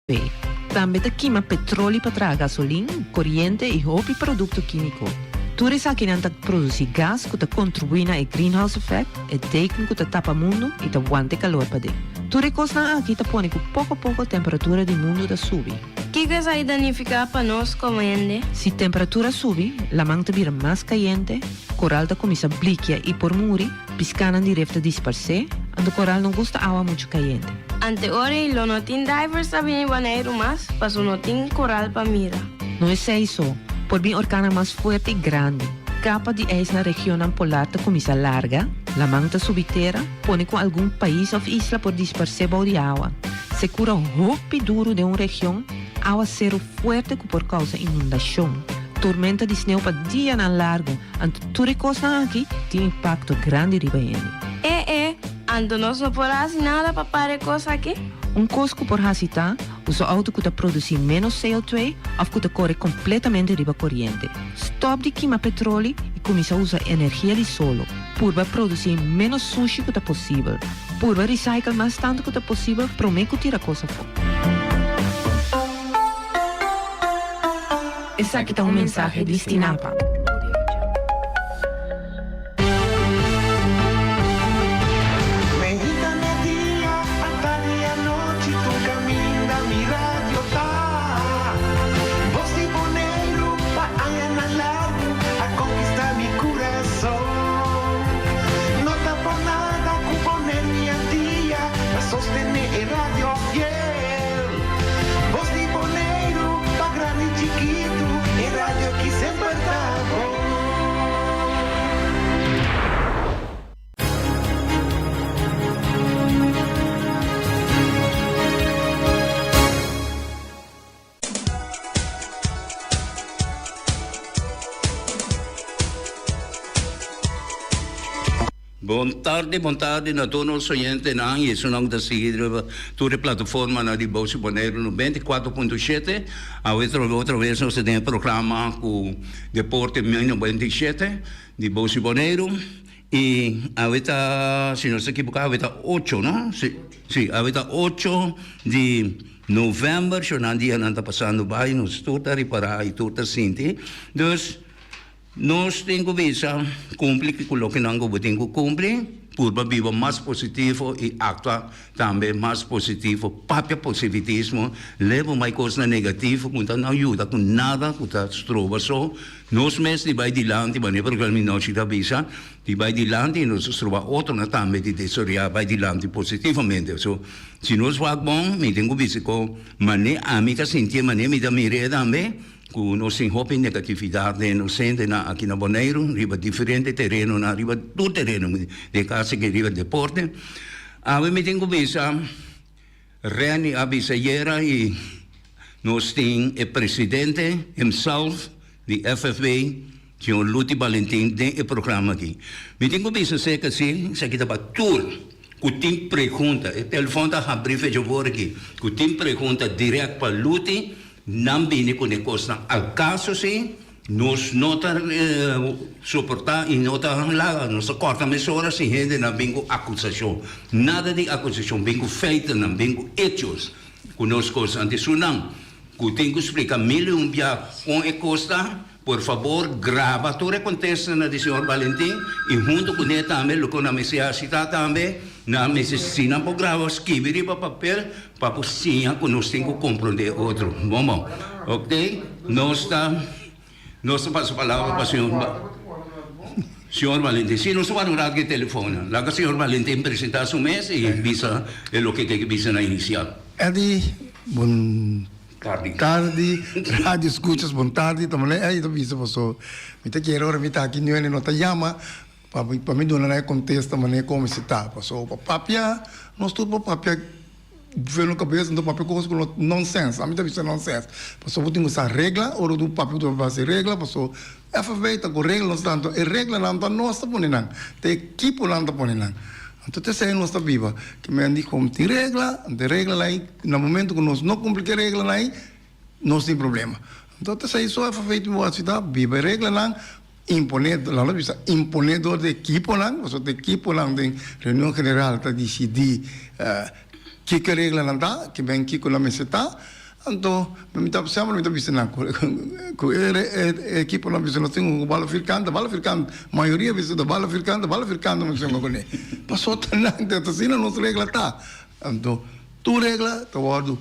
Tambe ta kima petroli pa traha gasolin, koriente i hopi produkto kímiko. Tur esakinan ta produsí gas ku ta kontribuí na e greenhouse effect, e deken ku ta tapa mundu i ta wanta e kalor paden. Tur e kosnan aki ta pone ku poko poko temperatura di mundu ta subi. Kiko esaki ta nifiká pa nos komo hende? Si temperatura subi, laman ta bira mas kayente, koral ta kuminsá blikia i por muri, Piskánan di ref ta disparsé, anto koral no gusta awa muchu kayente. Ante ora ei lo no tin divers ta bini Boneiru mas, paso no tin koral pa mira. No esei so, por bin orkannan mas fuerte i grandi. Kapa di ijs na regionnan polar ta kuminsá larga, laman ta subi tera, pone ku algun pais òf isla por disparsé bou di awa. Sekura hopi duru den un region, awaseru fuerte ku por kousa inundashon, tormenta di sneu pa dianan largu, Anto tur e kosnan aki tin impakto grandi riba hende. E e, anto nos no por hasi nada pa para e kos aki? Un kos ku por hasi ta usa outo ku ta produsí ménos CO2 òf ku ta kore kompletamente riba koriente. Stòp di kima petroli i kuminsá usa energia di solo. Purba produsí ménos sushi ku ta posibel. Purba recycle mas tantu ku ta posibel promé ku tira kos afó. Esaki ta un mensahe di Stinapa. Bos di Boneiru pa grandi chikitu, e radio ki semper ta bon. Bon tardi, bon tardi na tur nos oyentenan y esunnan cu ta sigui riba tur e plataformanan di Boz di Boneiru 94.7. Awe otro vez nos ta den e programa cu Deporte 97 di Boz di Boneiru y awe ta, si no ta ekiboca, awe ta ocho, no? Si, si, awe ta ocho di november, shonan dianan ta pasando bay, nos tur ta ripara y tur ta sinti. Dus. Nos tin ku bisa kumpli ku loke nan ku bo tin ku kumpli, purba biba mas positivo i aktua tambe mas positivo, papia positivismo, leba mai kosnan negativo ku ta no yuda ku nada, ku ta stroba so nos mes di bai dilanti, manera programa di nochi ta bisa, di bai dilanti i nos ta stroba otronan tambe di desaroyá bai dilanti positivamente. So, si nos wak bon, mi tin ku bisa ku manera ami ta sintié, manera mi ta mir'é tambe. Ku nos tin hopi negatividat den nos hendenan aki na Boneiru riba diferente terenonan, riba tur tereno, den kasi ke riba deporte. Awe mi tin ku bisa, Renny a bisa ayera i nos tin e presidente himself di FFB, señor Luti Balentin den e programa aki. Mi tin ku bisa seka si, esaki ta pa tur ku tin pregunta, e telefon ta habri fecha for aki, ku tin pregunta dirèkt pa Luti, Nan bini ku ne kosnan al kaso si nos no ta soportá i no ta laga, nos ta kòrta mesora si hendenan bin ku akusashon. Nada di akusashon, bin ku feitonan, bin ku echos ku nos kos. Anto esunnan ku tin ku splika mil i un bia kon e kos ta, Por fabor graba tur e contestanan di señor Valentin y hunto cu ne tambe loke nan mester haci ta tambe nan mester si nan por graba skibi riba papel pa por siña cu nos tin cu comprende otro. Bon bon. Ok nos ta nos ta pasa palabra pa señor señor Valentin. Si nos ta wak un rato cu e telefoonnan. Laga señor Valentin presenta su mes y bisa e loke e ke bisa na inicial. Eddy, bon Tardi. Tardi, radio escuchas, bon tardi, ta manera ey ta bisa paso mi ta kere ora mi ta aki niun hende no ta yama pa mi pa mi duna nan e contesta manera como si ta paso pa papia nos tur por papia vuelo no cabeza nos ta papia cos cu no nonsense ami ta bisa nonsense paso bo tin cu sa regla ora bo papia bo ta basa e regla paso FFB ta cu regla nos tanto e reglanan ta nos ta pone nan ta e ekiponan ta pone nan anto ta esey nos ta biba ke men di como tin regla anto e reglanan ey Na momento ku nos no kumpli ku e reglanan ei, nos tin problema. Anto ta esei so FFA tin bo hasi ta biba e reglanan, imponé, laga nos bisa imponé dor di ekiponan, pasobra ta ekiponan den reunion general ta disidí. Kiko e reglanan ta, ke ben kiko nan mester ta. Anto mi ta semper mi ta bisa nan ku ku e e ekiponan bisa nos tin un bala firkant, bala firkant, mayoria bisa ta bala firkant, bala firkant nos hunga kuné. Paso ta nan ta asina nos regla ta. Anto tur regla ta wòrdu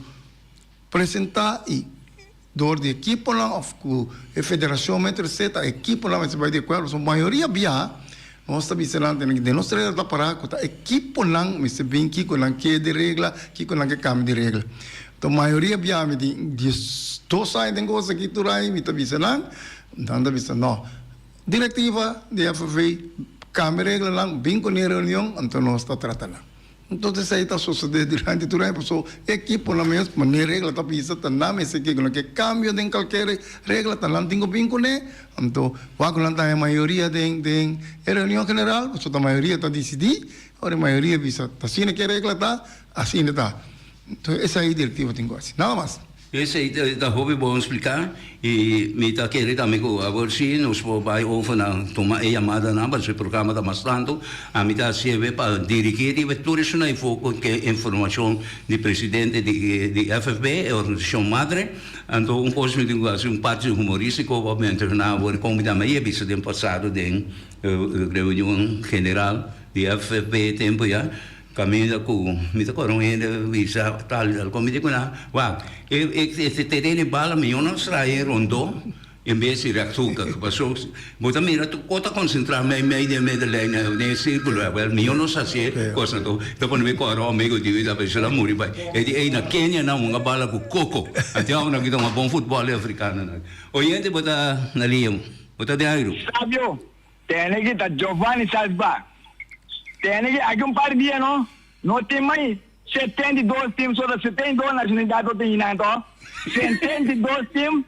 presentá i dor di ekiponan òf ku e federashon mester seta ekiponan mester bai di akuerdo. Pasobra mayoria biaha nos ta bisa nan tene den nos regla ta pará ku ta ekiponan mester bin kiko nan ke di regla, kiko nan ke kambia di regla. Anto mayoria biaha mi tin 12 aña den kos aki tur aña mi ta bisa nan, nan ta bisa no. Direktiva di FFV kambia reglanan bin kuné reunion anto nos ta trata nan. Entonces esei ta sosode durante tur aña pasobra e ekiponan mes manera regla ta bisa ta nan mester kiko nan ke kambio den kalker regla ta nan tin ku bin kuné anto wak ku nan ta haña mayoria den den e reunion general pasobra ta mayoria ta disidí ora e mayoria bisa ta asina ke regla ta asina ta entonces esei direktiva tin ku hasi nada mas. Esei ta hopi bon spliká i mi ta kere tambe ku awor si nos por bai over na tuma e yamadanan pasobra e programa ta mas tantu. Ami ta hasiebe pa dirigí riba tur esun afó ku ke informashon di presidente di FFB, e organisashon madre. Anto un kos mi tin ku hasi un parti humorístiko pa menshoná awor kon mi ta mi a bisa den pasado den reunion general di FFB tempu ya. Caminda cu mi ta cora un hende bisa tal y tal con mi di cu nan wak e e tereno e bala mijo nos trae rondó en bes di rechthoekig paso bo ta mira tur cos ta concentra mei mei den middenlijn den e circulo wel mijo nos hacié cos anto ta pone mi cora un amigo di mi ta bisa el a muri bai e di ey na Kenia nan hunga bala cu coco anto awor nan kita hunga bon futbol e africanonan oyente bo ta na liña bo ta den airu. Sabio, Tene ki ta Giovanni Salzbach. Tene ki aki un par di dia no, no tin mai 72 team so ta 72 nacionalidad to tin hinan to. 72 team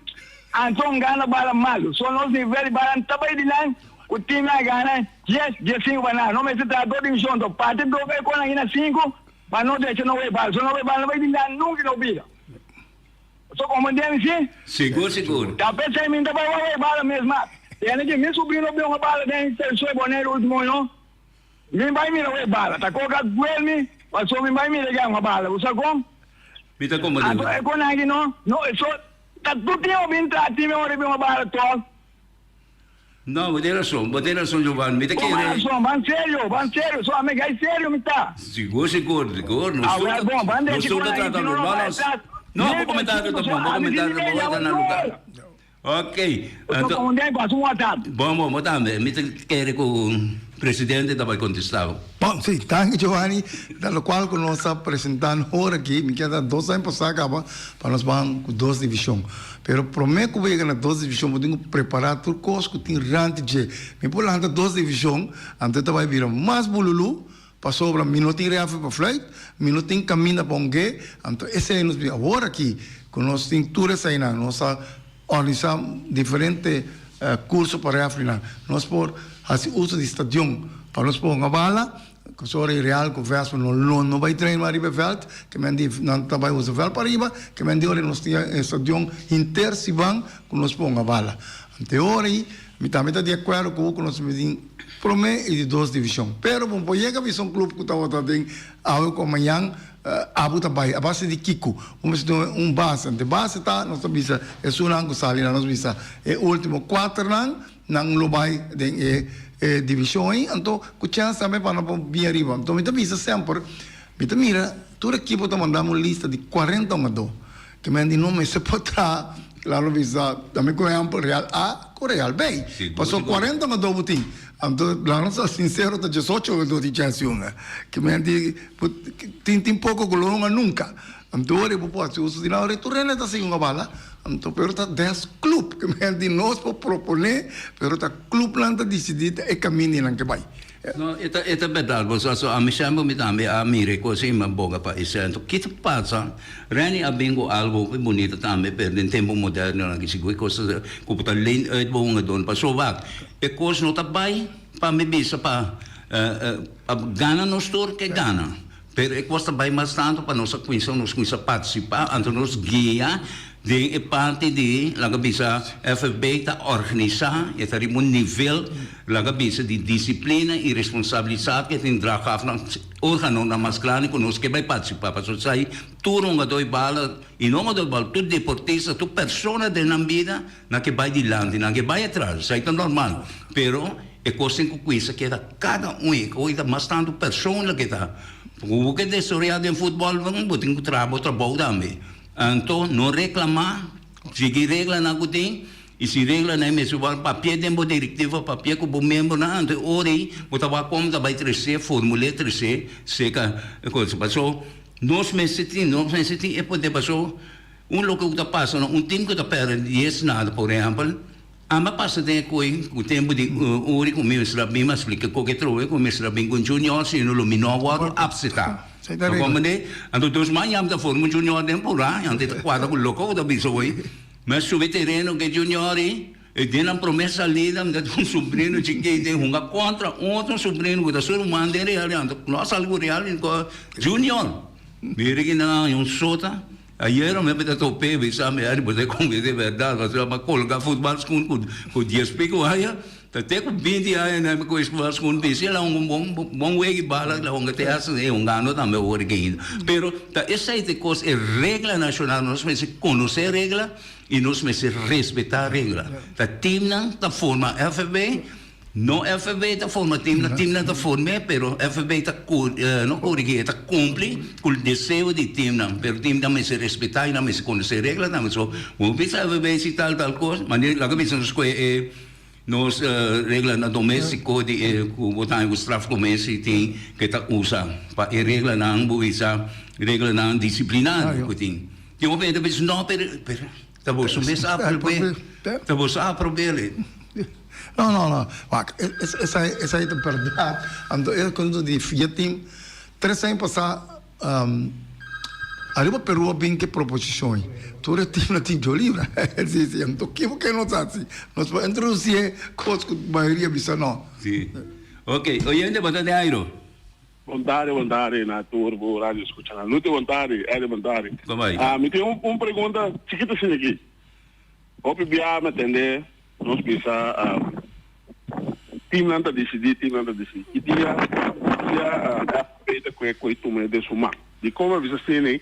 anto un gana bala malo. So nos nivel di bala ta bay dilan ku team a gana dies, diesinco pa nada. No mester traha dos division to parti dos bay con nan hina cinco pa no decha no bay bala. So no bay bala no bay dilan nunca no bira. So como den si? Sigur sigur. Ta pesey mi ta bai wak e bala mes ma tene ki mi subrino bin un bala den Celso e Bonaire ultimo no mi bai mira e bala ta koka duel mi paso mi bai mira ya un bala bo sa kon? Mi ta como den. Anto e kon aki no no so ta tur tin bin tra tin mi ora bin un bala toch. No, bo tin rason, bo tin rason Giovanni, mi ta Bo kere. rason, ban serio, ban serio, so ami gai serio mi ta. Sigur, sigur, sigur, nos tur Awel bon, ban nos drechi tur kon ta aki, trata si no no normal, bai nos. atras. No, bo Mil comentario ta doscientos, so bon, bo ami comentario si ta mi bon, e ta media na lugar. un Ok, So anto. kon den ku asun WhatsApp. Bon, bon, bo tambe, mi ta kere ku presidente ta bai contesta bo. Bon, si, danki Giovanni. Ta locual cu nos ta presenta ora aki, mi kier ta dos aña pasa caba pa nos ban cu dos division. Pero prome cu bo yega na dos division bo tin cu prepara tur cos cu tin rant dje. Mi por lanta dos division, anto ta bay bira mas bululu pasobra mi no tin refe pa fluit, mi no tin caminda pa hunge, anto esey nos bin. Awor aki cu nos tin tur eseynan, nos a organisa diferente curso pa refrinan. Nos por haci uso di stadion pa nos por hunga bala, Pasobra e Real cu Vespa no lo no bay train mas riba e veld, ke men di nan ta bay usa veld pariba, ke men di ora nos tin e stadion henter siban cu nos ponga bala. Ante e ora ey mi tambe ta di acuerdo cu cu nos tin prome y di dos division. Pero bo por yega bisa un club cu tabata den awe cu mañan abo ta bay a base di kico? Bo mester tin un base. Ante base ta nos ta bisa esunnan cu sali nan nos bisa e ultimo cuaternan. Nan lo bai den e e divishon ei, anto ku chèns tambe pa nan por bin ariba. Anto mi ta bisa semper, mi ta mira tur ekipo ta manda mi un lista di kuarenta hungadó, ke men di no mester por traha, laat nos bisa tambe ku ehèmpel Real A ku Real B, pasobra kuarenta hungadó bo tin, anto laat nos ta sinsero ta diesocho hungadó tin chèns di hunga, ke men di tin tin poko ku lo hunga nunka. Anto ora bo por haci uso di nan, ora tur hende ta sigui un bala, anto pero ta des club ke men di nos por propone, pero ta clubnan ta dicidi ta e camindinan ke bay. No, e ta e ta berdad bo sa, so ami semper mi tambe a mira e cos ei mi a boga pa e centro. Ki ta pasa? Renny a bin cu algo hopi bunita tambe, pero den tempo moderno nan ki sigur e cos ta cu bo ta leen uit bo hungadornan pasobra wak e cos no ta bay pa mi bisa pa pa gana nos tur ke gana. Pero e kos ta bai mas tantu pa nos a kuminsá, nos kuminsá partisipá, anto nos guia den e parti di laga bisa FFB ta organisá, e ta riba un nivel laga bisa di disiplina i responsabilisat ke tin drag af nan. organonan mas grandi ku nos ke bai partisipá pasobra esei tur hungadó di bala i no hungadó di bala tur deportista tur persona den nan bida nan ke bai dilanti nan ke bai atras esei ta normal pero e kos tin ku kuinsa keda kada un e kos ta mas tantu persona ke ta ku bo ke desaroyá den futbòl bo tin ku traha bo trabou tambe anto no reklamá sigui reglanan ku tin. I si reglanan e mester wòrdu papia den bo direktiva, papia ku bo miembronan, anto e ora ei bo ta wak kon ta bai tresé, formul'é tresé seka e kos. Paso nos mester tin, nos mester tin e poder paso un loke ku ta pasa no, un tim ku ta pèrdè dies nada por ehèmpel, ami a pasa den e koe ku tempu di ora ku mi mester a bin, mi a splika koke trobe ku mi mester a bin ku un junior sino lo mi no a wòrdu apseptá. Ta komprendé? Anto dos maña mi ta forma un junior den purá, anto e ta kuadra ku loko ku ta bisa hoy. Mi a subi tereno ku e junior ei, i den nan promé salida mi ta tin un subrino chikito ei hunga kontra otro subrino ku ta su ruman den Real i anto no a sali ku Real i ku junior. Mira ki nan a haña un sota. Ayera mi a bira top'é bisa mi Harry bo ta konbensé di bèrdat pasobra mi a kolgá futbal skun ku dies piku aña. Ta te ku binti aña nan mi kohe futbal skun bisti el a hunga un bon bon wega i bala el a hunga te hasta e hungando tambe awor aki ainda. Pero ta esei ta e kos e regla nashonal nos mester konosé regla i nos mester respetá regla. Ta timnan ta forma FFB no FFB ta forma timnan timnan ta form'é pero FFB ta no korigí e ta kumpli ku deseo di timnan pero timnan mester respetá i nan mester konosé regla tambe so bo bisa FFB si tal tal kos manera laga bisa nos kohe e Nos reglanan doméstiko di e ku bo ta haña ku strafcommissie tin ke ta usa pa e reglanan bo bisa reglanan disiplinario ku tin. Tin hopi hende ta bisa no pero pero ta boso mes a aprob'é, ta boso a aprob'é. No no no wak esei esei ta bèrdat anto e asuntu di fia tin tres aña pasá. Ariba Peru a bin ke proposishon ei. Tur e timnan tin djo libra. Si, si. Anto kiko ke nos hasi? Nos por introdusi e kos ku mayoria bisa no. Si. Ok. Oyente, bo ta den airo. Bon tardi, bon tardi na tur bo radio escuchanan. Luti bon tardi, Eddie bon tardi. Bon bai. Ah, mi tin un un pregunta chikito asina aki. Hopi bia mi a tende nos bisa teamnan ta disidí, teamnan ta disidí. Ki dia dia FB ta kue kue tuma e den su man? Dikon mi a bisa asina?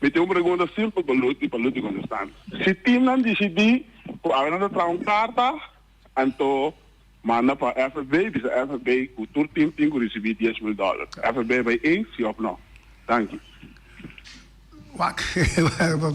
Mi tin un pregunta simpel pa Luti, pa Luti kontestá mi. Si teamnan disidí ku awe nan ta traha un karta, anto manda pa FB, bisa FB ku tur team tin ku risibí 10,000 dòler. FB bai eens, si òf nò? Danki. Wak,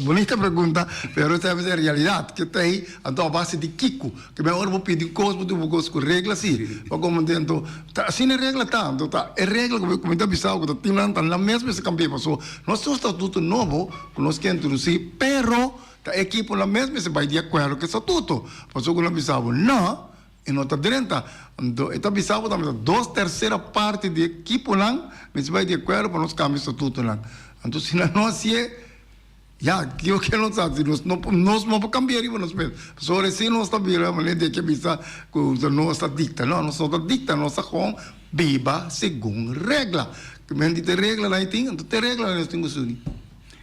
bunita pregunta, pero esta es e realidad ke ta ei, anto a base di kiko? Ke men ora bo pidi un kos, bo duna un kos ku regla si, bo komo anto ta asina e regla ta, anto ta e regla ku mi ta bisa bo ku ta tin nan ta nan mes mester kambia paso nos tin un statuto nobo ku nos ke introdusí, pero ta e ekiponan mes mester bai di akuerdo ku e statuto, paso ku nan bisa bo no. E no ta drenta. Anto e ta bisa bo tambe ta dos tersera parti di ekiponan mester bai di akuerdo pa nos kambia statutonan. Anto si nan no hasié, ya, kiko ke nos hasi? Nos no por, nos no por kambia riba nos mes. Pasobra resién nos ta bira manera di e ke bisa ku nos ta dikta. No, nos no ta dikta, nos ta gewoon biba segun regla. Ke men di te reglanan ei tin, anto te reglanan nos tin ku sigui.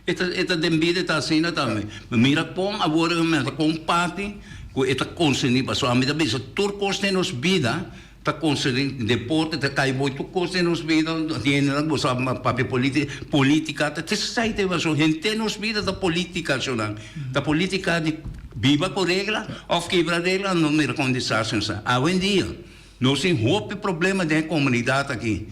E ta e ta den bida e ta asina tambe. Mi mira kon awor mi ta kon parti ku e ta konserní pasobra ami ta bisa tur kos den nos bida ta konserní deporte ta kai bo tur kos den nos bida hende bo sa papia polítika polítika ta esei ta pasobra henter nos bida ta polítika shownan ta polítika di biba ku regla òf kibra regla no mira kon desastre nos ta awendia nos tin hopi problema den e komunidat aki.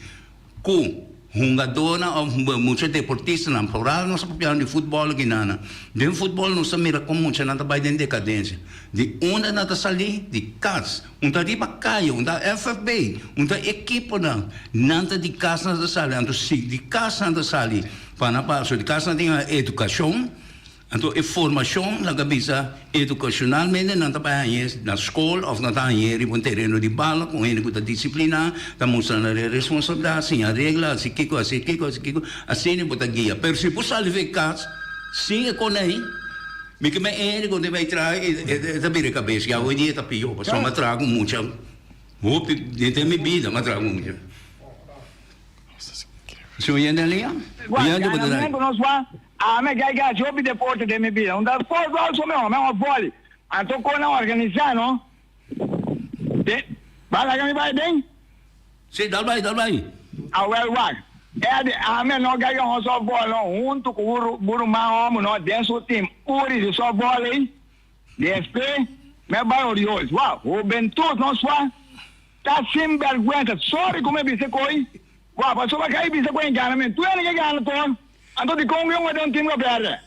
Ku hungadónan òf mucha deportistanan, foral nos ta papiando di futbòl aki nana. Den futbòl nos ta mira kon muchanan ta bai den dekadensia. Di unda nan ta salí? Di kas. Un ta riba kaya, un ta FFB, un ta ekiponan. Nan ta di kas nan ta sali. Anto si di kas nan ta sali pa nan paso di kas nan tin edukashon. Anto e formashon laga bisa edukashonalmente nan ta bai hañ'é na skol òf nan ta hañ'é riba un tereno di bala ku hende ku ta disipliná, ta mustra nan e responsabilidat, siña regla, hasi kiko, hasi kiko, hasi kiko, asina bo ta guia. Pero si bo sali for e kas sin e konei, mi ke men e hende ku ta bai traha e ta bira e kabes, ya hoy dia ta pió pasobra mi a traha ku mucha hopi den mi bida mi a traha ku mucha. Si oyente a lia? Oyente bo ta dai. Ami a gai gasi hopi deporte den mi bida. Un ta futbol so mehor, mehor volley. Anto kon nan organisa no. Den, ba laga mi bai den? Si, dal bai, dal bai. Awel wak. Eddy, ami a no gaya un softball no huntu ku bo ruman hòmber no den su team Uri di softball ei. Despues mi a bai Orioles. Wou, hubentut nos fa ta sin bèrgwensa. Sorry ku mi a bisa koi. Wou, pasobra kai bisa ku e gana men. Tur hende ke gana tur. Anto dikon ku e un den un team ku a pèrdè?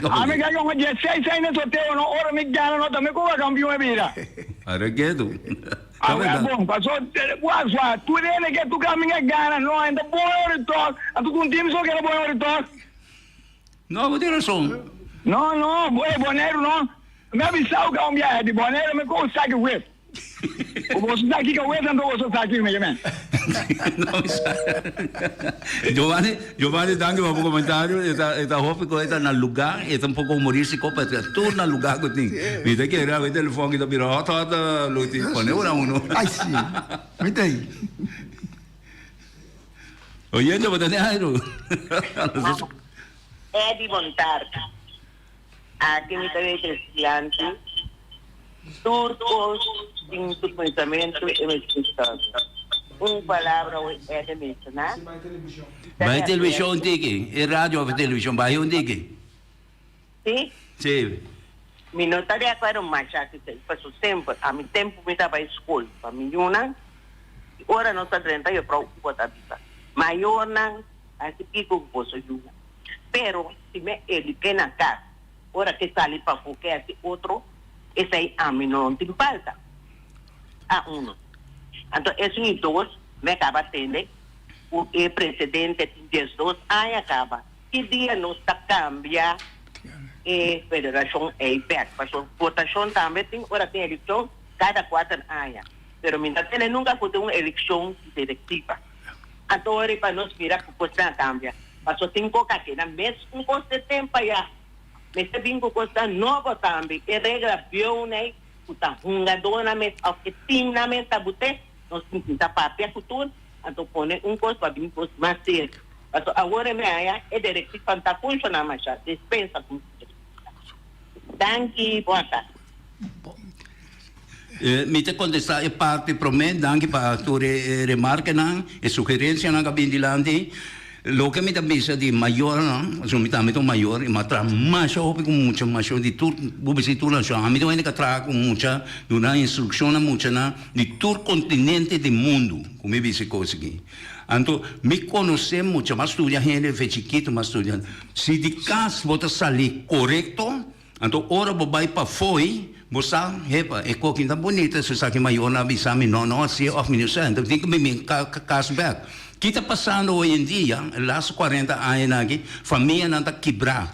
Ami ka yonga dieseis aña den sorteo no, ora mi gana no ta mi ku kampion e bira. Ara ketu. Ta Awe verdad. bon, paso wak swa, tur hende ke tur kaminda gana no, en ta bon ori tok, anto ku un team so keda bon ori tok. No, bo tin rason. No, no, bo e Boneiru no. Mi a bisao ka un biahe di Boneiru mi ku saki wes. Ku boso sa kiko wes anto boso sa kiko mi ke men. No mi sa. Giovanni, Giovanni danki pa bo komentario. E ta e ta hopi ku e ta na lugá, e ta un poko humorístiko pero ta tur na lugá ku tin. Mi ta kere awe telefòn ki ta bira hòt hòt Luti. Pone ora uno. Ai si. Mi ta ei. Oyente bo ta den airu. Eddy bon tardi. Aki mi ta weten estudiante tur cos tin su pensamiento e mester stop. Un palabra hoy Eddy menciona. Bai television un tiki, e radio of television bai un tiki. Si? Si. Mi no ta de acuerdo masha cu esey, paso semper, ami tempo mi ta bai school pa mi yunan, y ora nos ta drenta juffrouw Uba ta bisa, mayornan haci kico cu boso yunan. Pero si mi a eduke na kas, ora ke sali pafó ke hasi otro, esei ami no tin falta. A uno. Anto esun i dos, mi a kaba tende ku e presidente tin 12 aña kaba. Ki dia nos ta kambia e federashon ei bèk? Pasobra votashon tambe tin ora tin elekshon kada kuater aña. Pero mi no tende nunka ku tin un elekshon direktiva. Anto ora pa nos mira ku kosnan a kambia. Paso tin ku a keda mes un kos de tempo aya. Mester bin ku kosnan nobo tambe. E regla bieunan ku ta hungadónan mes òf e timnan mes ta but'é, nos tin ku ta papia ku tur, anto pone un kos pa bin kos mas serio. Paso awor e mei aya e direktivan ta funshoná masha, despensa ku mi ta bisa. Danki, bon tardi. Mi ta kontestá e parti promé. Danki pa tur e remarkenan, e sugerensianan ku a bin dilanti. Loke mi ta bisa di mayornan, pasobra mi tambe ta un mayor i mi a traha masha hopi ku mucha, masha di tur, bo bisa di tur nashon. Ami ta un hende ku a traha ku mucha, duna instrukshon na muchanan di tur kontinente di mundu, ku mi bisa e kos aki. Anto mi konosé mucha, mi a studia hende fe chikitu, mi a studia. Si di kas bo ta sali korekto, Anto ora bo bai pafoi, bo sa, hepa, e koki ta bunita, su sa ki mayornan a bisa mi no no hasié of mi no sa, anto tin ku bini kas bek. Ki ta pasando hoy en dia, e laatste cuarenta añanan aki, famianan ta kibrá.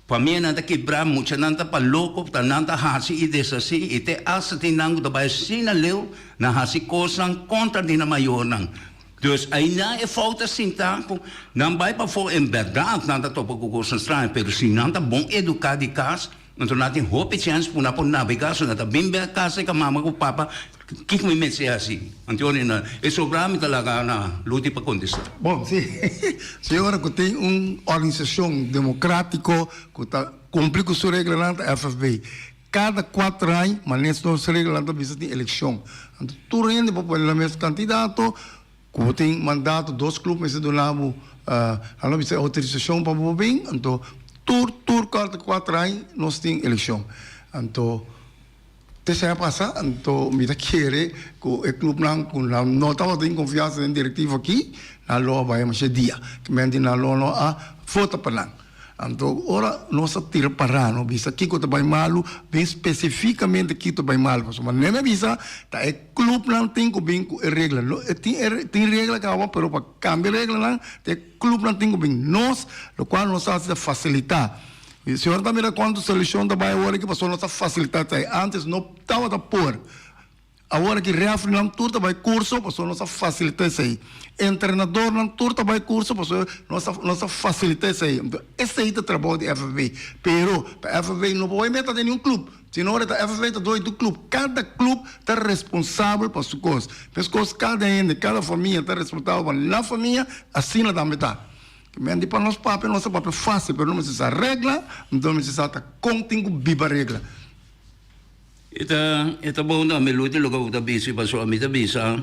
Famianan ta kibrá, muchanan ta pa loko, ta nan ta hasi i deshasí, i te asta tin nan ku ta bai asina leu na hasi kosnan kontra di nan mayornan. Dus einan e fout ta sinta ku nan bai pafó en bèrdat nan ta topa ku kosnan straño pero si nan ta bon eduká di kas anto nan tin hopi chèns ku nan por nabegá so nan ta bin bèk kas serka mama ku papa kiko mi mester hasi anto ora nan e sobrá mi ta laga na Luti pa kontestá. Bon si si ora ku tin un organisashon demokratiko ku ta kumpli ku su reglanan ta FFB. Kada kuater aña, manes nos reglanan ta bisa tin elekshon. Anto tur hende por pone nan mes kandidato, ku bo tin mandato, dos klub mester duna bo, nan lo bisa outorisashon pa bo bin, anto tur tur kada kuater aña nos tin elekshon. Anto te esei a pasa, anto mi ta kere ku e klubnan ku nan no tabatin konfiansa den direktiva aki, nan lo a bai masha dia, kimente nan lo no a vota pa nan. Anto ora nos a tira pará, no bisa kiko ta bai malu, bin spesifikamente kiko ta bai malu. Pasobra manera mi a bisa, ta e klupnan tin ku bin ku e regla. No, e tin e tin regla kaba, pero pa kambia reglanan, ta e klupnan tin ku bin. Nos, lokual nos a hasi ta fasilitá. I si ora ta mira kuantu selekshon ta bai awor aki, pasobra nos a fasilitá esei. Ántes no tabata por. Awor aki refrinan tur ta bai kurso pasobra nos a fasilita esei. Entrenadornan tur ta bai kurso pasobra nos a nos a fasilita esei. Enton esei ta trabou di FFB. Pero pa FFB no por bai meta den niun club. Sino ora ta FFB ta doi tur club. Kada club ta responsabel pa su kos. Meskos kada hende, kada famia ta responsabel pa nan famia, asina tambe ta. Men di pa nos papia, nos ta papia fasil, pero no mester sa regla, enton mester sa ta kon tin ku biba regla. E ta e ta bon tambe Luti loke bo ta bisa pasobra mi ta bisa.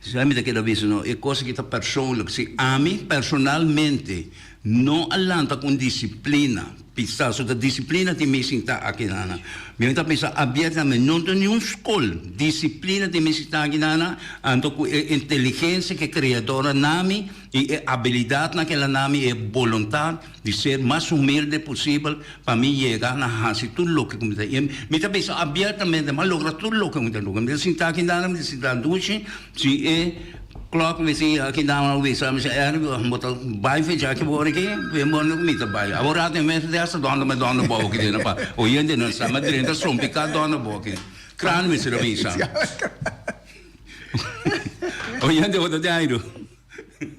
Sa mi ta keda bisa no, e kos aki ta persoonlijk. Si ami personalmente no a lanta ku un disiplina pisá, so ta disiplina tin mi sinta aki nana. Mi ta pensa abiertamente, no ta niun skol, disiplina tin mi sinta aki nana, anto ku e inteligensia ku e Kreador a nami i e abilidatnan ku el a nami i e boluntat di ser mas humilde posibel pa mi yega na hasi tur loke ku mi ta. I mi ta bisa abiertamente, mi a logra tur loke ku mi ta logra. Mi ta sinta aki nana, mi ta sinta dushi, si e klok mi si aki nana a bisa mi si Ernie bo ta bai fecha aki bo ora aki, e mondo ku mi ta bai. Awor rato e mes ta hasta dònde mi dònde bou aki den pa oyentenan sa mi a drenta sompiká dònde bou aki. Kraan mi si ta bisa. Oyente bo ta den airu.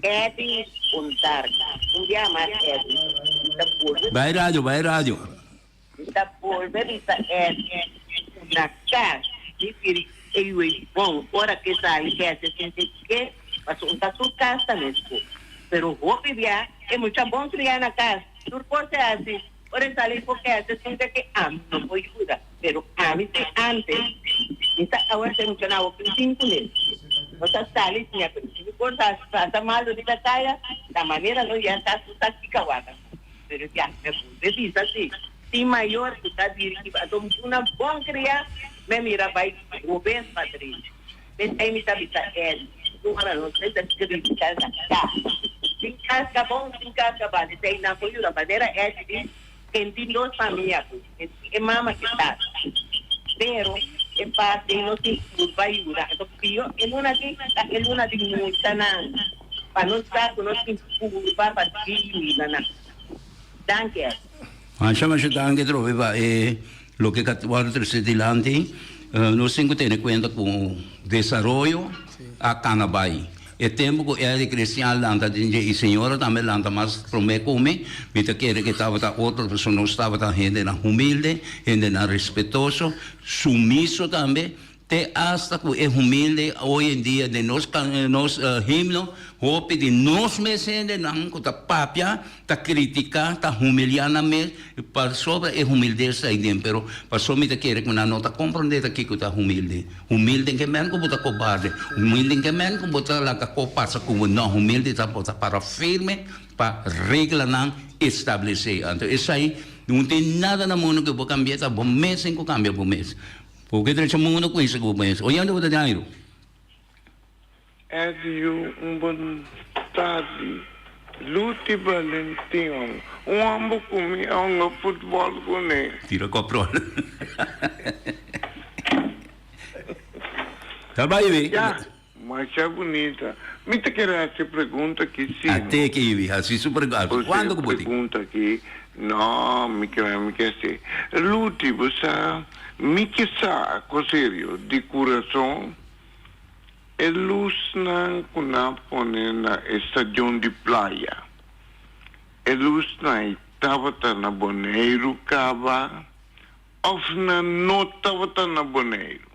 Eddie Puntar, Un bia mas Eddie, mi ta bolbe. Bai radio, bai radio. Mi ta bolbe bisa Eddie ku na kas mi piri e yu ei bon ora ke sali kese sinti ke pasobra un ta tur kas ta mesco. Pero hopi bia e mucha bon kria na kas, tur kos e hasi ora e sali for kese sinti ke ami no por yuda. Pero ami si antes mi ta awor ta mucha na hopi sin kuné. No ta sali siña pero si mi por sa pasa malo riba kaya ta manera no ya sa su sa kika wak pero ya me bolbe bisa si tin mayor ku ta dirigi anto mi una bon kria me mira bai robes pa drechi p'esei mi ta bisa el ora nos mester kritika na kas tin kas ka bon tin kas ka bal esei nan por yuda manera el di Ken tin dos famia ku e tin e mama ku e tata. Pero e parti ei no tin tur pa yuda. Anto pio e luna aki ta e luna di muchanan pa nos sa ku nos tin purba pa sigui yuda nan. Danki Ed. Masha masha danki atrobe pa e loke ka wòrdu trese dilanti. Nos tin ku tene kuenta ku desaroyo a kana bai. E tempu ku Eddie Cristian lanta den dje i señora tambe lanta mas promé ku mi, mi ta kere ku e tabata otro pasobra nos tabata hendenan humilde, hendenan respetoso, sumiso tambe, te asta ku e humilde hoy en dia den nos nos himno hopi di nos mes hendenan ku ta papia, ta kritiká, ta humiliá nan mes pasobra e humildes ta aiden, pero pasobra mi ta kere ku nan no ta komprondé ta kiko ta humilde. Humilde ke men ku bo ta kobarde. Humilde ke men ku bo ta laga ko pasa ku bo. No, humilde ta bo ta para firme pa reglanan establesé. Anto esei no tin nada na mundu ku bo kambia, ta bo mes tin ku kambia bo mes. Bo ke drecha mundu kuinsa ku bo mes. Oyendo bo ta Jairo. Eddie un bon tardi. Luti Valentin, un homber cu mi a hunga futbol cune. Tira koprol. Ta bai wi. Ya, masha bunita. Mi ta kere haci pregunta aki si no. Ate ki wi, haci su pregunta. Cuando cu bo tin? Pregunta aki, no, mi kere mi ke haci. Luti, bo sa, mi ke sa, cu serio, di curason. E lusnan ku nan pone na e stadion di playa. E lusnan ei tabata na Boneiru kaba òf nan no tabata na Boneiru?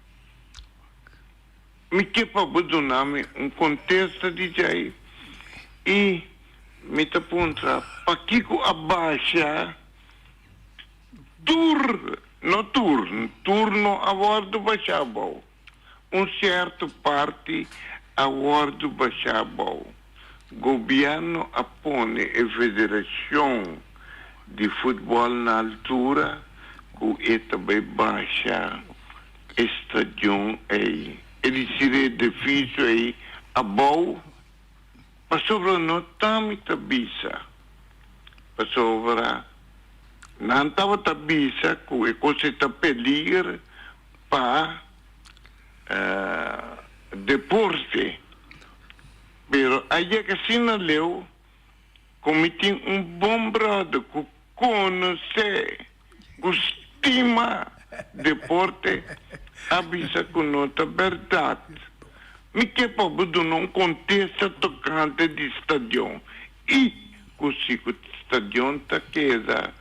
Mi ke pa bo duna mi un kontesta di djei i mi ta puntra pakiko a basha tur, no tur, tur no a wòrdu bashá abou. Un sierto parti a wòrdu bashá abou. Gobièrnu a pone e federashon di futbòl na altura ku e ta bai basha e stadion ei, e disir e edifisio ei abou, pasobra no ta mi ta bisa, pasobra nan tabata bisa ku e kos ei ta peliger pa deporte, pero a yega asina leu ku mi tin un bon brother ku konosé, ku stima deporte, a bisa ku no ta bèrdat. Mi ke pa bo duna un kontesta tokante di stadion i ku si ku stadion ta keda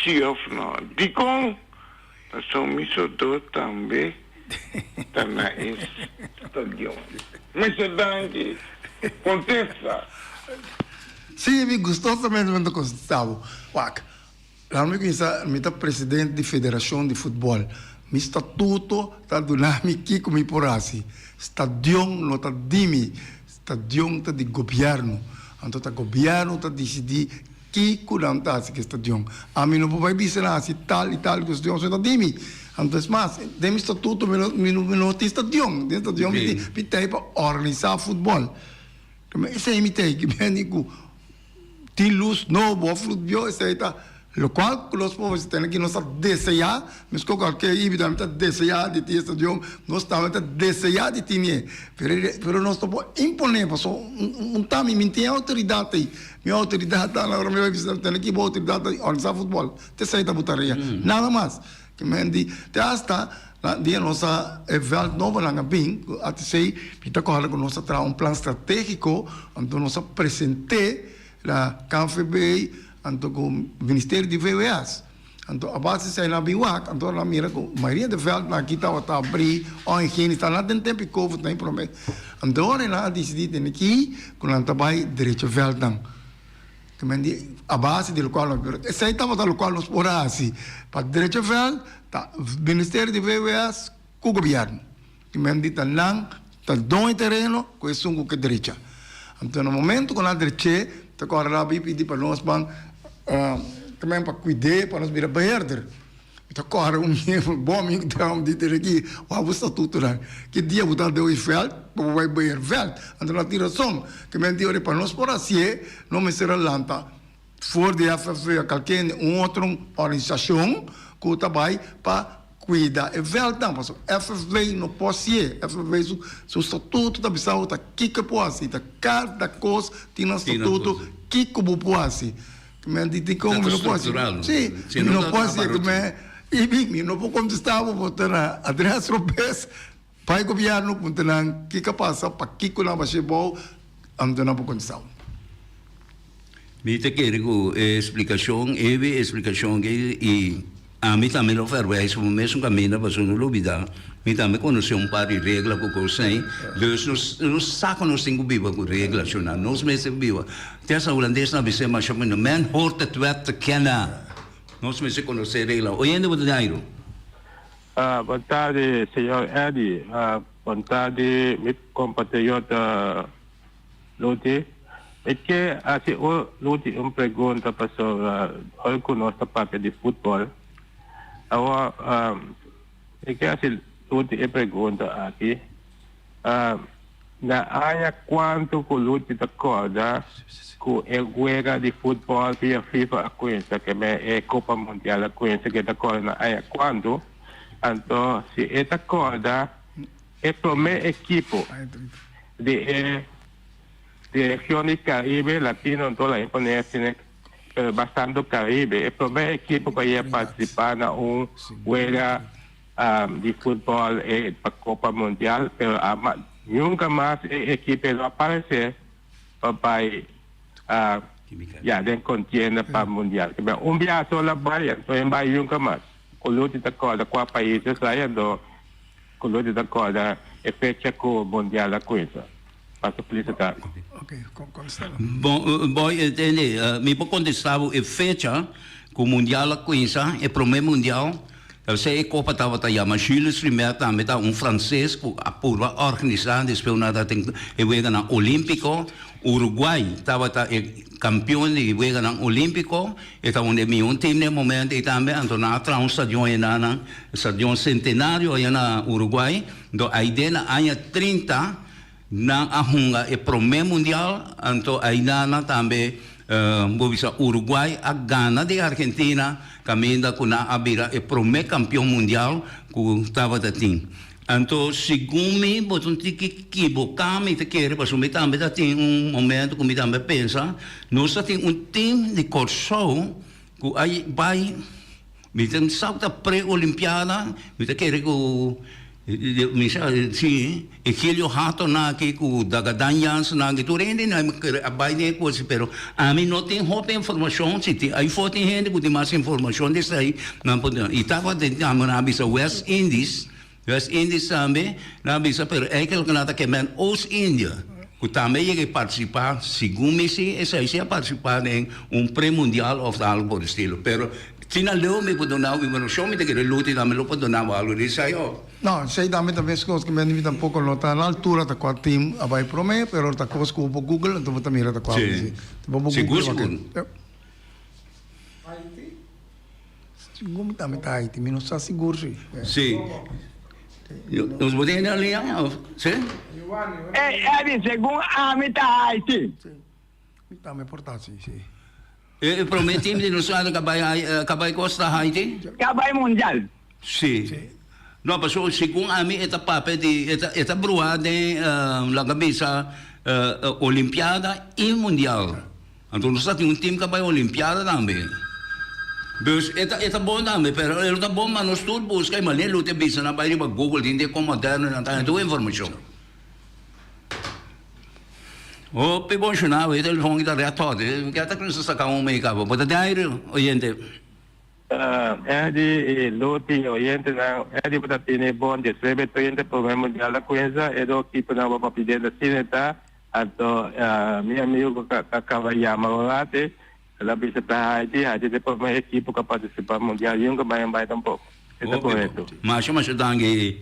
si òf no. Dikon? Paso mi sodó tambe ta na e stadion. Mister Danki, contesta. Sí, mi gustosamente mi ta contesta bo. Wak, laat mi cuminsa, mi ta presidente di federacion di futbol. Mi statuto ta duna mi kiko mi por hasi. Stadion no ta di mi, stadion ta di gobièrnu. Anto ta gobièrnu ta disidí kiko nan ta hasi ku e stadion. Ami no por bai bisa nan hasi tal i tal ku e stadion, pasobra ta di mi. Anto es mas, den mi statuto mi no mi no tin stadion. Den stadion mi tin mi ta ei pa organisá futbòl. Esei mi ta ei, kimendi ku. Tin lus nobo of lus bieu, esei ta lokual ku nos por tene ki nos ta deseá, meskos ku alke ibi tambe ta deseá di tin e stadion, nos tambe ta deseá di tin e, pero pero nos no por imponé pasobra un ta mi mi tin e outoridat ei, mi outoridat ta ora mi bai bisa tene ki bo outoridat ta organisá futbòl, ta esei ta bo tarea, nada mas. Ke men di te asta na dia nos a e vèlt nobonan a bin ku ATC mi ta kòrda ku nos a traha un plan stratégiko anto nos a present'é na KVB anto ku Ministerio di VWS. Anto a base di esei nan a bin wak anto nan a mira ku mayoria di vèltnan aki tabata abrí ònhigiénis ta na den tempu di covid nan promé. Anto ora nan a disidí tene ki ku nan ta bai drecha vèltnan. Te men di a base di lokual nos pero esei tabata lokual nos por a hasi pa drecha vèlt ta ministerio di VWS ku gobièrnu. Te men di ta nan ta don e tereno ku esun ku ke drecha. Anto na momento ku nan a drech'é ta kòrda nan a bin pidi pa nos ban te men pa kuid'é pa nos bira beheerder. Mi ta kòrda un bon amigu di ami di tene ki wak bo statutonan. Ki dia bo ta den e vèlt pa bo bai beheer vèlt. Anto nan tin rason. Ke men di ora pa nos por hasié no mester a lanta for di FFV a kalkende un otro organisashon ku ta bai pa kuida e vèltnan. Pasobra FFV no por hasié. FFV su su statuto ta bisa bo ta kiko por hasi. Ta kada kos tin nan statuto kiko bo por hasi. Mi di dikon mi no por hasi. Si, mi no por hasi ku mi i mi mi no por kontestá bo bo ta na adrès robes. Bai gobièrnu puntra nan kiko a pasa, pakiko nan a bash'é bou, anto nan por kontestá bo. Mi ta kere ku e splikashon, Evi e splikashon aki i ami tambe lo verwijs pa mesun kaminda pasobra no lubidá mi tambe konosé un par di regla ku kos ei. Dus nos nos sa ku nos tin ku biba ku regla shona, nos mester biba. Te hasta hulandes nan a bis'é masha bueno, men hoort het wet te kennen. Nos mester konosé regla. Oyendo bo ta Jairo? Bon tardi señor Eddy, bon tardi mi kompatriota. Luti, Mi ke hasi un Luti un pregunta pasobra ora ku nos ta papia di futbòl. Awor mi ke hasi Luti e pregunta aki, Na aña kuantu ku Luti ta kòrda ku e wega di futbòl via FIFA a kuinsa, ke men e Kopa Mundial a kuinsa, ke ta kòrda na aña kuantu? Anto si e ta kòrda e promé ekipo di e region di Caribe Latino anto la pone asina pero bastante Caribe e prome ekipo pa yega participa na un wega di futbol e pa Copa Mundial pero nunca mas e ekipo no aparece pa bay ya den contienda pa Mundial un biaha so la bay anto e bay nunca mas cu luti ta corda cua pais esai anto Cu lo di ta corda e fecha cu Mundial a cuinsa. Pasa felicita. Bon, boy, entende, mi por contesta bo e fecha cu Mundial a cuinsa, e prome Mundial, esey e copa tabata yama Jules Rimet tambe ta un frances cu a purba organisa, despues nan ta tin e weganan Olimpico, Uruguay tabata e campeon di weganan Olimpico, E ta un di e mihó team den e momento ei tambe, anto nan a traha un stadion ayina nan, stadion Centenario aya na Uruguay, anto aide na aña 30 nan a hunga e promé mundial, anto aina nan tambe bo bisa Uruguay a gana di Argentina kaminda ku nan a bira e promé kampion mundial ku tabata tin. Anto segun mi bo ta un tiki kiboká mi ta kere pasobra mi tambe ta tin un momento ku mi tambe a pensa nos ta tin un team di Kòrsou ku a bai mi ta sa ku ta pre olimpiada mi ta kere ku mi sa si Egilio Hato nan aki ku Dagadan Jansen nan aki tur hende nan a bai den e kos pero ami no tin hopi informashon si tin ayfo tin hende ku tin mas informashon di esei nan por i tabata nan a bisa West Indies. West Indies tambe nan a bisa pero eikel ku nan ta kemen Oost India ku tambe yega e partisipá segun mi si esei si a partisipá den un pre mundial of algo por estilo pero. Si na leu mi por duna bo informashon mi ta kere luti tambe lo por duna bo algu di esei o. No, esei tambe ta mes kos ku mi tampoco no ta na altura ta kua team a bai prome, pero ta kos ku bo por google anto bo ta mira ta kua Si. Bo por Sigur google sigur. Haiti? Sigur mi tambe ta Haiti, mi no sa sigur si. Si. Nos bo tin hende na liña of si? Ey Eddy, segun ami ta Haiti. Mi tambe por ta si, si. E prome team di nos lado ka bai ka bai kos ta Haiti? Ka bai mundial. Si. No, pasobra segun ami e ta papia di e ta e ta bruha den laga bisa olimpiada i mundial. Anto nos ta tin un team ka bai olimpiada tambe. Dus e ta e ta bon tambe pero e lo ta bon pa nos tur buska e manera lo ta bisa nan bai riba Google tin di kon moderno nan ta haña tur informashon. Hopi bon shunao e telefon ki ta red hot e ke ta kuminsa saka un mei kaba bo ta den aire oyente. Eddie y Luti oyentenan Eddie bo ta tene bon diesnuebe treinta prome mundial ta cuensa e do equiponan bo papia den ta sine ta anto mi amigo cu ta caba yama un rate el a bisa ta Haiti Haiti ta e prome equipo cu a participa mundial y nunca bay bay tampoco. E ta korekto. Masha masha danki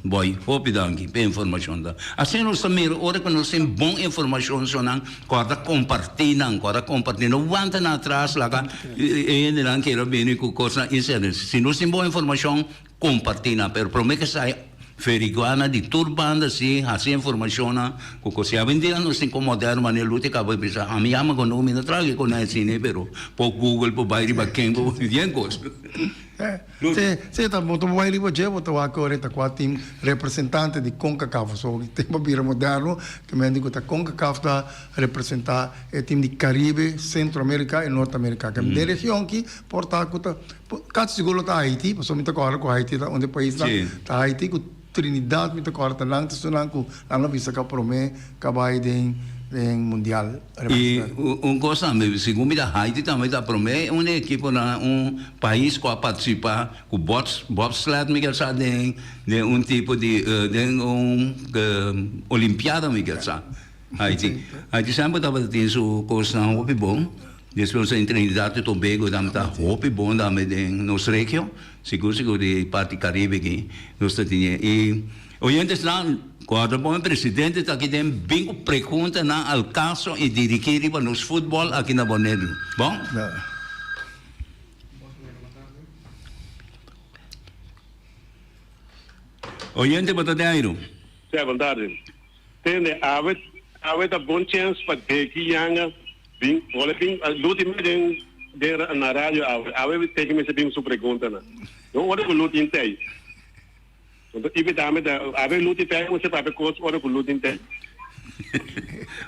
boy, hopi danki p'e informashon ta. Asina nos ta mira ora ku nos tin bon informashon so nan kòrda kompartí nan, kòrda kompartí, no wanta nan atras laga e hendenan kere bini ku kosnan inserio. Si nos tin bon informashon kompartí nan, pero promé ke esei veriguá nan di tur banda si hasi informashonnan ku kos. Ya awendia nos tin kon moderno manera Luti kaba di bisa ami yama ku no mi no traha ku nan asina pero por google por bai riba ken por bien kos. Sí, sí, ta bo ta bai riba dje, bo ta wak ora ta kua tin representante di Concacaf. So e tempo a bira moderno, ke men di ku ta Concacaf ta representa e tim di Caribe, Centro America i Norte America. Ke den region aki por ta ku ta, kasi sigur lo ta Haiti, pasobra mi ta kòrda ku Haiti ta un di e paisnan, ta Haiti ku Trinidad mi ta kòrda ta nan ta esunnan ku nan lo bisa ka promé ka bai den den mundial I un kos tambe, segun mi ta Haiti tambe ta promé un di ekiponan un pais ku a partisipá ku bots bobsled mi ker sa den den un tipo di den un olimpiada mi ker sa Haiti. Haiti semper tabata tin su kosnan hopi bon. Despues en Trinidad y Tobago tambe ta hopi bon tambe den nos regio. Sigur sigur di parti Caribe aki nos ta tene. Y oyentesnan, cuadra bon e presidente ta aki den bin cu preguntanan al caso y dirigi riba nos futbol aki na Boneiru. Bon? Oyente bo ta den airu? Sí, bon tardi. Tende, awe, awe ta bon chens pa Deki Yanga bin, ora bin, Luti me den, den na radio awe, awe Deki mester bin su preguntanan. No ora ku Luti tei. Anto ibi dame ta, awe Luti tei mester papia kos ora ku Luti tei.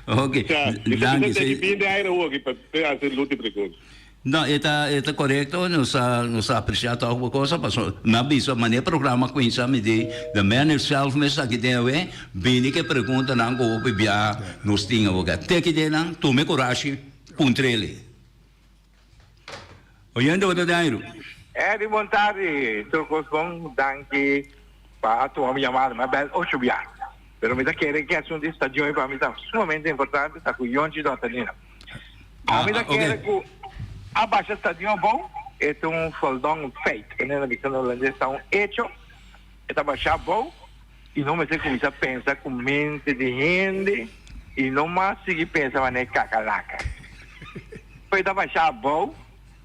Ok, danki. Deki bin den aire awo aki pa hasi Luti pregunta. No, e ta e ta korekto, nos ta nos ta apresiá tòg bo kosa, pasobra mi a bisa manera e programa kuminsá mi di the man himself mes aki den awe, bini ku e preguntanan ku hopi bia nos tin awor. Te ki den nan, tuma e kurashi, puntr'el. Oyente bo ta den airu. Eddy bon tardi, tur kos bon, danki pa a tuma mi yamada, mi a bel ocho bia, pero mi ta kere ku e asuntu di stadion ei pa mi ta sumamente importante, ta ku Yonchi Dòtterlina. Ami ta kere ku a basha stadion abou, e ta un voldongen feit, ku nan ta bisa na holandes, ta un echo, e ta basha abou i no mester kuminsá pensa ku mente di hende i no mas sigui pensa manera kakalaka. Ku e ta basha abou,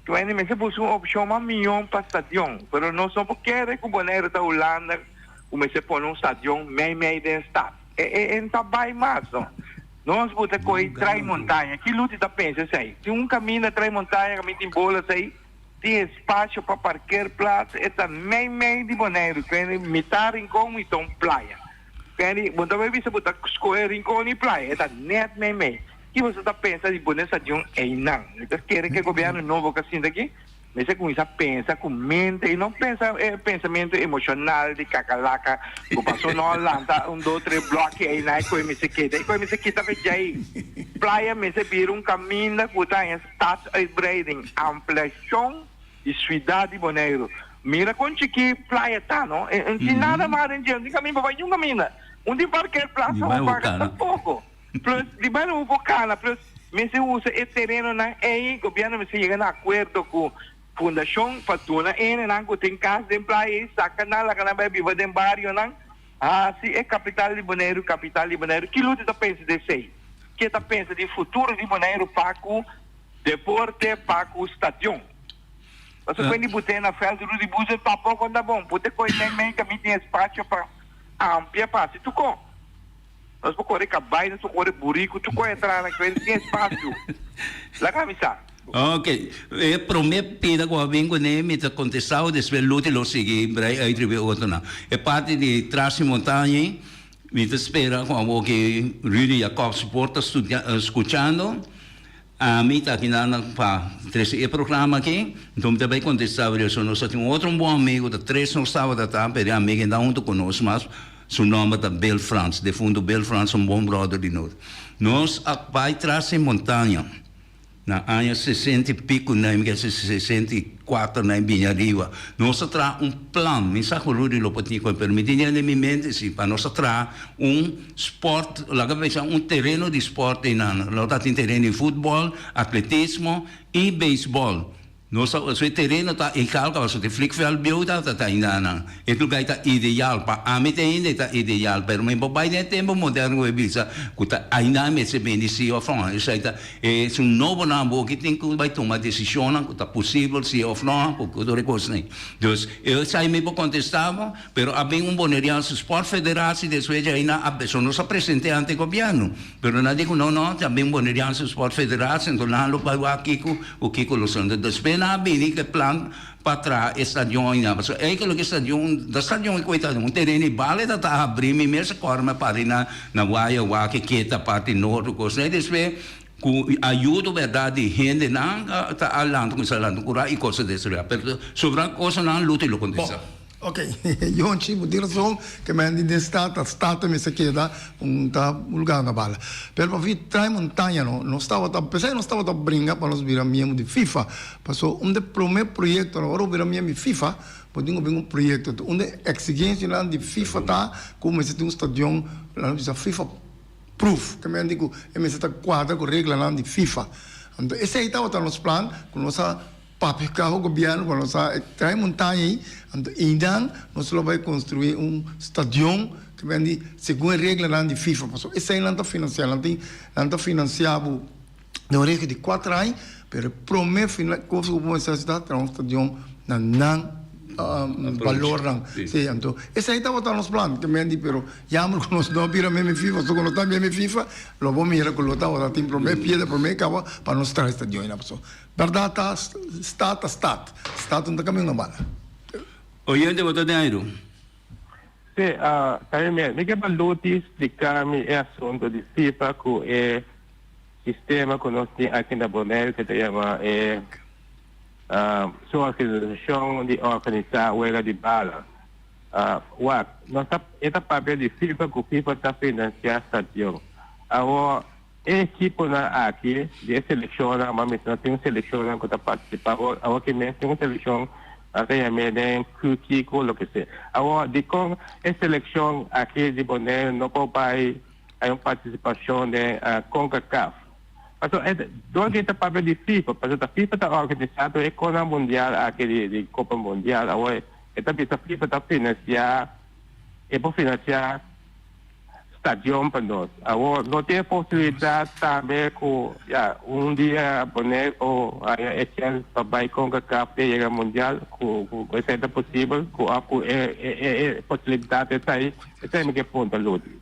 ku hende mester buska un opshon mas mihó pa stadion, pero nos no por kere ku Boneiru ta Hulanda ku mester pone un stadion mei mei den stad. E e ta bai mas no. Nos bo ta kohe trai montaña. Ki Luti ta pensa esei? Tin un kaminda trai montaña kaminda tin bola esei, tin espasio pa parkeerplaats, e ta mei mei di Boneiru. Kende mitá Rincon, mitá un playa. Kende bo ta bai bisa bo ta skohe Rincon ni playa, e ta net mei mei. Ki boso ta pensa di pone stadion einan? Mi ta kere ku e gobièrnu nobo ku a sinta aki Mester cuminsa pensa cu mente y no pensa e pensamento emocional di cacalaca cu paso no lanta un dos tres bloki ey na e coe mester keda e coe mester kita fe djey. Playa mester bira un caminda cu ta haña stadsuitbreiding, ampliacion di ciudad di Boneiru. Mira con chiki playa ta no, e no tin nada mas den dje, no tin caminda pa bay niun caminda. Un tin parkeerplaats pa bo paga tampoco. Plus di banda bo por cana, plus mester usa e terenonan ey, gobierno mester yega na acuerdo cu. Fundashon pa duna hendenan ku tin kas den playa ei saka nan laga nan bai biba den barionan, hasi e kapital di Boneiru kapital di Boneiru. Ki Luti ta pensa di esei? Ke ta pensa di futuro di Boneiru pa ku deporte, pa ku stadion? Pasobra ku di but'é na vèlt Rudy Buzer tampoko no ta bon. But'é ko'i mei mei kaminda tin espasio pa amplia pa hasi tuko. Nos por kore kabai, nos por kore buriku, tur kos entra na kwen tin espasio. Laga mi sa. Ok, e prome pida ku a bin kuné mi ta kontestá bo, despues Luti lo sigui brai uit riba e otronan. E parti di tras di montaña ei, mi ta spera ku awor ki Rudy Jacobs por ta studia skuchando. Ami ta aki nan pa trese e programa aki, enton mi ta bai contesta bo eso. Nos ta tin otro un bon amigo, ta tres nos tabata ta, pero e amigo ta hunto cu nos mas, su nomber ta Bill Frans, defunto Bill Frans, un bon brother di nos. Nos a bai tras e montaña na aña sesenta y pico, na mi kere 64 na bini ariba. Nos a traha un plan, mi sa cu Rudy lo por tin cu, pero mi tin den mi mente si, pa nos a traha un. Sport, laga pensa un tereno di sport einan. Lo ta tin tereno di futbol, atletismo y beisbol. Nos ta su e tereno ta egal caba su te vliegveld bieu ta ta ainda nan. E lugar ta ideal pa ami te ainda e ta ideal pero mi por bay den e tempo moderno cu e bisa cu ta ainda mester bini si of no. Esey ta e su nobonan bo ki tin cu bay tuma decisionnan cu ta posibel si of no cu tur e cosnan. Dus esey mi por contesta bo. Pero a bin un Boneriaanse Sportfederatie despues di aina a so nos a presente ante gobierno. Pero nan dico no no, ta bin Boneriaanse Sportfederatie enton nan lo bai wak kico cu kico lo son. Despues nan a bini cu e plan pa traha e stadion aina. Pasobra eigenlijk e stadion, ta stadion e koe ta un tereno di bala e ta ta habri mi mes a kòrda mi a para na na waya wak e keta parti noord cu cosnan. Y despues cu ayudo berdad di hendenan ta a lanta cuminsa lanta cura y cosas de esaki. Pero sobra cosanan Luti lo contesta. Ok, Yonchi, bo tin razon ke men di den stad, ta stad ta mester keda un ta un lugar na bala. Pero pa fi trae montaña no, nos tabata, pesai nos tabata bringa pa nos bira miembro di FIFA, paso un de prome proyectonan ora bo bira miembro di FIFA, bo tin ku bin un proyecto, un de exigencianan di FIFA ta ku mester tin un stadion, laga nos bisa FIFA proof, ke men di ku e mester ta kuadra ku reglanan di FIFA. Anto esei tabata nos plan ku nos a. Papia kaho gobierno pa nos a trae montaña ei, anto einan nos lo bai construi un stadion ke ben di segun e reglanan di FIFA, pasobra eseinan ta financia, nan tin nan ta financia bo den un regio di kuater aña, pero e prome kos ku bo mester hasi ta traha un stadion na nan balornan, si anto esei tabata nos plan ke men di pero Jammer ku nos no a bira meme FIFA, so ku nos ta meme FIFA lo bo mira ku lo tabata tin prome piedra prome kaba pa nos traha e stadion einan pasobra Berdad ta, stad ta stad. Stad no ta cambia una bala. Oyente bo ta den airu. Sí, tambe mi, mi ke pa Luti splica mi e asunto di FIFA cu e sistema cu nos tin aki na Boneiru cu ta yama e su organisacion di organisa wega di bala. Wak, nos ta e ta papia di FIFA cu FIFA ta financia stadion. Awor. E ekiponan aki di e selekshonnan, bo a menshoná tin un selekshonnan ku ta partisipá awor, awor ki mes tin un selekshon nan ta yam'é den Q-Kiko loke sea. Awor dikon e selekshon aki di Boneiru no por bai hay un partisipashon den Concacaf? Pasobra e dor di e ta papia di FIFA, pasobra ta FIFA ta organisá tur e konan mundial aki di di Kopa Mundial, awor e ta bisa FIFA ta finansiá e por finansiá. stadion pa nos. Awor no tin e posibilidad tambe cu ya un dia Bonaire por haya e chens pa bay Concacaf te yega Mundial cu cu esey ta posibel cu of cu e e e posibilidad ta ey esey mi ke punta Ludi.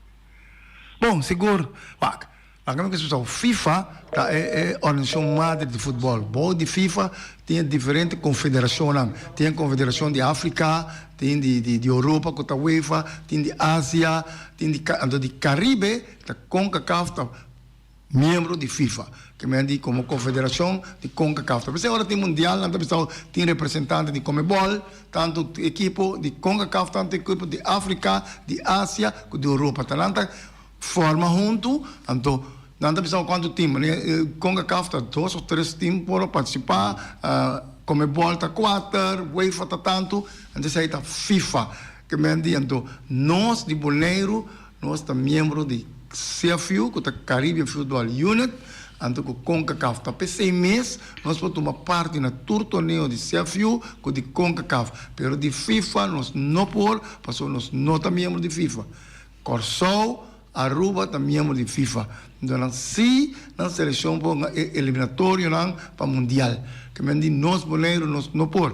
Bon, sigur. Wak, Laga mi kisa FIFA ta e e organisashon madre di futbòl. Bou di FIFA tin e diferente konfederashonnan. Tin e konfederashon di Afrika, tin di di di Europa ku ta UEFA, tin di Asia, tin di anto di Karibe ta Concacaf ta miembro di FIFA. Ke men di komo konfederashon di Concacaf. Ta p'esei ora tin mundial nan ta bisa tin representante di Comebol, tantu ekipo di Concacaf, tantu ekipo di Afrika, di Asia ku di Europa. Ta nan ta. Forma huntu, anto nan ta bisa cuanto team, Concacaf ta dos of tres team por a participa, Comebol ta cuater, UEFA ta tanto, anto esey ta FIFA. Ke men di anto nos di Boneiru nos ta miembro di CFU cu ta Caribbean Football Unit, Anto ku Concacaf. Ta p'esei mes nos por tuma parti na tur torneo di CFU ku di Concacaf. Pero di FIFA nos no por pasobra nos no ta miembro di FIFA. Kòrsou, Aruba ta miembro di FIFA. Enton nan si nan selekshon por hunga e eliminatorionan pa mundial. Ke men di nos Boneiru nos no por.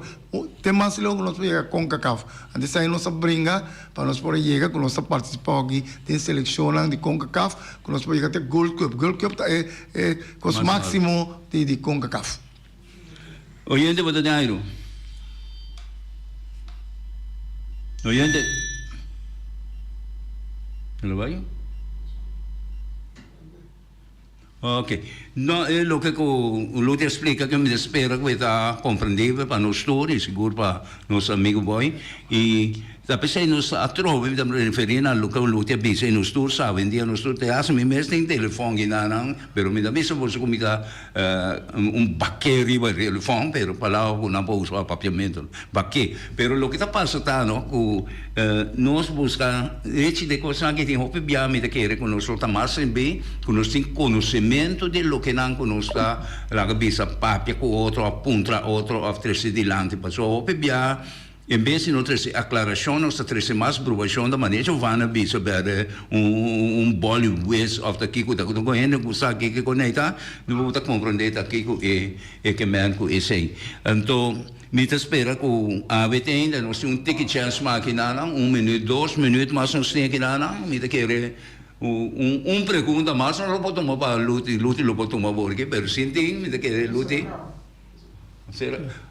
Te mas leu ku nos por yega Concacaf. Antes ai nos a bringa pa nos por a yega ku nos ta partisipá aki den selekshonnan di Concacaf ku nos por yega te Gold Cup. Gold Cup ta e e kos máksimo di di Concacaf. Oyente bo ta den airu? Oyente. Lo bai? Ok. No, e loke ku Luther splika ke mi ta spera ku e ta komprendibel pa nos tur i sigur pa nos amigu Boy. I ta p'esei nos ta atrobe, mi ta referí na loke Luther bisa i nos tur sa awendia nos tur te hasi mi mes tin telefòn ginanan, pero mi ta bisa boso ku mi ta un baké riba e telefòn, pero palabra ku nan por usa pa papiamentu, baké. Pero loke ta pasa ta no ku nos buska hechi de kosnan ke tin hopi bia mi ta kere ku nos lo ta mas sirbi, ku nos tin konosementu di lokenan ku nos ta laga bisa papia ku otro òf puntra otro òf trese dilanti. Pasobra hopi bia En bes di no trese aklarashon nos ta trese mas brubashon ta manera Giovanna bisa berde un boli wis of ta kiko ta ku hende ku sa kiko ku nei ta no bo ta komprende ta kiko e e ke men ku esei. Anto mi ta spera ku awe te ainda nos tin un tiki chèns mas akinanan un minüt dos minüt mas nos tin akinanan mi ta kere un un pregunta mas nos lo por tuma pa Luti Luti lo por tuma aworki pero sin tin mi ta kere Luti.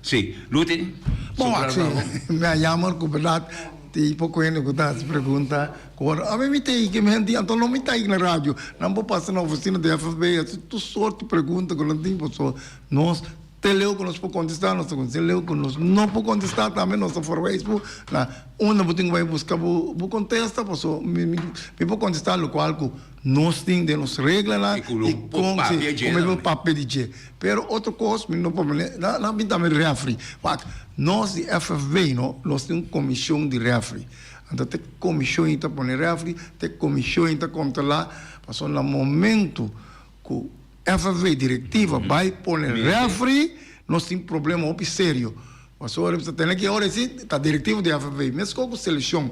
Sí, Luti. Bon, wak, sí. Mi a yammer ku bèrdat tin poko hende ku ta hasi pregunta. Ku ora ami mi ta higi mi hende, anto no mi ta higi na radio. Nan por pasa na ofisina di FFB, hasi tur sorti pregunta ku nan tin. Pasobra nos te leu ku nos por kontestá, nos ta kontestá. Te leu ku nos no por kontestá tambe nos ta verwijs bo na unda bo tin ku bai buska bo kontesta. Pasobra mi mi por kontestá lokual ku nos tin den nos reglanan i kon si ku mi por papia di dje. Pero otro cos mi no por mane na na bin tambe refri. Wak, nos di FFB no, nos tin un comision di refri. Anto te comision ei ta pone refri, te comision ei ta controla, pasobra na momento cu FFB directiva bay pone refri, nos tin problema hopi serio. Pasobra ta tene ki ora si ta directiva di FFB, mescos cu seleccion.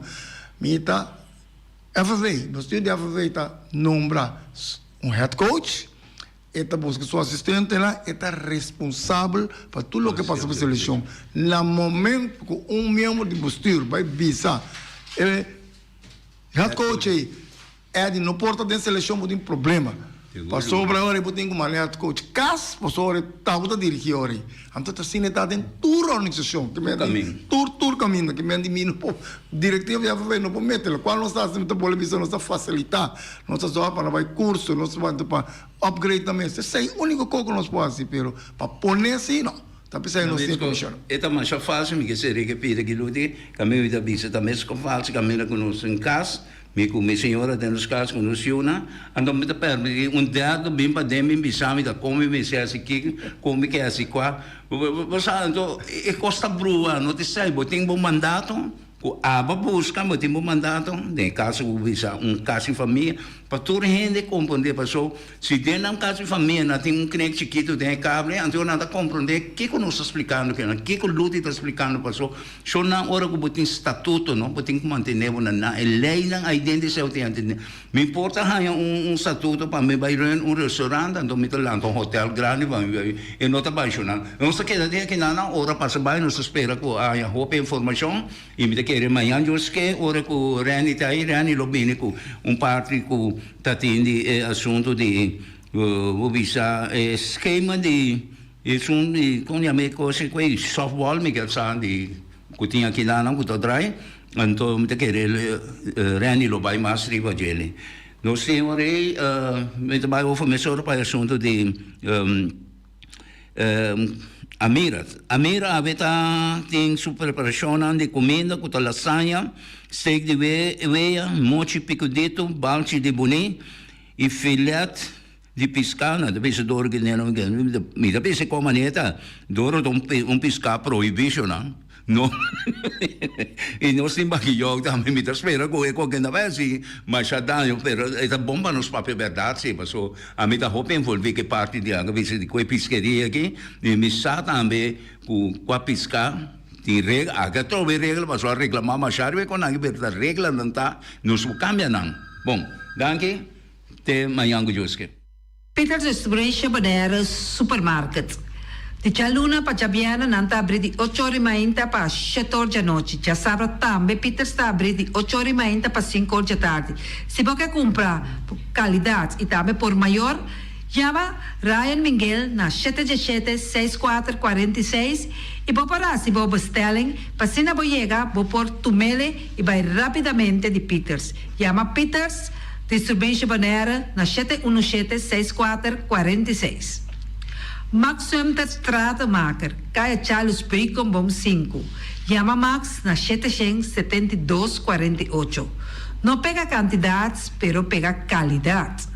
Mi ta FFB, bestuur di FFB ta nombra un head coach, E ta buska su asistentenan, e ta responsabel pa tur loke pasa pa selekshon. Na momento ku un miembro di bestuur bai bisa e head coach ei, Eddy no por ta den selekshon bo tin problema. Pasobra ora ei bo tin ku manda e head coach kas, pasobra e tabata dirigí ora ei. Anto ta asina e ta den tur organisashon, ke men di tur tur kaminda, ke men di mi no por, direktiva di FFB no por mete, lokual nos ta hasi mi ta bolbe bisa nos ta fasilitá, nos ta sòru pa nan bai kurso, nos ta bai pa upgrade nan mes, esei úniko kos ku nos por hasi, pero pa pone si no, ta p'esei nos tin komishon. E ta masha fásil, mi ke seri ke pida ki luti, kaminda mi ta bisa ta mes kon fásil kaminda ku nos tin kas. Mi ku mi señora den nos kas ku nos yunan, anto mi ta permití un dèrdo bin paden mi bisa mi ta kon mi mester hasi kiko, kon mi ke hasi kua. Bo sa, anto e kos ta brua, no ta esei. Bo tin bo mandato ku abo buska, bo tin bo mandato, den e kaso ku bo bisa un kas di famia, pa tur hende komprondé. Paso si den nan kas di famia nan tin un knek chikitu den e kable, anto nan ta komprondé kiko nos ta splikando kinan, kiko Luti ta splikando. Paso So nan ora ku bo tin statuto no, bo tin ku mantene bo na nan e leinan ai den di esei bo tin antene. Mi por ta haña un un statuto pa mi bai run un restaurant anto mi ta lanta un hotel grandi pa mi bai e no ta bai sho nan. Nos ta keda den akinan nan ora pasa bai nos ta spera ku a haña hopi informashon i mi ta kere mañan Dios ke ora ku Renny ta ai Renny lo bini ku un parti ku ta tin di e asunto di bo bisa e skema di Esun di kon yama e kos ku ei softball mi ker sa di ku tin aki nan ku ta drai anto mi ta kere Renny lo bai mas riba djele. Nos tin ora ei mi ta bai over mesora pa e asuntu di Amira. Amira awe ta tin su preparashonnan di kuminda ku ta lasaña, steak di wea, mochi pikudito, balchi di buni i filet. Di piská nan ta bisa dor ki neno mi ta bisa kon manera ta dor ta un piská prohibisho nan. No y nos tin bakiyou tambe mi ta spera cu e koke no bay haci masha daño pero e ta bon pa nos papia berdad si paso ami ta hopi envolvi cu e parti di aca bisa di cu e piskeria aki y mi sa tambe cu cua pisca tin regla aca trobe regla paso a reclama masha riba e con aki pero ta reglanan ta nos por cambia nan bon danki te mañan cu Dios ke. Peter Distribution Bonaire Supermarket. Di djaluna pa djabièrnè nan ta abrí di ocho or i mainta pa shete or djanochi. Djasabra tambe Peters ta abrí di ocho or i mainta pa sinku or djatardi. Si bo ke kumpra ku kalidat i tambe por mayor, yama Ryan Minguel na shete djeshete, seis kuater, 46 i bo por hasi bo bestelling pa asina bo yega bo por tumele i bai rápidamente di Peters. Yama Peters Distribution Bonaire na 717 64 46. Max Sumter Stratenmaker, Kaya Charles Beukenboom 5. Yama Max na 772 48. No pega kantidat, pero pega kalidat.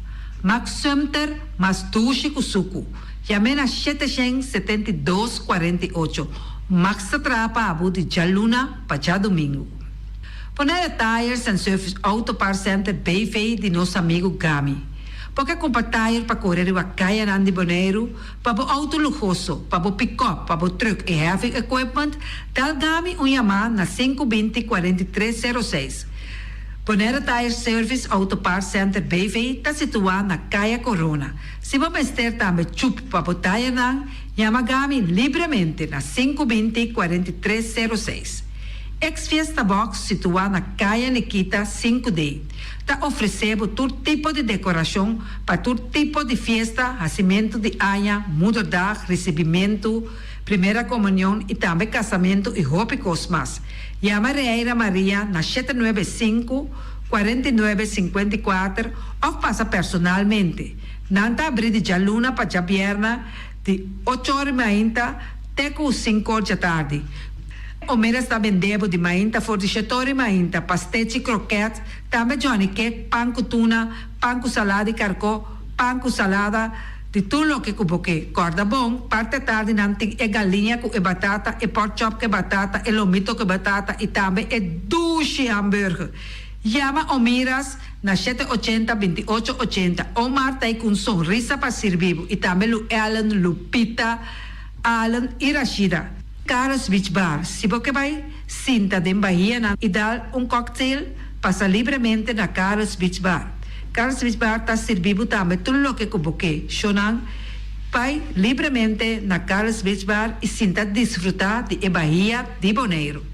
Max Sumter mas dushi ku suku. Yam'é na 772 48. Max ta traha pa bo di djaluna pa djadumingu. Bonaire Tires and Service Auto Parts Center BV di nos amigu Gami. Bo ke kumpra tire pa kore riba kayanan di Boneiru, pa bo outo luhoso, pa bo pikòp, pa bo trùk i heavy equipment, dal Gami un yamá na 5 20 43 06. Bonaire Tire Service Auto Parts Center BV ta situá na Kaya Corona. Si bo mester tambe chup pa bo tirenan, yama Gami libremente na 5 20 43 06. Ex Fiesta Box situá na Kaya Nikita 5 D ta ofresé bo tur tipo di dekorashon pa tur tipo di fiesta, hasimentu di aña, moederdag, risibimentu, primera komunion i tambe kasamentu i hopi kos mas. Yama Reira Maria na 795 49 54 òf pasa personalmente. Nan ta abrí di djaluna pa djabièrnè di ocho or mainta te ku sinku or djatardi. Omeras ta bende bo di mainta for di shetori mainta, pastechi, kroket, tambe johnny cake, pan ku tuna, pan ku salada di karkó, pan ku salada, di tur loke ku bo ke. Kòrda bon, parti atardi nan tin e galiña ku e batata, e pork chop ku e batata, e lomito ku e batata i tambe e dushi hamburger. Yama Omiras na shete ochenta, 28 ochenta. Omar ta ei ku un sonrisa pa sirbi bo i tambe Lu Ellen, Lupita, Allen i Rashida. Carlos Beach Bar, Si bo ke bai sinta den bahianan i dal un cocktail, pasa libremente na Carlos Beach Bar. Carlos Beach Bar ta sirbi bo tambe tur loke ku bo ke. Shownan, bai libremente na Carlos Beach Bar i sinta disfrutá di e bahia di Boneiru.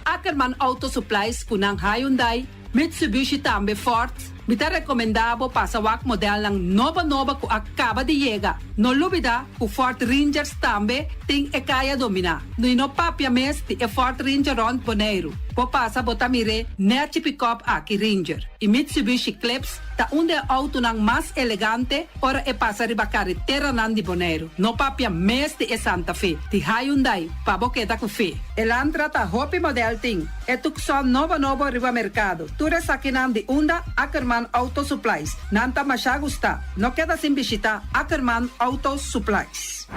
Ackerman Auto Supplies ku nan Hyundai, Mitsubishi tambe Ford, mi ta recomenda bo pasa wak modelnan nobo nobo cu a caba di yega. No lubida cu Ford Rangers tambe tin e caya domina. Y no papia mes di e Ford Ranger rond Boneiru. Bo pasa bo ta mir'e nechi pick-up aki Ranger. Y Mitsubishi Eclipse ta un di e autonan mas elegante ora e pasa riba careteranan di Boneiru. No papia mes di e Santa Fe di Hyundai pa bo keda cu fe. Elantra ta hopi model tin. E Tucson nobo nobo riba merkado. Tur esakinan di unda Ackerman Auto Supplies. Nan ta masha gusta. No keda sin bishita Ackerman Auto Supplies.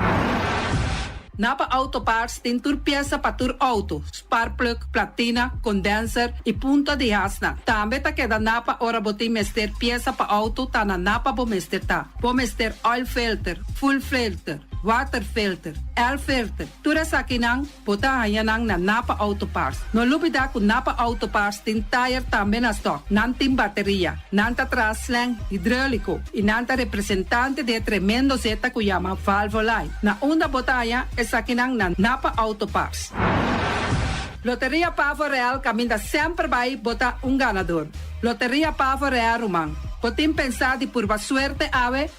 Napa Auto Parts tin tur piesa pa tur auto, sparkplug, platina, condenser y punta di hasnan. Tambe ta keda Napa ora bo tin mester piesa pa auto ta na Napa bo mester ta. Bo mester oil filter, fuel filter, water filter, air filter, tur esakinan Bo ta haña nan na Napa Auto Parts. No lubidá ku Napa Auto Parts tin tayer tambe na stòk. Nan tin bateria. Nan ta traha slang hidróliko i nan ta representante di e tremendo zeta ku yama Valvoline. Na unda bo ta haña esakinan na Napa Auto Parts. Loteria Pavo Real kaminda semper bai bo ta un ganador. Loteria Pavo Real ruman. Bo tin pensá di purba suerte awe?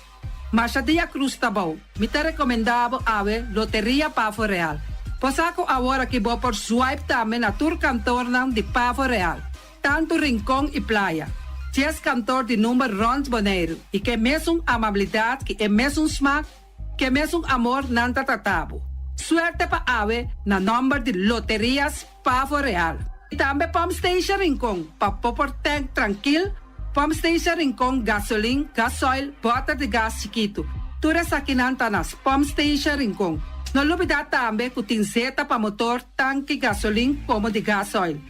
Masha dia Cruz ta bou. Mi ta recomenda bo awe Loteria Pavo Real. Bo sa cu awor aki bo por swipe tambe na tur kantornan di Pavo Real, tanto Rincon y Playa. Dies kantor di number rond Boneiru y ke mesun amabilidad ki e mesun smaak, ke mesun amor nan ta trata bo. Suerte pa awe na nomber di Loterias Pavo Real. Y tambe Pump Station Rincon pa bo por tank trankil. Pump Station Rincon, gasolin, gasoil, boter di gas chikitu. Tur esakinan ta na Pump Station Rincon. No lubidá tambe ku tin zeta pa motor, tanki gasolin komo di gasoil.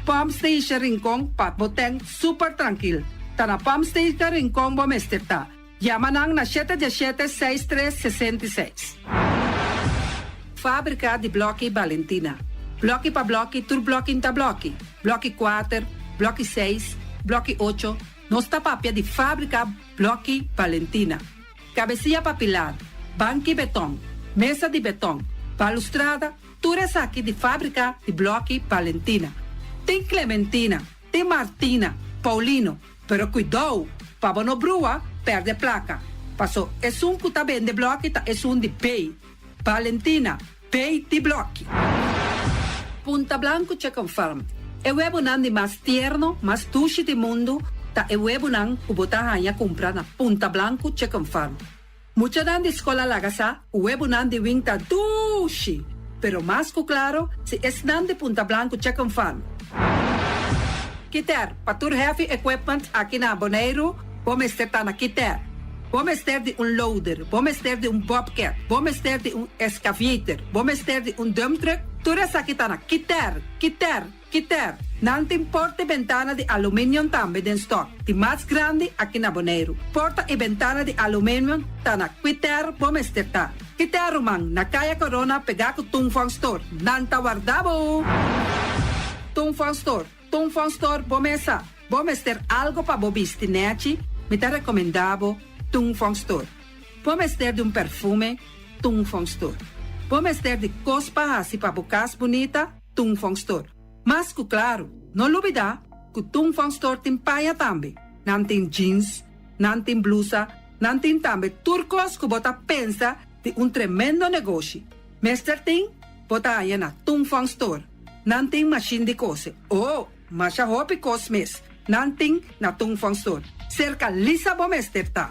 Pump Station Rincon pa bo tèn super trankil. Ta na Pump Station Rincon bo mester ta. Yama nan na shete diesshete seis tres 66. Fábrika di blòki Balentina. Blòki pa blòki tur blòki n'ta blòki. Blòki kuater, blòki seis, blòki ocho, nos ta papia di fábrika blòki Balentina. Kabesia pa pilar, banki beton, mesa di beton, balustrada, tur esaki di fábrika di blòki Balentina. Tin Clementina, tin Martina, Paulino, Pero kuidou, pa bo no brua, pèrdè plaka. Paso esun ku ta bende blòki ta esun di bei. Valentina, bei di blòki. Punta Blanco Chicken Farm, E webonan di mas tierno, mas dushi di mundu ta e webonan ku bo ta haña kumpra na Punta Blanco Chicken Farm. Muchanan di skol a laga sa ku webonan di wing ta dushi, pero mas ku klaro si esnan di Punta Blanco Chicken Farm. Kiter, pa tur heavy equipment aki na Boneiru, bo mester ta na Kiter. Bo mester di un loader, bo mester di un bobcat, bo mester di un excavator, bo mester di un dump truck, tur esaki ta na Kiter, Kiter, Kiter, nan tin porta i bentana di aluminium tambe den stock, di mas grandi aki na Boneiru. Porta i bentana di aluminium ta na Kiter bo mester ta. Kiter ruman, na Kaya Corona pegá ku Tung Fong Store. Nan ta warda bo! Tung Fong Store, Tung Fong Store bo mesa. Bo mester algo pa bo bisti nechi, mi ta rekomendá bo Tung Fong Store. Bo mester di un perfume, Tung Fong Store. Bo mester di kos pa hasi pa bo kas bunita, Tung Fong Store. Mas ku klaru, no lubidá ku Tung Fong Store tin paña tambe. Nan tin jeans, nan tin blusa, nan tin tambe tur kos ku bo ta pensa di un tremendo negoshi. Mester tin, bo ta haña na Tung Fong Store. Nan tin mashin di kose. Oh, masha hopi kos mes nan tin na Tung Fong Store. Serka Lisa bo mester ta.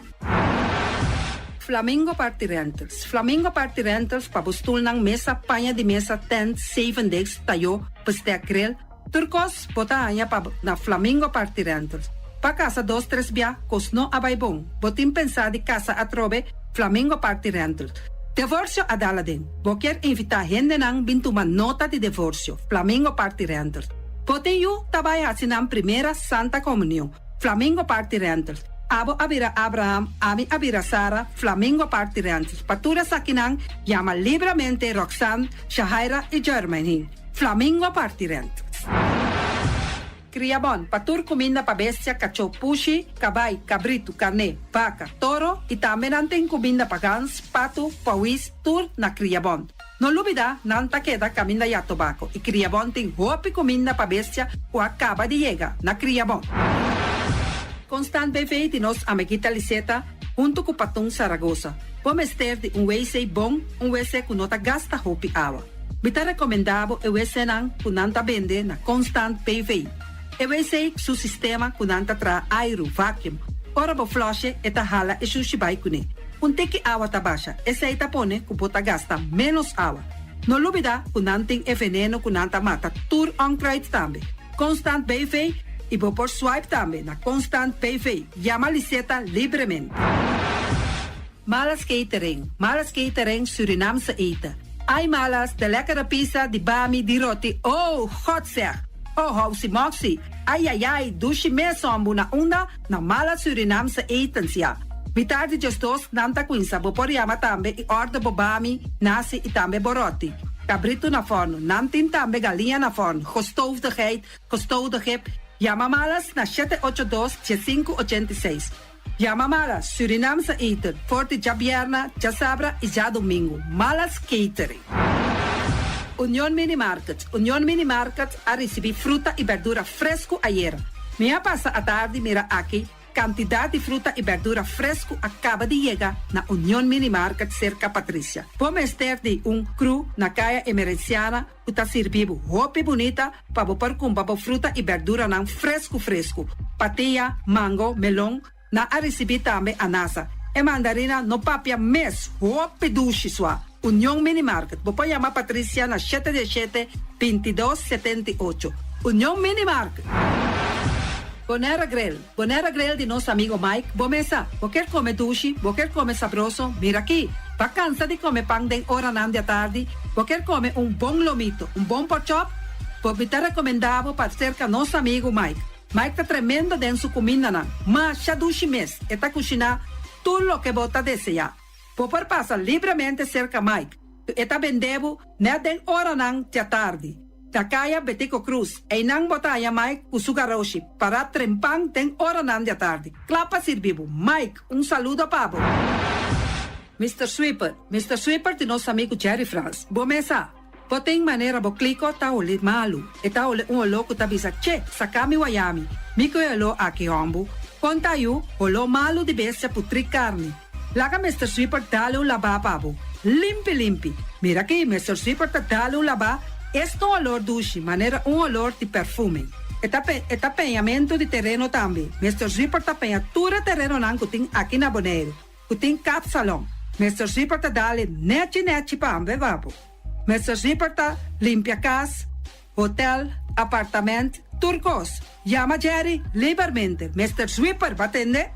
Flamingo Party Rentals Flamingo Party Rentals pa bo stulnan, mesa, paña di mesa, tent, zeven deks, tayó, bestek, grill, tur kos bo ta haña pa na Flamingo Party Rentals. Pa kasa dos tres bia kos no a bai bon, bo tin pensá di kasa atrobe, Flamingo Party Rentals. Devorsio a dal aden. Bo kier invitá hendenan bin tuma nota di devorsio, Flamingo Party Rentals. Bo tin yu ta bai hasi nan primera Santa Komunion. Flamingo Party Rentals. Abo a bira Abraham, ami a bira Sara, Flamingo Party Rentals. Pa tur esakinan, yama libramente Roxanne, Shahaira i Jermaine. Flamingo Party Rentals. Kriabon, pa tur kuminda pa bestia, kachó, pushi, kabai, kabritu, karné, baka, toro i tambe nan tin kuminda pa gans, patu, pawis, tur na Kriabon. No lubida, nan ta keda kaminda ya tobako i Kriabon tin hopi kuminda pa bestia ku a kaba di yega na Kriabon. Constant BV di nos amiguita Liseta huntu ku Patun Saragosa. Bo mester di un wc bon, un wc ku no ta gasta hopi awa. Mi ta rekomendá bo e wcnan ku nan ta bende na Constant BV. E wc su sistema ku nan ta traha airu, vacuum. Ora bo flush'e e ta hala e shushi bai kuné. Un tiki awa ta basha, esei ta pone ku bo ta gasta ménos awa. No lubidá ku nan tin e veneno ku nan ta mata tur onkruid tambe. Constant BV i bo por swipe tambe na Constant BV. Yama Liseta libremente. Malas Catering, Malas Catering Surinaamse eten. Ai Malas, de lekkere pizza, di bami, di roti, oh, God zeg! Oh, housi moxi, ai ai ai, dushi mes hombu na unda? Na Malas Surinaamse etens, ya. Mitar di 12 nan ta cuinsa, bo por yama tambe y order bo bami, nasi y tambe bo roti. Cabrito na forno, nan tin tambe galiña na forno, gestoofde geit, gestoofde kip. Yama Malas na 782 1586. Yama Malas Surinaamse eten for di djabierna, djasabra y djadomingo. Malas Catering. Union Mini Market Union Mini Market a ricibi fruta y berdura fresco ayera. Mi a pasa atardi mira aki cantidad di fruta y berdura fresco a caba di yega na Union Mini Market cerca Patricia. Bo mester di un crew na Caya Emerenciana ku ta sirbi bo hopi bunita pa bo por kumpra bo fruta i berduranan fresku fresku. Patia, mango, melon, nan a risibí tambe anasa. E mandarina no papia mes, hopi dushi sua. Union Mini Market, bo por yama Patricia na shete diesshete, 22 78. Union Mini Market! Bonera Grill, Bonera Grill di nos amigo Mike, bo mesa, bo kier come dushi, bo kier come sabroso, mira aki! Ba cansa di come pan den oranan di atardi, bo kier come un bon lomito, un bon porkchop? Bo mi ta recomenda bo pa cerca nos amigo Mike. Mike ta tremendo den su cumindanan, masha dushi mes, e ta cushina tur loke bo ta desea. Bo por pasa libremente serka Mike, ku e ta bende bo nèt den oranan djatardi. Na kaya Betico Cruz, einan bo ta haña Mike ku su garoshi pará trempan den oranan djatardi, kla pa sirbi bo. Mike, un saludo pa bo! Mister Sweeper, Mister Sweeper di nos amigu Jerry Frans. Bo mesa! Bo tin manera bo kliko ta holi malu. E ta holi un oló ku ta bisa, Che, saka mi wayami. Mi ku e oló aki hòmbu. Kon ta yu, holó malu di bestia putrí karni. Laga Mister Sweeper dale un labá pa bo. Limpi limpi. Mira aki, Mister Sweeper ta dale un labá, esta un olor dushi, manera un olor di perfume. E ta e ta peñamentu di tereno tambe. Mister Sweeper ta peña tur e terenonan ku tin aki na Boneiru. Ku tin kapsalon. Mister Zipper ta dale nechi nechi pa ambe babo. Mister Zipper ta limpia kas, hotel, apartament, tur kos. Yama Jerry libermente. Mister Zwipper ba tende?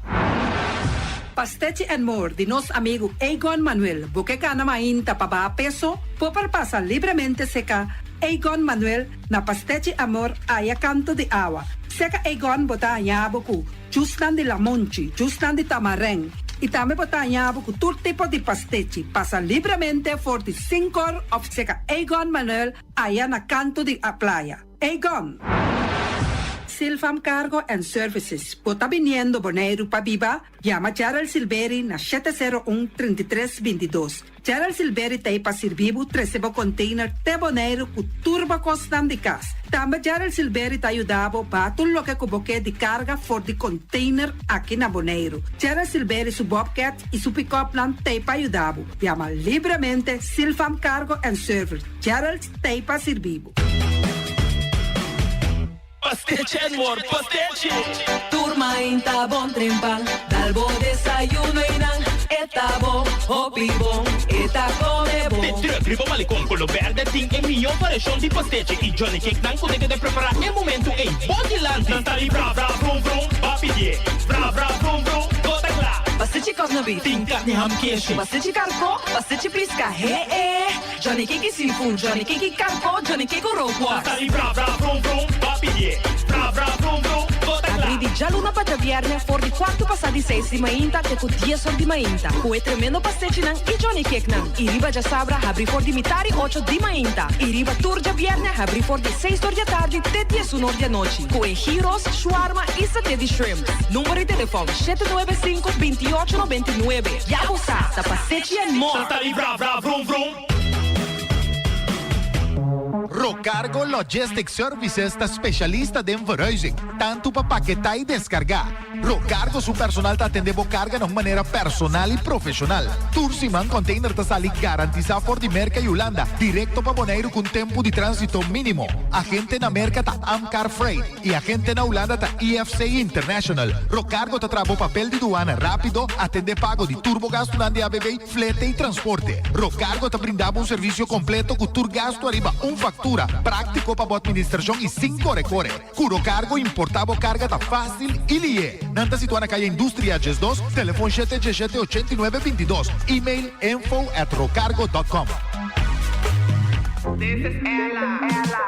Pastechi and More di nos amigu Egon Manuel. Bo ke gana mainta pa baha peso? Bo por pasa libremente seka Egon Manuel na Pastechi Amor aya kanto di awa. Seka Egon bo ta haña bo ku Jusnan di lamonchi, jusnan di tamarèn i tambe bo ta haña bo ku tur tipo di pastechi. Pasa libremente for di sinkor òf seka Egon Manuel aya na kantu di a playa. Egon! Silvam Cargo and Services, bo ta biniendo Boneiru pa biba? Yama Gerald Silberi na 701 33 22. Gerald Silberi ta ei pa sirbi bo trese bo container te Boneiru ku tur bo kosnan di kas. Tambe Gerald Silberi ta yuda bo baha tur loke ku bo ke di karga for di container aki na Boneiru. Gerald Silberi su bobcat i su pick-upnan ta ei pa yuda bo. Yama libremente Silfam Cargo and Service. Gerald ta ei pa sirbi bo. Pastechi and more pastechi! Tur mainta bon trempan, dal bo desayuno y nan e ta bo, hopi bon, e ta come bon. De truck riba Malecon Colo Berde tin e mihó variashon di pastechi y Johnny Cake nan ku ta keda prepará e momentu ei bo dilanti. Nan ta di bra bra vrum vrum, ba pidié bra bra vrum vrum, bo ta kla. Pastechi kòsna beef. Tin karni ham keshi. Pastechi karkó, pastechi piska, he e. Johnny Cake seafood, Johnny Cake karko, Johnny Cake rookworst. Ta sali bra bra vrum vrum, ba pidié bra bra vrum vrum, bo ta kla. Abrí di djaluna pa djabièrnè for di kuartu pasá di seis di mainta te ku dies or di mainta ku e tremendo pastechinan i Johnny Cakenan. I riba djasabra habrí for di mitar i ocho di mainta i riba tur djabièrnè habrí for di seis or di atardi te diesun or di anochi ku e gyros, shwarma i saté di shrimp. Number di telefòn, 795 28 99. Ya bo sa, ta pastechi and more! Ta sali bra bra vrum vrum. Rocargo Logistic Services ta specialista den verhuizing, tanto pa paketá y descargá. Rocargo su personal ta atendé bo carga na un manera personal y profesional. Tur siman container ta sali garantisa for di Merca y Hulanda directo pa Boneiru cu un tempo di transito minimo. Agente na Merca ta Amcar Freight. Y agente na Hulanda ta IFC International. Rocargo ta traha bo papel di duana rapido, atende pago di tur bo gastunan di ABB, flete y transporte. Rocargo ta brinda bo un servicio completo cu tur gastu ariba un factura, practico pa bo administracion y sin core core. Cu Rocargo importa bo carga ta facil y lihe. Nan ta situa na Calle Industria 12, telefon shete diesshete 89 22, email info at rocargo dot com.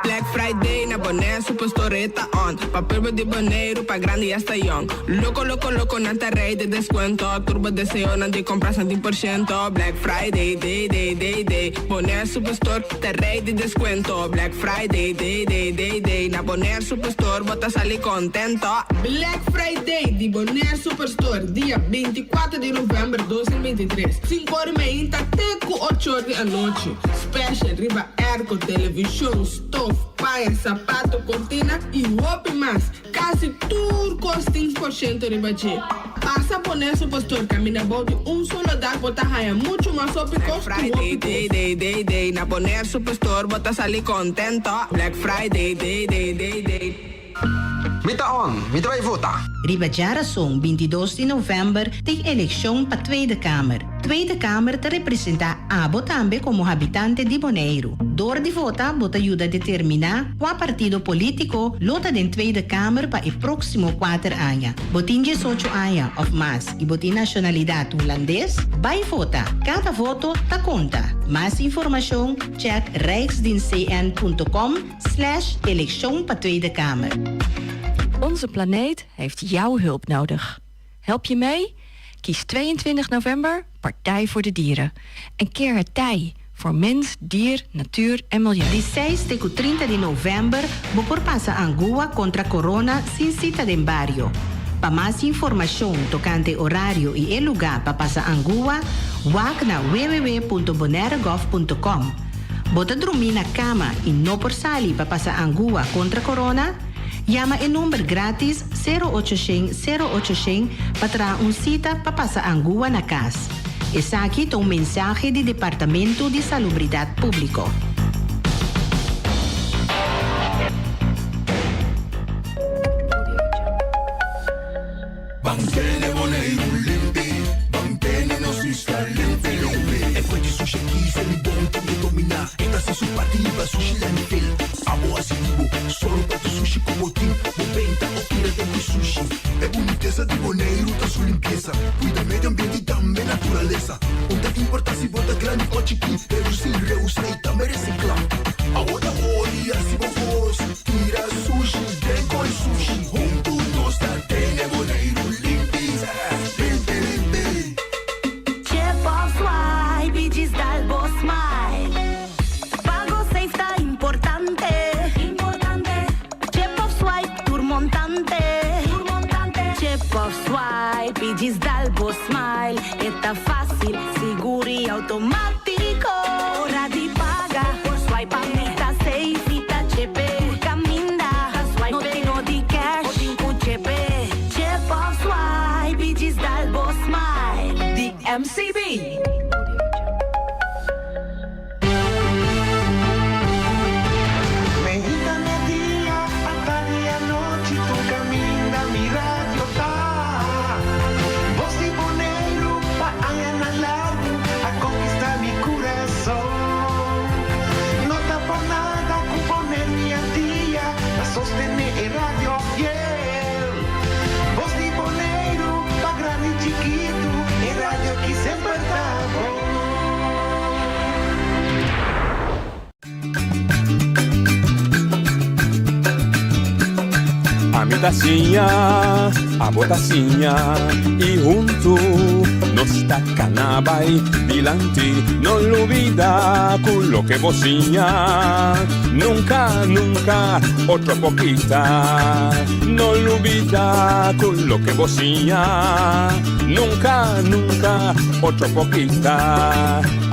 Black Friday na Bonaire Superstore e ta on Pa pueblo di Boneiru, pa grandi hasta yong Loko loko loko nan ta rei di deskuento Tur bo deseonan di kompra san tin por shento Black Friday day day day day Bonaire Superstore ta rei di deskuento Black Friday day day day day Na Bonaire Superstore bo ta sali kontento Black Friday di Bonaire Superstore dia 24 di novèmber 2023 Sinku ora i meinta te ku ocho or di anochi. Special riba airco, television, stof, paña, sapato, cortina y hopi mas. Casi tur cos tin por ciento riba dje. Pasa pone su pastor caminda bou di un solo dak bo ta haya mucho mas hopi cos Black cu Friday hopi cos. day day day day na Bonaire Superstore bo ta sali contento. Black Friday day day day day. Mi ta on, mi ta bai vota. Riba djarason 22 di novèmber tin elekshon pa Tweede Kamer. Tweede Kamer ta representá abo tambe komo habitante di Boneiru. Dor di vota bo ta yuda determiná kua partido polítiko lo ta den Tweede Kamer pa e próksimo kuater aña. Bo tin diesocho aña òf mas i bo tin nashonalidat hulandes? Bai vota! Kada voto ta konta! Mas informashon chèk rijksdienstcn.com slash elekshon pa Tweede Kamer. Onze planeet heeft jouw hulp nodig. Help je mee? Kies 22 november Partij voor de Dieren. En keer het tij voor mens, dier, natuur en milieu. Di seis te ku 30 di novèmber bo por pasa angua kontra korona sin sita den bario. Pa mas informashon tokante orario i e lugá pa pasa angua, wak na www.bonairegov.com. Bo ta drumí na kama i no por sali pa pasa angua kontra korona? Yama e number grátis sero ocho shen sero ocho shen pa traha un sita pa pasa angua na kas. Esaki ta un mensahe di Departamento di Salubridat Públiko. Ban tene Boneiru limpi, ban tene nos isla limpi limpi. E kue di sushi aki se mi bon tin e dominá. E ta hasi su parti riba sushi landfill. Abo hasi di bo, sòru pa tur sushi ku bo tin. Bo benta o tira den ku sushi. E bunitesa di Boneiru ta su limpiesa. Kuida medio ambiente i tambe naturalesa. Un ta importá si bo ta grandi o chikí. Redusí, reusá i tambe resiklá. Abo ta hori hasi bo kos. Tira sushi den koi sushi. Huntu nos ta tene Boneiru limpi. Limpi limpi. Chip of swipe i djis dal bo smile. Pago safe ta importante. Chip of swipe tur montante. Chip of swipe i djis dal bo smile. E ta fásil, sigur i outomátiko. Ora di paga, por swipe pa mi ta safe. Mi ta chip e tur kaminda. No tin no di cash, bo tin ku chip e. Chip of swipe i djis dal bo smile. Di MCB. Meinta media, atardi anochi, tur kaminda mi radio ta. Bos di Boneiru pa añanan largu a konkistá mi kurason. No ta por nada ku Boneiru i Antia ta sostené e radio fiel. Bos di Boneiru pa grandi i chikitu, e radio ki semper ta bon. Ami ta siña, abo ta siña i huntu nos ta kana bai dilanti. No lubida ku loke bo siña nunka, nunka otro por kita. No lubida ku loke bo siña nunka, nunka otro por kita.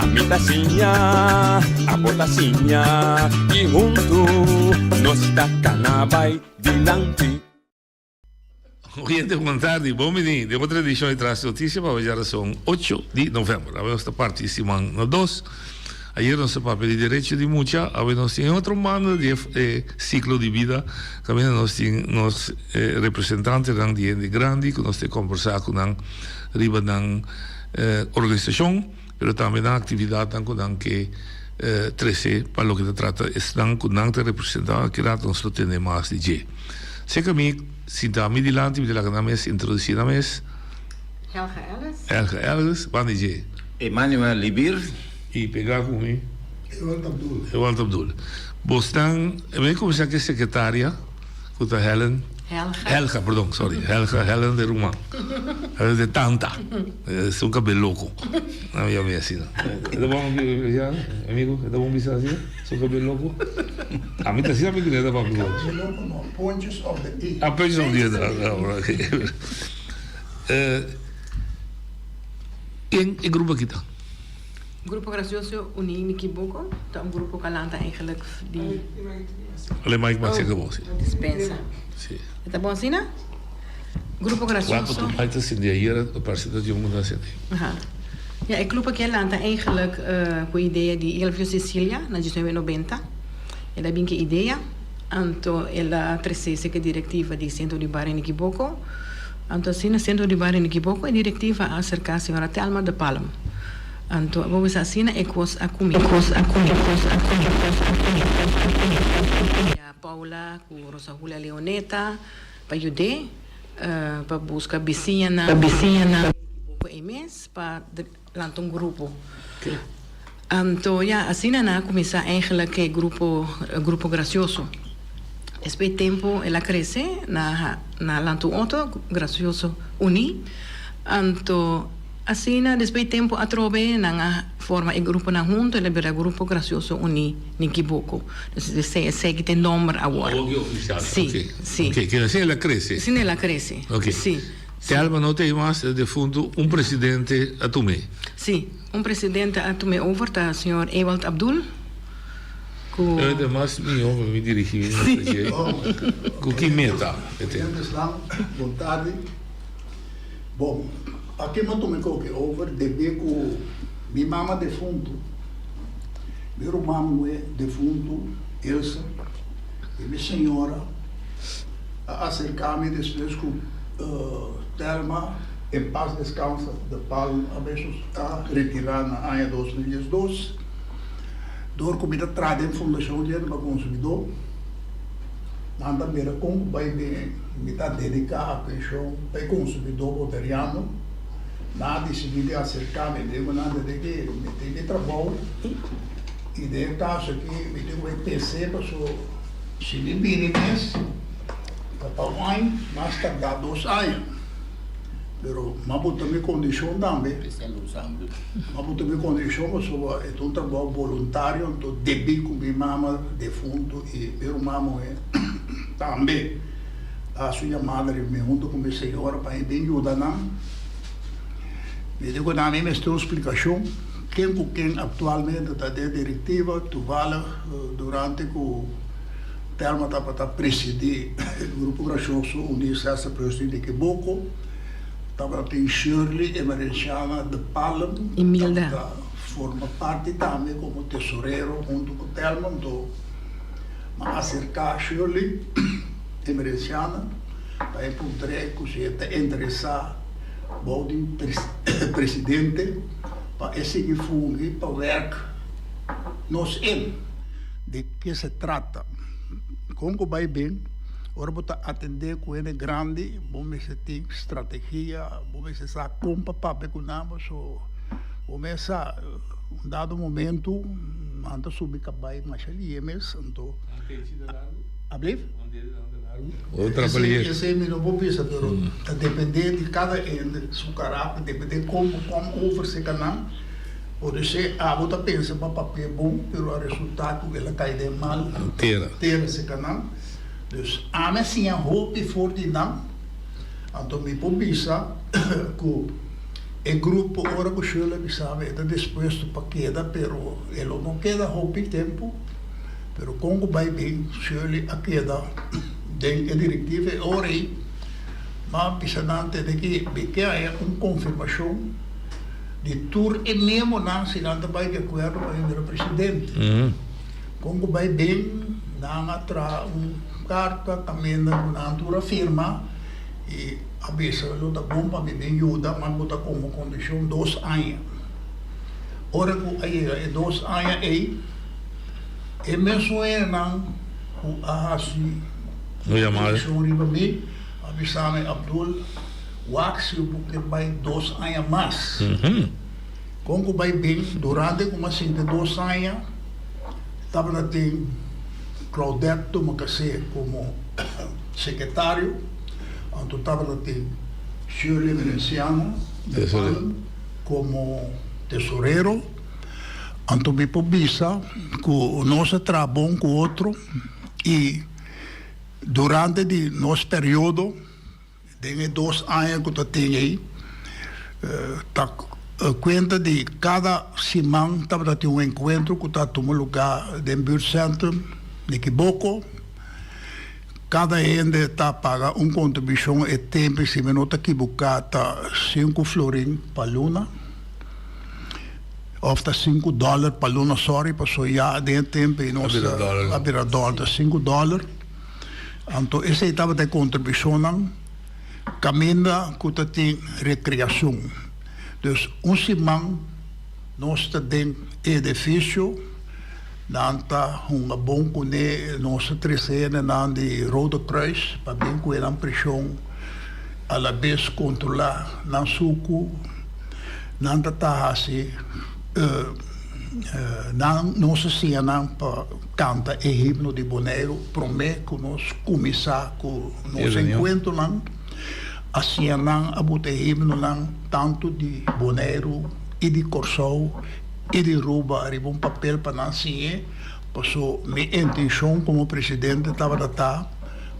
Ami ta siña, abo ta siña i huntu nos ta kana bai dilanti. Oyente bon tardi, bon bini den otro edicion di Tras Noticia pa awe djarason ocho di november. Awe nos ta parti siman na dos. Ayer nos a papia di derecho di mucha, awe nos tin e otro banda di e ciclo di bida caminda nos tin nos representantenan di hende grandi cu nos ta combersa cu nan riba nan organisacion. pero tambe nan actividadnan cu nan ke trece pa loke ta trata esnan cu nan ta representa. Aki rato nos lo tende mas di dje. Seca mi sinta mi dilanti, mi ta laga nan mes introduci nan mes. Helga Ellis. Helga Ellis, ban di dje. Emmanuel Libir. Y pega cu mi. Ewald Abdul. Ewald Abdul. Bosnan, mi cuminsa cu e secretaria cu ta Helen. Helga. Helga, perdon, sorry. Helga, Helen de ruman. Helen de tanta. Es un cabel loco. A mi yama asina. E ta bon ya, amigo? E ta bon bisa asina? Su cabel loco? A mi ta asina mi ta papia. Cabel loco no, punches of the ear. Ah, punches of the ear. Eh, ken e grupo aki ta? Grupo Gracioso Uní Mi Kibuko ta un grupo ku a lanta eigenlijk di. Ale Mike mas cerca bo, si. Dispensa. Si. E ta bon asina? Grupo Gracioso. Wak, tu Mike ta sinti ayer a parse ta tin un ta sinti. Aha. Ja, e club aki a lanta eigenlijk ku idea di Elvio Cecilia na diesnuebe nobenta. El a bin ku e idea. Anto el a trese seke direktiva di Sentro di Bario Nikiboko. Anto asina Sentro di Bario Nikiboko e direktiva a aserká señora Thelma de Palm. Anto abo bisa asina e kos a kuminsá. Paula ku Rosa Julia Leoneta pa yud'é pa buska bisiñanan Nikiboko ei mes pa lanta un grupo. Anto ya, asina nan a kuminsá eigenlijk e grupo, Grupo Gracioso. Despues di tempu el a krese, nan a nan a lanta un otro, Gracioso Uní. Anto asina despues di tempu atrobe nan a forma e gruponan huntu, el a bira Grupo Gracioso Uní Nikiboko. Dus esei esei ki ta e nomber awor. Awor ki ofisial. Sí, Oké. sí. Oké, keda asina el a krese. Asina el a krese. Oké. Sí. Telma no ta ei mas, e defuntu un presidente a tum'é. Sí, un presidente a tum'é over ta señor Ewald Abdul ku. E ta mas mihó pa mi dirigí mi na dje. Ku ki meta e ten? Oyentesnan, bon tardi. Bon, aki mi a tuma e koki over debí ku mi mama defuntu, mi ruman muhé defuntu, Elsa, i mi señora a aserká mi despues ku Thelma en paz descansa de Palm a beso a retirá na aña 2012 dor ku mi ta traha den Fundashon Dieta pa Konsumidó. Nan ta mira kon ku bai den mi ta dediká atenshon pa e konsumidó boneriano. Nan a disidí di aserká mi den ku nan desde ke mi tin mi trabou i den e kaso aki mi tin ku bai pens'é pasobra si mi bini mes ta pa un aña, mas tardá dos aña. Pero m'a buta mi kondishon tambe, m'a buta mi kondishon pasobra e ta un trabou boluntario, anto debí ku mi mama defuntu i mi ruman muhé tambe a hasi un yamada riba mi huntu ku mi señora pa e bin yuda nan. Mi di ku nan mi mester un splikashon ken ku ken aktualmente ta den direktiva, toevallig durante ku Thelma tabata presidí e Grupo Gracioso Uní César Presley di Kiboko. Tabata tin Shirley Emerenciana de Palm Imilda. tabata forma parti tambe komo tesorero huntu ku Thelma. Anto mi a aserká Shirley Emerenciana pa e puntr'é ku si e ta interesá bou di presidente pa e sigui fungi pa wèrk nos in. De ke se trata? Kon ku bai bin, ora bo ta atendé ku hende grandi, bo mester tin strategia, bo mester sa kon pa papia ku nan, paso bo mes sa un dado momento nan ta subi kabai masha lihe mes, anto Ablief? Esei mi no por bisa, pero ta dependé di kada hende su karakter, dependé kon bo kom over serka nan. Podisé abo ta pensa pa papia bon, pero a resultá ku el a kai den mal Tera. tera serka nan. Dus ami a siña hopi for di nan. Anto mi por bisa ku e grupo ora ku Shirley bisa mi e ta dispuesto pa keda, pero e lo no keda hopi tempu. Pero kon ku bai bin Shirley a keda den e direktiva e ora ei. M'a bisa nan tene ki mi ke haña un konfirmashon. Di tur e memonan si nan ta bai di akuerdo pa e bira presidente. Kon ku bai bin nan a traha un karta kaminda ku nan tur a firma i a bisa lo ta bon pa mi bin yuda ma bo ta komo kondishon dos aña. Ora ku a yega e dos aña ei e mesun hendenan ku a hasi preshon riba mi a bisa mi Abdul Wak si bo ke bai dos aña mas. Kon ku bai bin, durante ku mi a sinti dos aña, tabata tin Claudette Tomakasé komo sekretario, anto tabata tin Shirley Venenciano de Palm komo tesorero. Anto mi por bisa ku nos a traha bon ku otro i durante di nos periodo, Den e dos aña ku ta tin ei, ta kuenta di kada siman tabata tin un enkuentro ku ta tuma lugá den buurtcentrum Nikiboko. Kada hende ta paga un kontribushon e tempu, si mi no ta kibuká, ta sinku florin pa luna òf ta sinku dòler pa luna, sòri, pasobra ya den e tempu ei nos a bira dòler, ta sinku dòler. Anto esei tabata e kontribushonnan kaminda ku ta tin rekreashon. Dus un siman nos ta den e edifisio, nan ta hunga bon kuné, nos ta trese hendenan di Rode Kruis pa bin ku e nan preshon, alabes kontrolá nan suku, nan ta ta hasi nan nos a siña nan pa kanta e himno di Boneiru promé ku nos kuminsá ku nos enkuentronan. A siña nan a buta e himnonan tantu di Boneiru i di Kòrsou i di Ruba riba un papel pa nan siñ'é, paso mi intenshon komo presidente tabata ta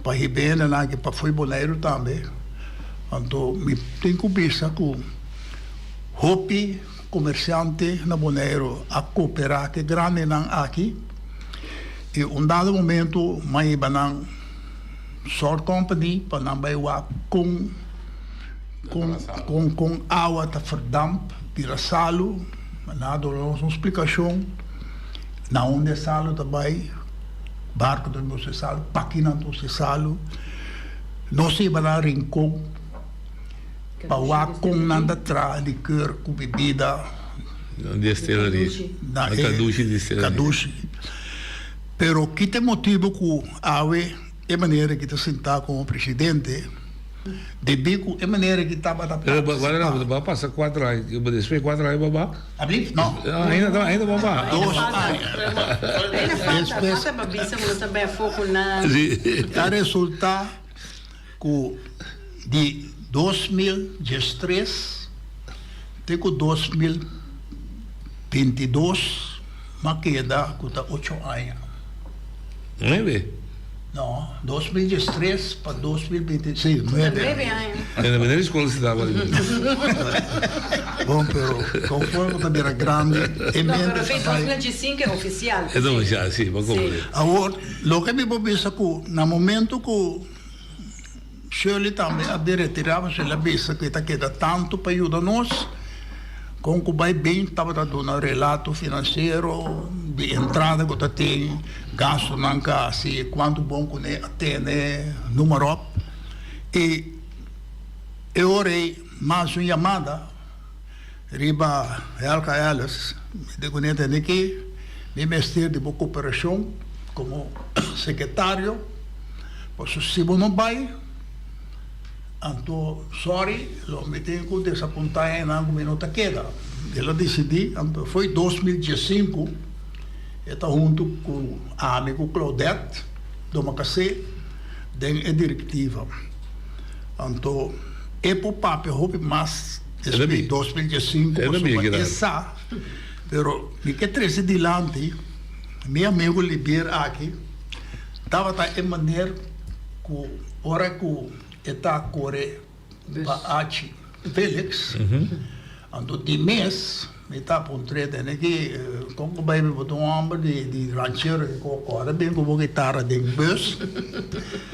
pa hiba e hendenan aki pa fo'i Boneiru tambe. Anto mi tin ku bisa ku hopi komersiante na Boneiru a koperá ku e grandenan aki i un dado momento mi a hiba nan. Salt Company pa nan bai wak kon kon kon kon awa ta verdamp bira salu nan a duna nos un splikashon na unda e salu ta bai barko ta usa e salu paki nan ta usa e salu nos a hiba nan Rincon pa wak kon nan ta traha likeur ku bibida Destileria na e kadushi. Pero ki ta e motibu ku awe e manera ki ta sintá komo presidente, debí ku e manera ki tabata Pero partisipá. Guarda, bo a pasa kuater aña, despues di kuater aña bo a ba? Ablief? No. Ainda ta, ainda bo a ba? Dos aña. Ainda falta, Despues. falta pa bisa ku nos ta bai afó ku nan. Ta resultá ku di 2013 te ku 2022 m'a keda ku ta ocho aña. Nuebe? No, 2013 pa 2020, si, nuebe. Nuebe aña. En de skol si tabata. Bon, pero konforme bo ta bira grandi, e No, mente pero ta fe bai. 2015 e ofisial. E ta ofisial, si, bo komprende. Awor, loke mi por bisa ku na momento ku Shirley tambe a bin retirá pasobra el a bisa ku e ta keda tantu pa yuda nos. Kon ku bai bin tabata duna relato finansiero di entrada ku ta tin, gastunan ka hasi, kuantu bon kuné a tene, numa ròp. I e ora ei mas un yamada riba Helga Ellis, mi di kuné tene ki mi mester di bo koperashon komo sekretario. Pasobra si bo no bai, anto sorry, lo mi tin ku desapuntá hendenan ku mi no ta keda. El a disidí, anto foi 2015, e ta huntu ku ami ku Claudette Domacassé den e direktiva. Anto e por papia hopi mas despues di 2015 pasobra e sa, pero mi ke trese dilanti mi amigu Libier aki. Tabata e maner ku ora ku e ta kore pa hachi Felix, anto di mes mi ta puntr'é tene ki kon ku bai mi bo ta un hòmber di ranchero ki ku kore bin ku bo gitara den bus,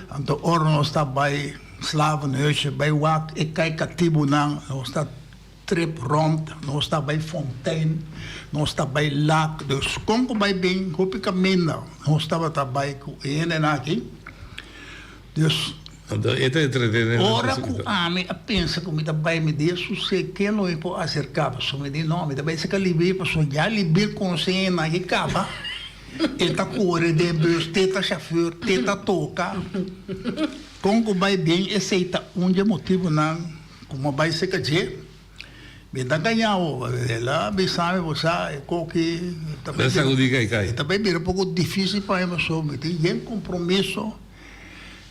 anto ora nos ta bai Slavenhuisje bai wak e kai katibunan nos ta. Trip rond, nos ta bai Fontein, nos ta bai Lac, dus kon ku bai bin hopi kaminda nos tabata bai ku e hendenan aki. Dus Anto e ta entretene nan ora ku ami a pensa ku mi ta bai mi di Susé ken lo mi por aserká pasobra mi di no mi ta bai serka Libir pasobra ya Libir konosé e hendenan aki kaba e ta kore den bus te ta shafùr te ta toka kon ku bai bin esei ta un di e motibunan. Como bai seca dje, mi ta gaña bo, el a bisa mi, bo sa, e koki ta bai bira, e ta bai bira poco dificil pa mi pasobra mi tin yen compromiso,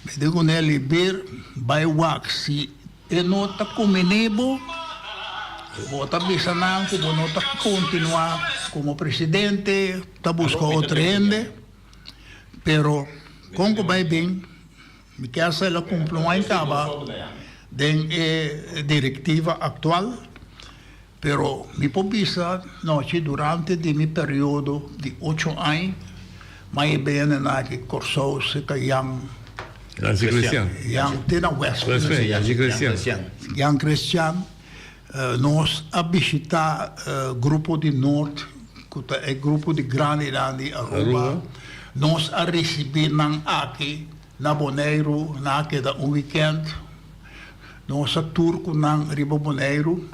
mi di cu Nelly, bir bai wak, si e no ta cumini bo, bo ta bisa nan cu bo no ta continua como presidente, ta busca otro hende, pero con cu bai bin. Mi kier sa el a cumpli un aña caba den e directiva actual, pero mi por bisa nochi durante di mi periodo di ocho aña m'a e bene na aki Corsou cerca Jan Yancy Christian. Jan te na West. West Yancy Christian. Jan Christian. Nos a bishita grupo di Noord cu ta e grupo di grandinan di Aruba. Nos a ricibi nan aki. na Boneiru, nan a keda un wikènt. Nos a tur ku nan riba Boneiru.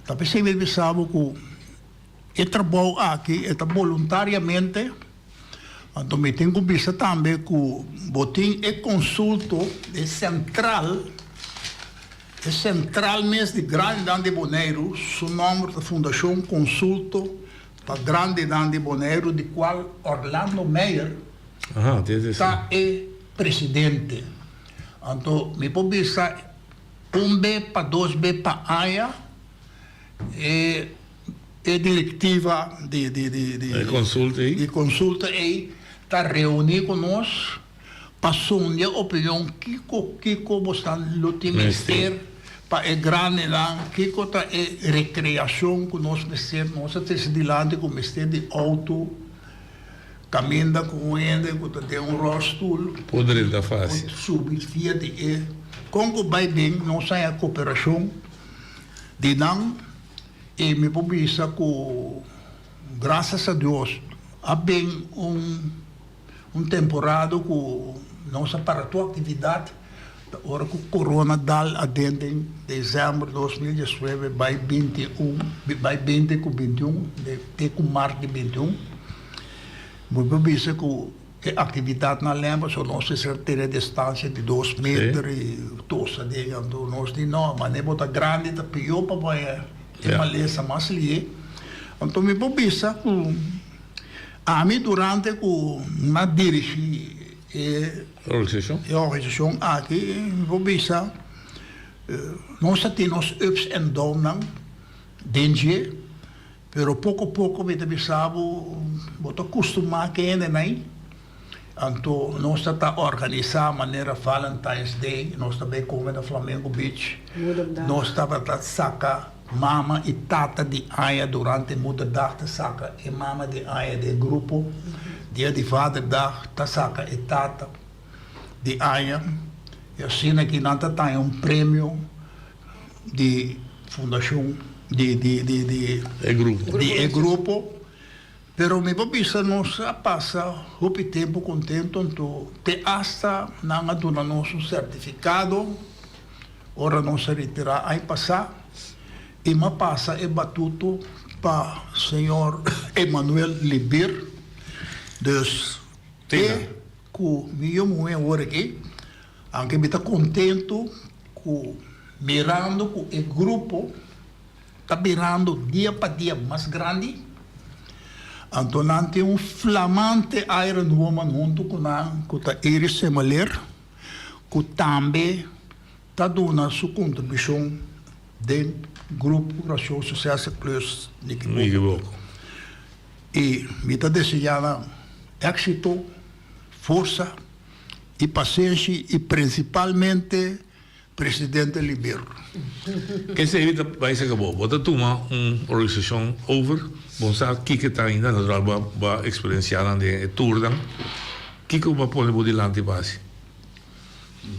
Ta p'esei mi bisa bo ku e trabou aki e ta boluntariamente. Anto mi tin ku bisa tambe ku bo tin e konsulto, e sentral, e sentral mes di grandinan di Boneiru, su nòmber ta Fundashon Konsulto pa Grandinan di Boneiru di kual Orlando Meyer ta e presidente. Anto mi por bisa un be pa dos be pa aña e e direktiva di di di di E konsulta ei. di konsulta ei ta reuní ku nos pa sondia opinion kiko kiko bosnan lo tin mester pa e grandenan, kiko ta e rekreashon ku nos mester, nos a trese dilanti ku mester di outo kaminda ku un hende ku ta den un ròlstul Por drenta fásil. por subi via di e kon ku bai bin nos haña koperashon di nan. I mi por bisa ku grasias a Dios a bin un un temporada ku nos a para tur aktividat ta ora ku corona dal aden den desèmber 2019 bai 21 bai 20 ku 21 te ku mart di 21 mi por bisa ku E actividadnan len pasobra nos mester tene distancia di dos meter y tosa den anto nos di no mane bo ta grandi ta pio pa bo e malesa mas lihe anto mi por bisa cu ami durante cu mi a dirigi e organisacion aki mi por bisa nos a tin nos ups and downnan den dje. Pero poko poko mi ta bisa bo, bo ta kustumá ku hende nai. Anto nos ta ta organisá manera Valentine's Day, nos ta bai kome na Flamengo Beach. Nos tabata saka mama i tata di aña durante Moederdag ta saka e mama di aña den grupo. Dia di Vaderdag ta saka e tata di aña. I asina ki nan ta taña un premio. di fundashon di di di di E grupo. di e grupo pero mi por bisa nos a pasa hopi tempu contento anto te hasta nan a duna nos un certificado ora nos a retira aña pasa y mi a pasa e batuto pa señor Emanuel Libir dus te cu mi yu muhe awor aki aunke mi ta contento Ku mirando ku e grupo ta birando dia pa dia mas grandi, anto nan tin un flamante Iron Woman huntu ku nan ku ta Iris Semeleer, ku tambe ta duna su kontribushon den Grupo Gracioso 60 Plus Nicky Boko. I mi ta deseá nan éksito, forsa. i pasenshi i prinsipalmente presidente Liber. Esei ta bai se acabó. Bo ta tuma un organisacion over, bo no sa kiko ta ainda, natural bo bo a experiencia nan den e tournan. Kiko bo a pone bo dilanti pa haci?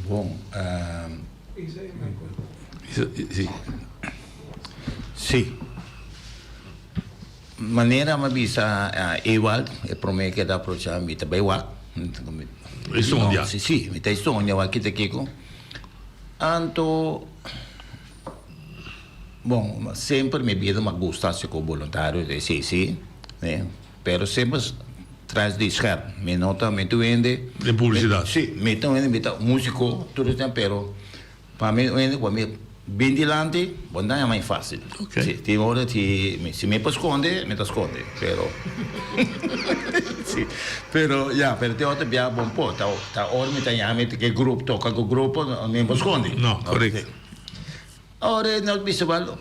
Bon, Si. Si. Manera mi a bisa Ewald, e prome ke ta aprocha mi ta bai wak. E sondia. Si, si, mi ta e sondia wak kita kiko. Anto, bon, semper mi bida mi a gusta hasi ku boluntario, si, si, pero semper tras di scherm. Mi no ta, mi ta un hende. Den publisidat. Si, mi ta un hende, mi ta musiko tur e tempo, pero. Pa mi un hende ku a mi bin dilanti, bo no ta haña mai fásil. Si, tin ora si mi si mi por skonde, mi ta skonde, pero si, pero ya, pero tin otro bia bon por, ta ta ora mi ta haña mi ke grupo, toka ku grupo, mi no por skonde. No, korekto. Ora nos bisa wèl,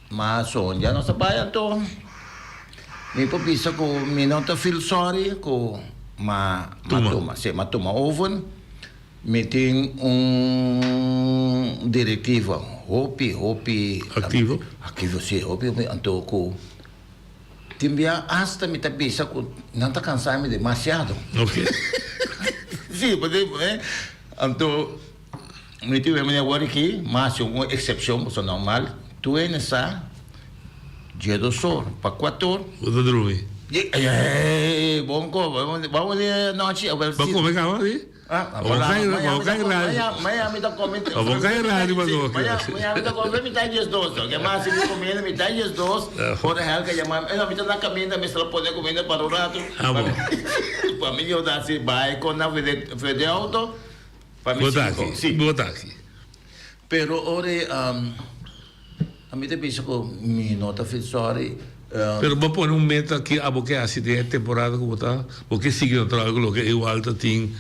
ma sonja nos ta bai anto mi por bisa ku mi no ta feel sorry ku ma ma tuma, si, ma tuma over. Mi tin un directiva hopi hopi Activo? Activo si, hopi hopi anto cu tin bia hasta mi ta bisa cu nan ta cansa mi demasiado. Ok. Si, pasobra eh anto mi tin wende awor aki mas un excepcion pasobra normal tur hende sa djedosor pa cuator. Bo ta drumi? Eh bon ko, bo a wende anochi. Bo a come caba di? Mañan mi ta come. Bo kai radio pa nos. Mañan mi ta come mitad 12. Ke mas si mi come mitad 12. Ora Helga yama mi, mi ta na caminda mi sala pone cuminda para un rato. Pa mi yuda si bai con nan for di auto. Pa mi Bo ta aki. Si. Bo ta aki. Pero ora ami ta bisa cu mi no ta feel sorry. Pero bo pone un meta ki abo ke hasi den e temporada ku bo ta, bo ke sigui na trabaho ku loke igual ta tin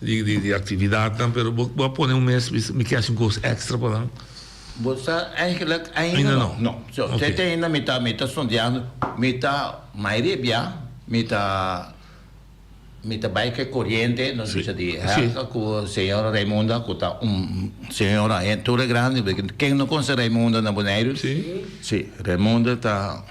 di di aktividatnan, pero bo bo a pone un mes bisa mi ke hasi un kos extra pa nan? Bo sa eigenlijk ainda no. No. So te te ainda mi ta mi ta sondeando, mi ta mayoria bia mi ta mi ta bai ku e koriente, nos bisa di Helga ku señora Raimunda ku ta un señora tur e grandi, ken no konoce Raimunda na Boneiru? Si, Raimunda ta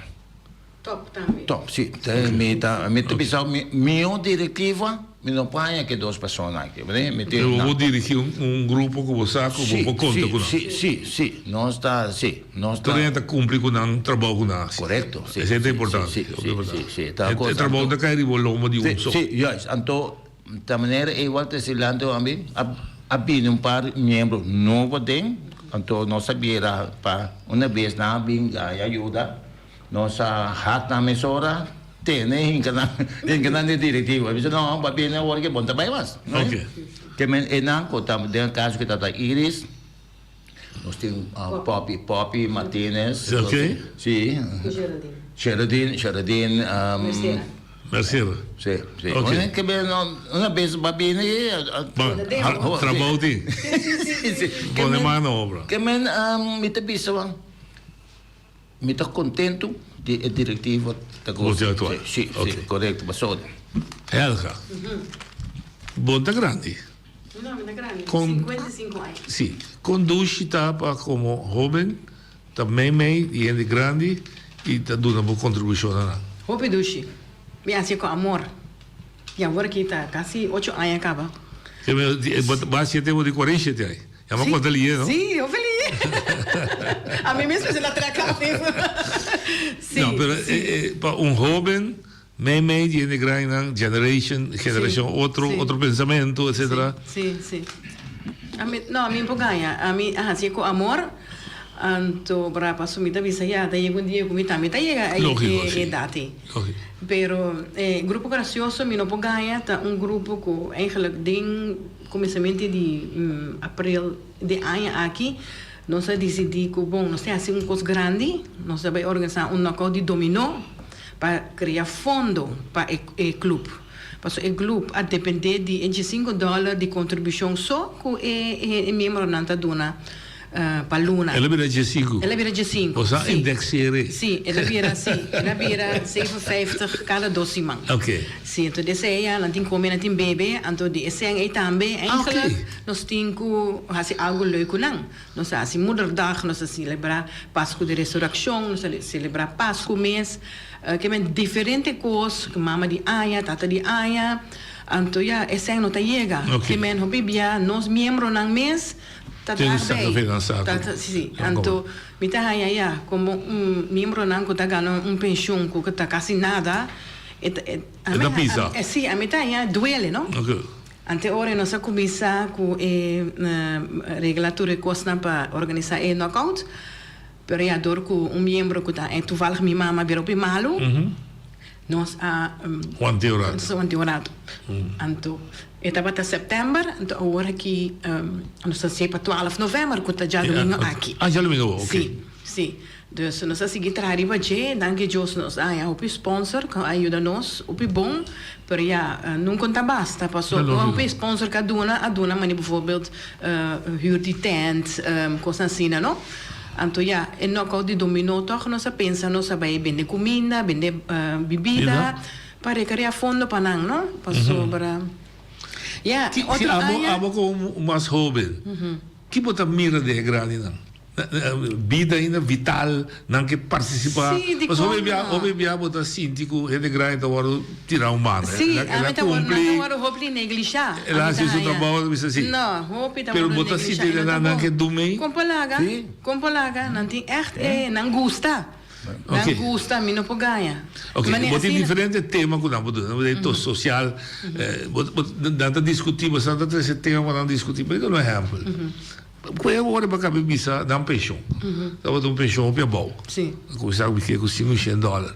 Top tambe. Top, si. Mi ta mi ta bisa mi mihó direktiva mi no por haña ke dos persona aki. Mi tin Pero bo dirigí un grupo ku bo sa ku bo por konta ku nan. Si, si, si. Nos ta, si. Nos ta. Tur hende ta cumpli cu nan trabou cu nan haci. Correcto, si. Esey ta importante. Si, si, si, si. E trabou ta cay riba lomo di un so. Si, juist. Anto, ta manera ey Walter Silando ami a bini un par miembro nobo den, anto nos a bira pa una bes nan a bin gaya ayuda, nos a hak nan mesora, tene hinca nan, hinca nan den directivo. A bisa no, bo a bini awor ke bo no ta bay mas. Ok. Ke men enan cu ta den caso cu ta Iris. Nos tin Poppy, Poppy Martinez. Ok. Si. Geraldine. Geraldine, Geraldine. Mercera. Mercera. Si, si. Ok. Ke be no, una bes ba bini. Bon, trabou tin. Si, si. Pone mano na obra. Ke men mi ta bisa wan, mi ta contento di e directiva ta goza. Si, si, correcto, pasobra. Helga, bo ta grandi. No, mi ta grandi, Con, 55 aña. Sí, con dushi ta pa como hoben ta mei mei di hende grandi y ta duna bo contribucion na nan. Hopi dushi. Mi haci cu amor. Y awor aki ta casi ocho aña caba. Sí, bo ta haci e tempo di cuarenta y siete aña. Ya bo a conta liye, no? Sí, hopi liye. A mi mes mester la traca. Sí, No, pero sí. pa un hoben Mei mei di hende grandinan, generation, generacion, otro, otro pensamentu, etcetera. Sí, sí. Ami, no, ami por gaña. Ami a hacié cu amor, anto bra paso mi ta bisa ya, ta yega un dia cu mi tambe ta yega e Lógico, sí. edad ei. Lógico. Pero e Grupo Gracioso mi no por gaña, ta un grupo cu eigenlijk den cuminsamento di april di aña aki, nos a dicidi cu bon, nos tin haci un cos grandi, nos ta bay organisa un knockout di dominó. pa crea fondo pa e club. Pasobra e club a depende di e diesinco dollar di contribucion so cu e miembronan ta duna pa luna. El a bira diesinco? El a bira diesinco, Bo sa si. indexere? Si, el a bira, si. El a bira 57 cada dos siman. Ok. Si, enton di esey ya nan tin come, nan tin bebe, anto di esey ey tambe eigenlijk nos tin cu haci algo leuk cu nan. Nos a hasi Moederdag, nos a selebrá Pasku di Resurakshon, nos a selebrá Pasku mes. Ke men diferente kos, mama di aña, tata di aña. Anto ya, esei no ta yega. Ke men hopi bia nos miembronan mes ta Tin dar saka bei. finansa Ta ku. ta si, anto mi ta haña ya komo un miembronan ku ta gana un penshun ku ta kasi nada, e ta e E ta pisa. Si, ami ta haña duele, no? Ante ora nos a cuminsa cu e regla tur e cosnan pa organisa e knockout, pero ya dor cu un miembro cu ta toevallig mi mama bira hopi malo, nos a Want'e un rato. Nos a want'e un rato. Anto e tabata september, anto awor aki nos ta haci'e pa twaalf november cu ta djadomingo aki. Ah, djadomingo awor, ok. Si, si. Dus nos a sigui traha riba dje, danki Dios nos a haña hopi sponsor ku a yuda nos hopi bon, pero ya nunca ta basta paso hopi sponsor ku a duna a duna mane bijvoorbeeld huur di tent kosnan asina no. Anto ya e knockout di dominó tòg nos a pensa nos a bai bende kuminda, bende bibida pa rekarea fondo pa nan no, pasobra ya otro aña. Abo komo mas hoben ki bo ta mira den e grandinan? Bida ainda vital, nan ke partisipá. Sí, dikon Pasobra hopi bia, no? hopi bia bo ta sinti ku hende grandi ta wòrdu tirá un banda. Sí, El a, el ami a ta wòrdu, nan ta kumpli, wòrdu hopi neglishá. el a Ami ta hasi su haña. trabou, ta bisa si. No, hopi ta Pero wòrdu bo ta neglishá sinti i no nan ta nan bon. ke dun mei? Kon por laga, Sí. kon por laga, nan tin ègt e, nan gusta. Nan gusta, mi no por gaña. Ok, bo tin diferente tema ku nan por duna, bo sosial, nan ta diskutí, bo sa ta trese tema pa nan diskutí. Por un ehèmpel, ku e ora bo a kaba di bisa nan penshon, tabata un penshon hopi abou, a kuminsá ku sinku shen dòler.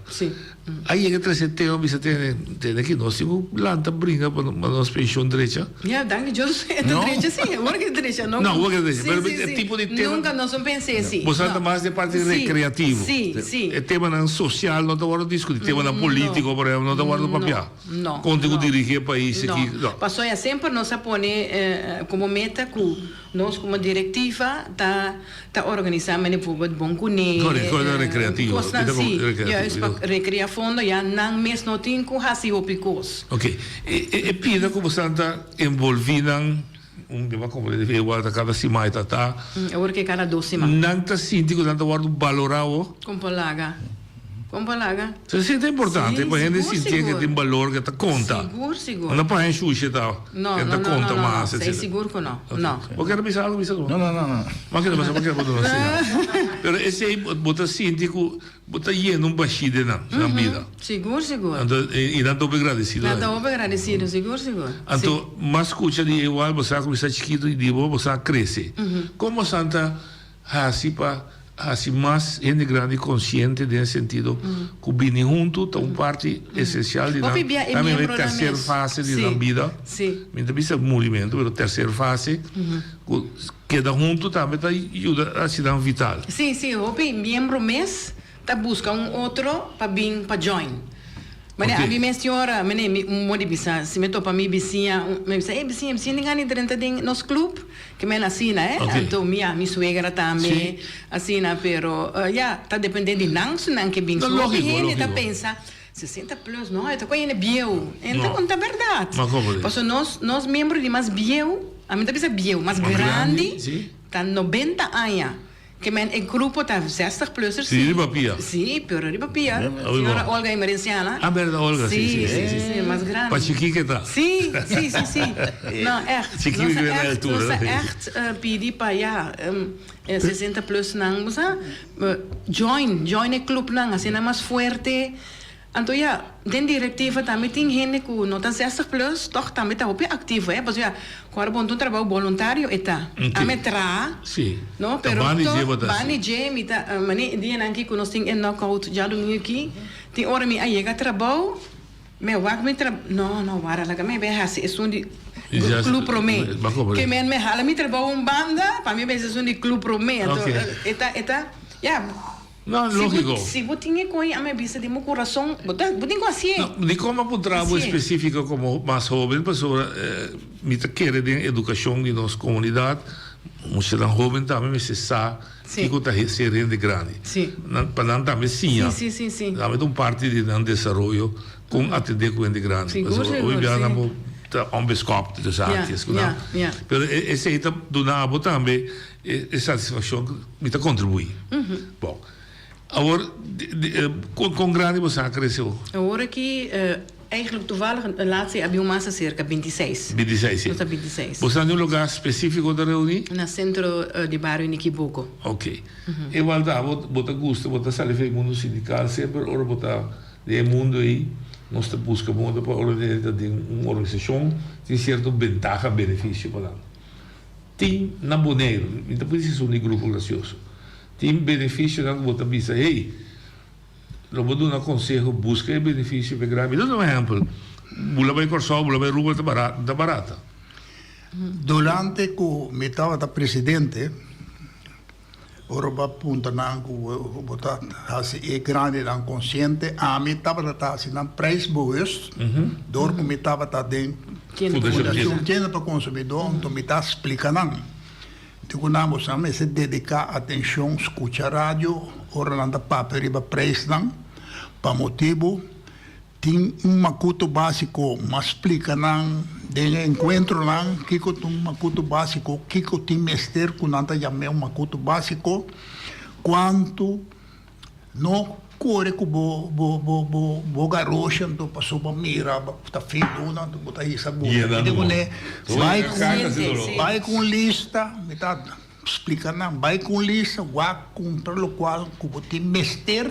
A yega trese tema bisa tene tene ki nos tin ku lanta bringa pa nos penshon drecha. Ya, danki Dios e ta drecha si, awor ke drecha no. No, awor ke drecha, pero e tipo di tema. Nunka nos no pensa asi. Bo sa ta mas den parti rekreativo. Si, si. E temanan sosial no ta wòrdu diskutí, temanan polítiko por ehempel no ta wòrdu papiá. No, Kon tin ku dirigí e pais aki, no. Pasobra ya semper nos a pone komo meta ku Nos como directiva ta ta organisa mene bijvoorbeeld bon cune, Recreativo. cosnan si, juist pa recrea fondo ya nan mes no tin cu haci hopi cos. Ok, e e pida cu bosan ta envolvi nan, un bia como e igual ta cada siman e ta ta. Awor ke cada dos siman. Nan ta sinti cu nan ta wordo balora awo? Con por laga. Kon pa laga? Esei ta importante Sí, pa hende sigur, sintié ke sigur. tin balor, ke ta konta. Sigur, sigur. No pa hende shushi ta, No, ke no, ta no, konta no, no, mas, no. Esei etcetera. sigur ku no. Ok. No. Bo kere bisa algu? Bisa No, no, no, no. Bo kere bisa, bo kere bo duna señal. Pero esei bo ta sinti ku bo ta yena un bashí den nan, nan bida. Sigur, sigur. Anto, i nan ta hopi gradesido. Nan ta hopi gradesido, sigur, sigur. Sí. Anto, mas skucha di igual bo sa kuminsá chikitu i di bo bo sa krese. Kon bo san ta Hasi pa hasi mas hende grandi konsiente den e sentido ku bini huntu ta un parti esensial di nan Hopi bia e tambe miembronan terser mes. fase di Sí, nan bida. sí. Mi ta bisa murimentu pero terser fase ku keda huntu tambe ta yuda hasi nan vital. Sí, sí, hopi miembro mes ta buska un otro pa bin pa join. Mane Ok. ami mes tin ora, mane mi un modo di bisa, si mi topa mi bisiña, mi bisa, ey bisiña, bisiña tin gana di drenta den nos club? Ke men asina, eh. Ok. Anto mi ya, mi suegra tambe, Sí. asina, pero ya, ta depende di nan su nan ke bin. No, Su hopi lógico, hende ta lógico. pensa, 60 plus, no, e ta ku hende bieu. E no ta No. konta bèrdat. Ma komo di? Pasobra nos, nos miembro di mas bieu, ami ta bisa bieu, mas Mas grandi, grandi, sí. ta 90 aña. Ke men e grupo ta zestig plussers. Sí, riba pia. Sí, pero riba pia. Señora Olga Emerenciana. Ah, berda Olga, sí, sí, sí, sí. Sí, mas grandi. Pa chikí ke ta. Sí, sí, sí, sí. No, echt. Chikí Nos a ke na echt, altura. nos a echt pidi pa ya 60 plus nan, bo sa, join, join e clubnan, asina mas fuerte. Anto ya, den directiva tambe tin hende cu no ta zestig plus, toch tambe ta hopi activo, eh, pasobra ya, cu ora bo un trabou boluntario e ta. Oké. Ame traha, Sí. no, Ta pero bani toch, dje bo ta bani haci. dje mi ta, mane e dianan aki cu nos tin e knockout djadumingo aki, tin ora mi a yega trabou, mi a wak mi trabou, no, no, wara laga mi bay haci esun di Y ya, Club Prome. ba cobre. Ke men mi hala mi trabou un banda, pa mi bay haci esun di Club Prome, anto, Oké. e ta, e ta, ya. No, lógico. Si bo tin e koe a mi bisa den bo kurason, bo ta, bo tin ku hasié. No, dikon mi a puntra bo espesífiko komo mas hóben? Pasobra mi ta kere den edukashon di nos komunidat, muchanan hóben tambe mester sa kiko ta ser hende grandi. Nan, pa nan tambe siña. Tambe ta un parti di nan desaroyo kon atendé ku hende grandi. Pasobra hopi biaha nan por ta onbeskòp, tusa antes ku nan. Pero esei ta duna bo tambe E satisfaccion cu mi ta contribui. Bon, awor con grandi bo sa crece awor? Awor aki eigenlijk toevallig laatste a bin un mas acerca, bintiseis. Bintiseis, si. Nos ta bintiseis. Bo sa na un lugar specifico ta reuni? Na centro di bario Nikiboko. Ok. Igual ta bo bo ta gusta bo ta sali for e mundo sindical semper ora bo ta den e mundo ei nos ta busca modo pa ora ta den un organisacion tin cierto bentaha beneficio pa nan. Tin na Boneiru, mi ta pudi si un di Grupo Gracioso, tin beneficionan ku bo ta bisa, hey, lo bo duna konseho, buska e beneficio p'e gran. Mi ta duna un ehèmpel, bula bai Kòrsou, bula bai Aruba ta barat, ta barata. Durante ku mi tabata presidente, Ora bo a puntra nan ku bo ta hasi e grandinan konsiente, ami tabata ta hasi nan prijsbewust dor ku mi tabata den Fundashon Tienda pa Konsumidó, anto mi ta splika nan. Di ku nan boso mester dediká atenshon, skucha radio ora nan ta papia riba prijsnan pa motibu. Tin un makutu básiko, m'a splika nan den e enkuentronan kiko ta un makutu básiko, kiko tin mester ku nan ta yam'é un makutu básiko, kuantu no kore ku bo bo bo bo bo garoshi anto paso bo mira bo ta fin luna anto bo ta hisa bo Yena di no. kuné bai ku Siente, bai ku un lista mi ta splika nan bai ku un lista wak kumpra lokual ku bo tin mester.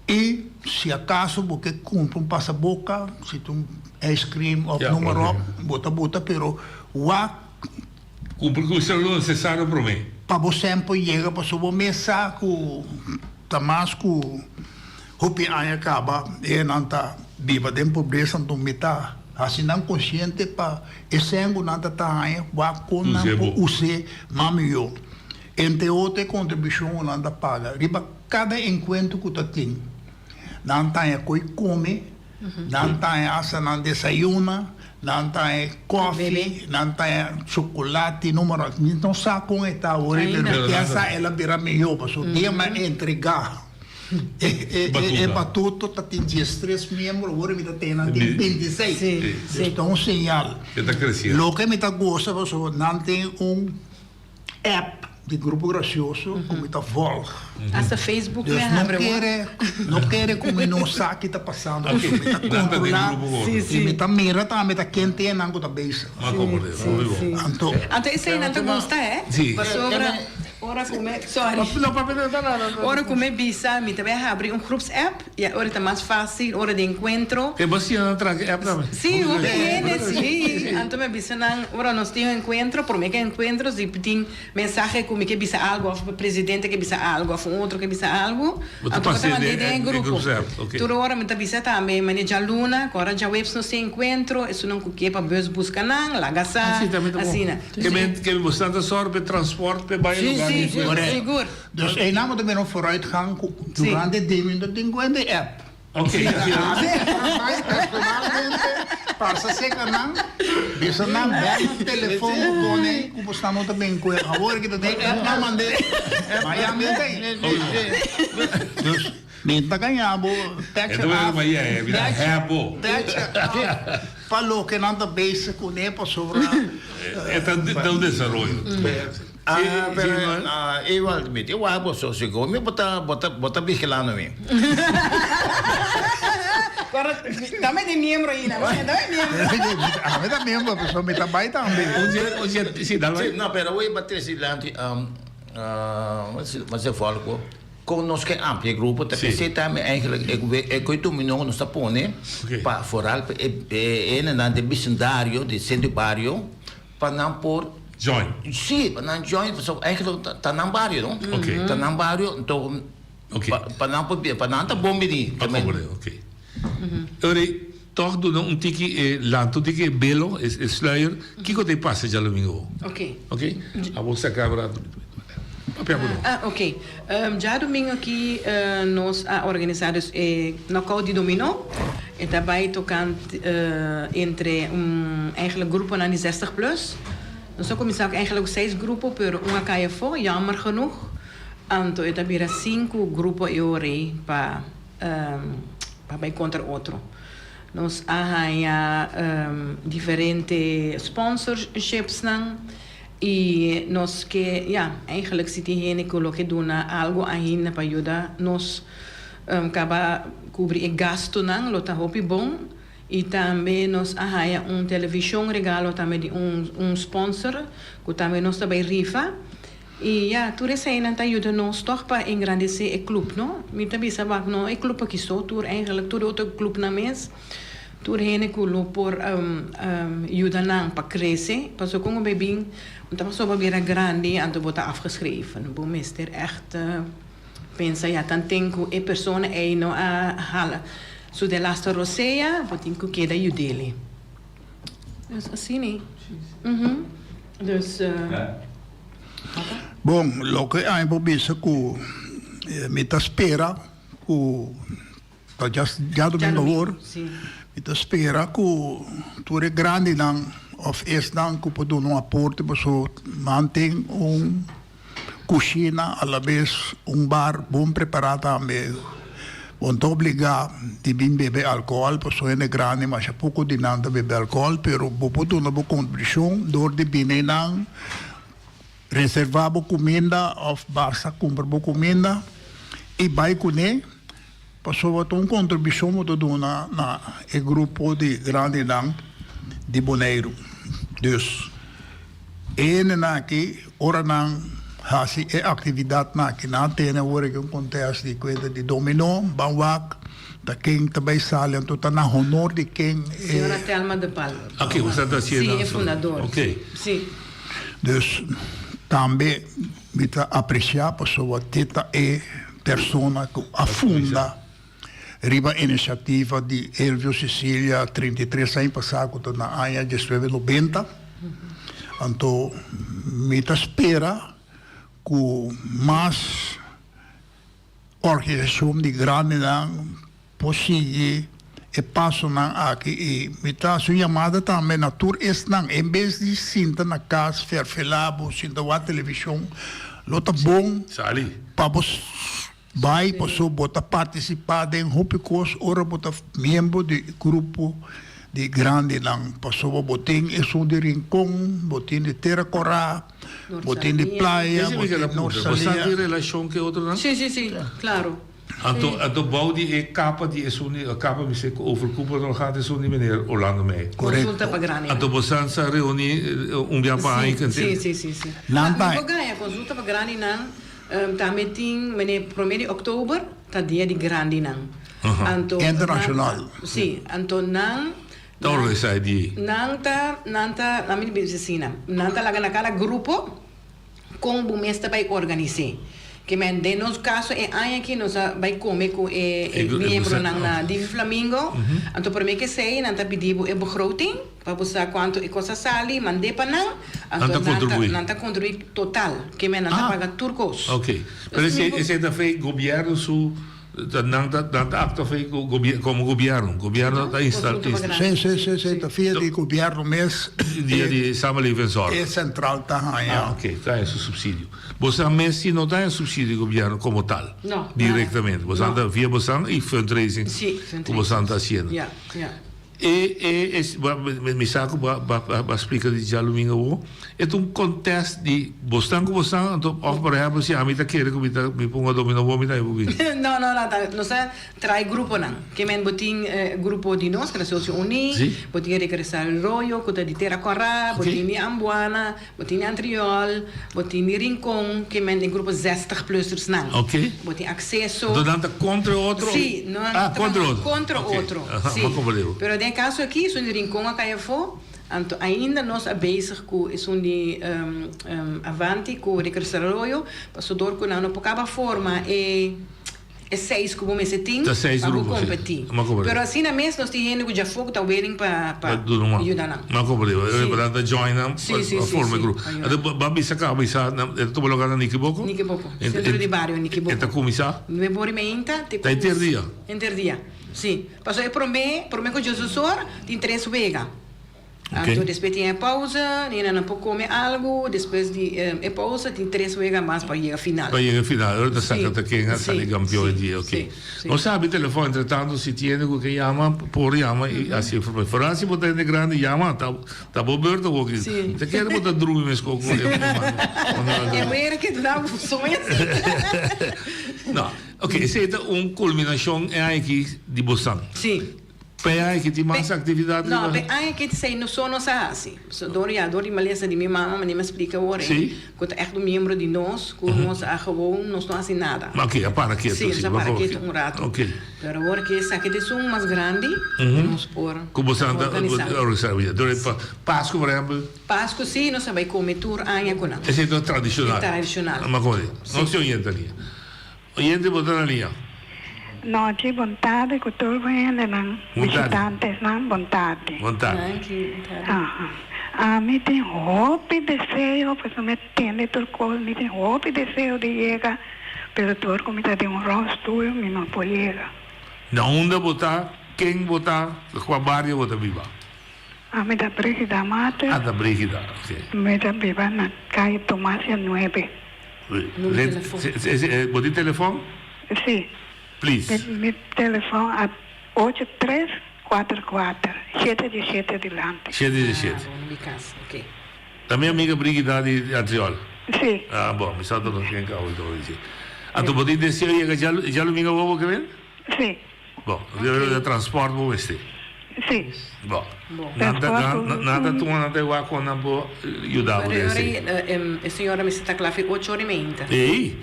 I si akaso bo ke kumpra un pasaboka, si ta un ice cream òf noem maar op, bo ta buta, pero wak. Kumpra ku esei lo nesesario promé. Pa bo semper yega, pasobra bo mes sa ku ta mas ku hopi aña kaba e nan ta biba den pobresa, anto mi ta hasi nan konsiente pa e sèn ku nan ta ta haña, wak kon nan por us'é mas mihó. Entre otro e kontribushon ku nan ta paga riba kada enkuentro ku ta tin. Nan ta haña koi kome, nan ta haña asta nan desayuna, nan ta haña kòfi, nan ta haña chokolati, número. Mi no sa kon e ta awor, pero kier sa el a bira mihó pasobra dia mi a entregá e batuto ta tin diestres miembro, awor mi ta tene nan tin bintiseis. Dus ta un señal. Loke mi ta gosa pasobra nan tin un. app di Grupo Gracioso ku mi ta volg. Hasta Facebook Dus mi a no habre hoor. kere, no kere ku mi no sa ki ta pasando Oké. pasobra mi ta Nan ta den kontrolá grupo hoor. Sí, i sí. mi ta mira tambe ta ken ten nan ku ta bezig. Ma como de, Sí, hopi bon. sí. Anto. Anto esei nan ta gusta hè? Sí. Pasobra ora ku mi, sorry. No, papia no ta nada. Ora ku mi bisa mi ta bai habri un groepsapp. Ya ora ta mas fácil, ora di encuentro. E bo siña nan traha app tambe? Sí, hopi hende sí. Anto mi a bisa nan, ora nos tin un encuentro, prome ke encuentro si tin mensahe ku mi ke bisa algu òf presidente ke bisa algu òf un otro ke bisa algu, Bo ta anto bo ta pas'é mand'é den den e e grupo. groepsapp, oke. Tur ora mi ta bisa tambe, mane djaluna, ku ora djaweps nos tin encuentro, esunnan ku ke pa bus buska nan, laga sa, Ah, sí, tambe ta bon. asina. Ke men, ke men bo stan ta sòru p'e transport p'e bai e Sí, lugar di sí, encuentro. sigur. Dus einan bo ta mira un vooruitgang ku durante di mi no tin kuenta e app. Ok, Si ami a bai personalmente pasa seka nan, bisa nan bel nan telefon ku pone ku bo sta no ta bin ku awor ki ta den app nan mande Miami ta ei. Dus mi ta gaña bo pècha af, pècha af pa loke nan ta bezig kuné pasobra. E ta un desaroyo. Ah, pero ah, igual mi te wak boso sigur mi bota bota bota vigilando mi. Guarda, dame di miembro ainda, dame miembro. Ami ta miembro, pero mi ta bai tambe. Un dia, un dia, si, dale bai. Si, no, pero hoy ba trece dilanti, um, uh, wat is volk, kon nos ke amplia e grupo, ta pesey tambe eigenlijk e e koe dominó nos ta pone pa vooral pa e e hendenan den bisindario, den centro di bario, Pa nan por. Join. Sí, pa nan join, pasobra eigenlijk ta ta nan bario, no? Oké. Ta nan bario, anto Oké. pa pa nan por bia, pa nan ta bon bini. A komprende, oké. Ora ei tòg duna un tiki e lanta un tiki e belo, e e sluier, kiko ta e pasa djalumingo? Oké. Oké? Abo saka rato. Papia ku no. Ah, oké. Djadumingo aki nos a organisá dus e knockout di dominó. E ta bai tokant entre un eigenlijk gruponan di zestig plus. Nos a kuminsá ku eigenlijk ku seis grupo pero un a kai afó, jammer genoeg. Anto e ta bira sinku grupo e ora ei pa pa bai kontra otro. Nos a haña diferente sponsorshipsnan. I nos ke, ya, eigenlijk si tin hende ku lo ke duna algu ainda pa yuda nos kaba kubri e gastunan lo ta hopi bon. I tambe nos a haya un televishon regalo tambe di un un sponsor ku tambe nos ta bai rifa. I ya, tur eseinan ta yuda nos tòg pa engrandesé e klup, no? Mi ta bisa wak no e klup aki so, tur eigenlijk tur e otro klupnan mes. Tur hende ku lo por yuda nan pa krese, pasobra kon bo bay bin un ta pasobra bo bira grandi anto bo ta afgeschreven. Bo mester ègt pensa ya tanten ku e persona ei no a hala su de laste rosea bo tin ku keda yud'é. Dus asina. Dus. Bon, loke ami por bisa ku mi ta spera ku. Ta djadumingo awor, mi ta spera ku tur e grandinan òf esnan ku por duna un aporte pasobra nan tin un kushina alabes un bar bon prepará tambe. Bo no ta obligá di bin bebe alkohòl pasobra hende grandi masha poko di nan ta bebe alkohòl pero bo por duna bo kontribushon dor di bini nan reservá bo kuminda òf basta kumpra bo kuminda i bai kuné. Pasobra ta un kontribushon bo ta duna na e grupo di grandinan di Boneiru. Dus, e hendenan aki, ora nan hasi e aktividatnan aki. Nan a tene awor aki un kontest di kuenta di dominó, ban wak ta ken ta bai sali, anto ta na honor di ken e. Señora Thelma de Palm. Oké, bo ta hasiendo. Sí, e fundador. Oké. Sí. Dus tambe mi ta apresiá pasobra te ta e persona ku a funda riba inisiativa di Elvio Cecilia 33 aña pasá ku ta na aña diesnuebe nobenta. Anto mi ta spera ku mas organisashon di grandinan por sigui e pasonan aki i mi ta hasi un yamada tambe na tur esnan en bes di sinta na kas ferfelá bo sinta wak televishon lo ta bon pa bo bai paso bo ta partisipá den hopi kos ora bo ta miembro di grupo di grandinan pasobra bo tin esun di Rincon bo tin di Tera Kòrá bo tin di Playa bo tin di Noord Bo sa tin relashon ku e otronan? Sí sí sí klaro. Anto anto bou di e kapa di esun di kapa mi se ku overkoepelende orgaan esun di meneer Orlando Meijer. Konsulta pa grandi. Anto bo san sa reuni un bia pa aña Sí sí sí sí sí. Nan ta. Mi por gaña konsulta pa grandinan tambe tin meneer prome di oktober ta dia di grandinan. Anto Internashonal. Sí anto nan. Ta organisa e dia ei. Nan ta nan ta laat mi bisa asina nan ta laga na kada grupo. Kon bo mes ta bai organis'é? Ke men den nos kaso e aña aki nos a bai kome ku e miembronan na Divi Flamingo. Anto promé ke esei nan ta pidi bo e begroting pa bo sa kuantu e kos a sali, mand'é pa nan. Anto nan ta kontribuí total. Ke men nan ta paga tur kos. Oké. Pero esei ta fe gobièrnu su. Ta nan ta nan ta actua fe cu gobier como gobierno. Gobierno ta insta insta. Sí, sí, sí, sí, ta via di gobierno mes. Dia di samenlevingszorg. E central ta haña. Ah, ok, ta haña su subsidio. Bosan mes si no ta haña subsidio di gobierno como tal. No, nada. Directamente. Bosan ta via bosan y fundraising. Sí, fundraising. Cu bosan ta haciendo. Ja, ja. E e e mi sa ku bo a splika di djalumingu awor. E ta un contest di bosnan ku bosnan anto of por ehempel si ami ta kere ku mi ta mi pongo domino bo mi ta por bini. No no no ta nos ta trae gruponan ke men bo tin grupo di nos Gracioso Uní bo tin Regresar El Rollo ku ta di Tera Kòrá bo tin di Ambuana Bo tin di Antriol, bo tin di Rincon, ke men e grupo zestig plussers nan. Oké. Bo tin akseso. Enton nan ta kontra e otro? Sí, no nan Ah, ta kontra otro. kontra Oké. otro, Aha, sí. m'a komprendé bo. Pero den e kaso aki, esun di Rincon a kai afó, anto ainda nos a bezig ku esun di Avanti ku Ricardo Arroyo, pasobra dor ku nan no por kaba forma e. E seis ku bo mester tin Ta seis pa bo grupo, si. kompetí. M'a komprendé. Pero asina mes nos tin hende ku djafó ku ta willing pa Pa pa duna un man. yuda nan. M'a komprendé. Sí. Pa nan ta join nan Sí, pa sí, pa sí, forma e sí, grupo. pa yuda. Anto bo a bisa kaba bisa nan e ta tuma lugar na Nikiboko? Nikiboko, sentro di bario Nikiboko. E ta kuminsá? Nuebe ora i meinta te Ta henter dia? Henter dia, sí. Pasobra e promé promé ku djososor tin tres wega. Anto despues tin e pausa, nina nan por come algo, despues di e pausa tin tres wega mas pa yega final. Pa yega final, ora ta saca ta ken a sali campeon e dia, ok. Nos a habri telefon entre tanto si tiene cu ke yama por yama y haci informa. Foral si bo ta hende grandi yama, ta ta bo beurt awor ki. Si. Ta kere bo ta drumi mesco cu e E wera ke duna bo soña si. No, ok, esey ta un culminacion e aña aki di bo san. Si. P'e aña ki tin mas actividad No, riba. p'e aña ki esei no so nos a hasi. So dor ya, dor di malesa di mi mama, manera mi a splika awor ei, Sí. ku ta ègt un miembro di nos, ku nos a gewoon, nos no hasi nada. Ma oké, a para ketu Sí, si. nos a para ketu un rato. Oké. Pero awor ki esaki ta esun mas grandi, nos por Ku bo sa ta organisá. organisá. Dor e pa Pasku, por ehèmpel. Pasku sí, nos a bai kome tur aña ku nan. Esei ta tradishonal. E tradishonal. Ma komo di? Sí. Nos tin oyente liña. Oyente bo ta na liña. Nochi bon tarde cu tur bo hendenan Bon tarde. bishitantesnan bon tarde. Bon tarde. Danki, bon tarde. Aha. Ami tin hopi deseo pasobra mi a tende tur cos mi tin hopi deseo di yega pero tur cu mi ta den un rolstoel mi no por yega. Na unda bo ta, ken bo ta, cua bario bo ta biba? Ami ta Brigida Matos. Ah ta Brigida, ok. Mi ta biba na calle Tomasia nuebe. Numero telefon. Bo tin telefon? Si. Please. Mi telefon a ocho tres kuater kuater, shete di shete dilanti. Shete di shete. Ah, bo mi kas, ok. Ta mi amiga Brigida di Antriol? Si. Ah, bon, mi sa ta nos ken ka oito ora di. Anto bo tin deseo yega djalumingo awor bo ke wen? Si. Bon, di transport bo mester. Si. Bo. Nan ta nan ta tuma nan ta wak kon nan por yuda bo den esei. E señora mester ta kla fi ocho ora i meinta. Ei!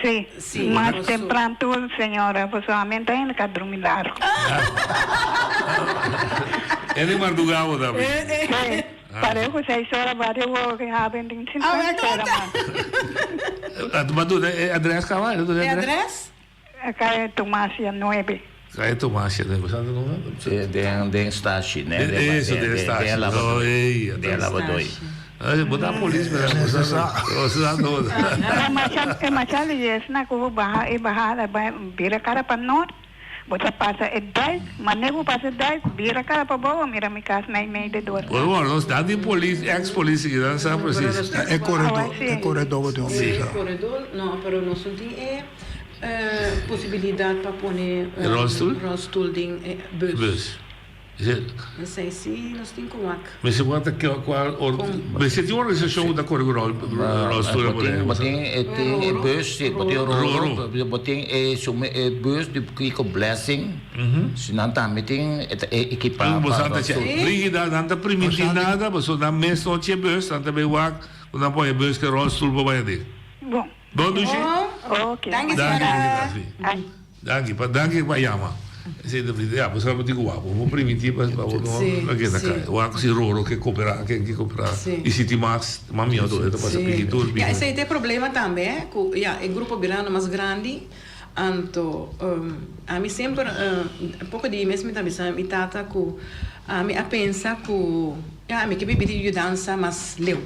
Si. Si. Mas tempran tur señora pasobra ami ta hende ka drumi largo. Hende marduga bo ta bisa. Si. Pareho seis ora bario bo ke haben tin 50 ora mas. Bo a duna e adres kaba? E adres? Calle Tomasia nuebe. Calle Tomasia nuebe, sa ta nota? Si, den den stashi, ne? Eso, den stashi. Den Ey, den lavadoi. Bo ta polis, pero bo sa bo sa nota. E masha e masha leyes na ku bo baha e bahada bai bira kara pa nort, bo ta pasa e dijk, mane bo pasa e dijk bira kara pa bou, bo mira mi kas mei mei de dor. Bueno, bueno, nos ta di polis, ex polis aki, nan sa precies. E koredor, e koredor bo tin un bisa. E koredor, no, pero nos no tin e. Posibilidad pa pone Rolstoel? rolstoel den e bus. Bus. Esei si nos tin ku wak. Mester wak ta kua or mester tin un organisashon ku ta kore ku rolstoel Bo tin bo tin e tin e bus si bo tin roro bo tin e sume e bus di Kiko Blessing si nan tambe tin e ta ekipa Bo pa sa ta rolstoel. Brigida nan ta primiti nada pasobra nan mes no haci e bus nan ta bay wak ku nan pone e bus ku e rolstoel pa bay aden. Bon. Bon dushi. Ok. Danki Danki, señora. danki. Danki pa danki pa yama. Esei ta ya bo sa bo tin ku wak bo por primiti pa pa bo no Sí, no keda sí. kai. Wak si roro ke kopera ken ke kopera Sí. i si tin mas mas mihó to e ta pasa Sí. piki tur Ya piki. esei ta e problema tambe eh ku ya e grupo birando mas grandi anto ami semper poko di mes mi ta bisa mi tata ku ami a pensa ku ya ami ke bibi di yudansa mas leu.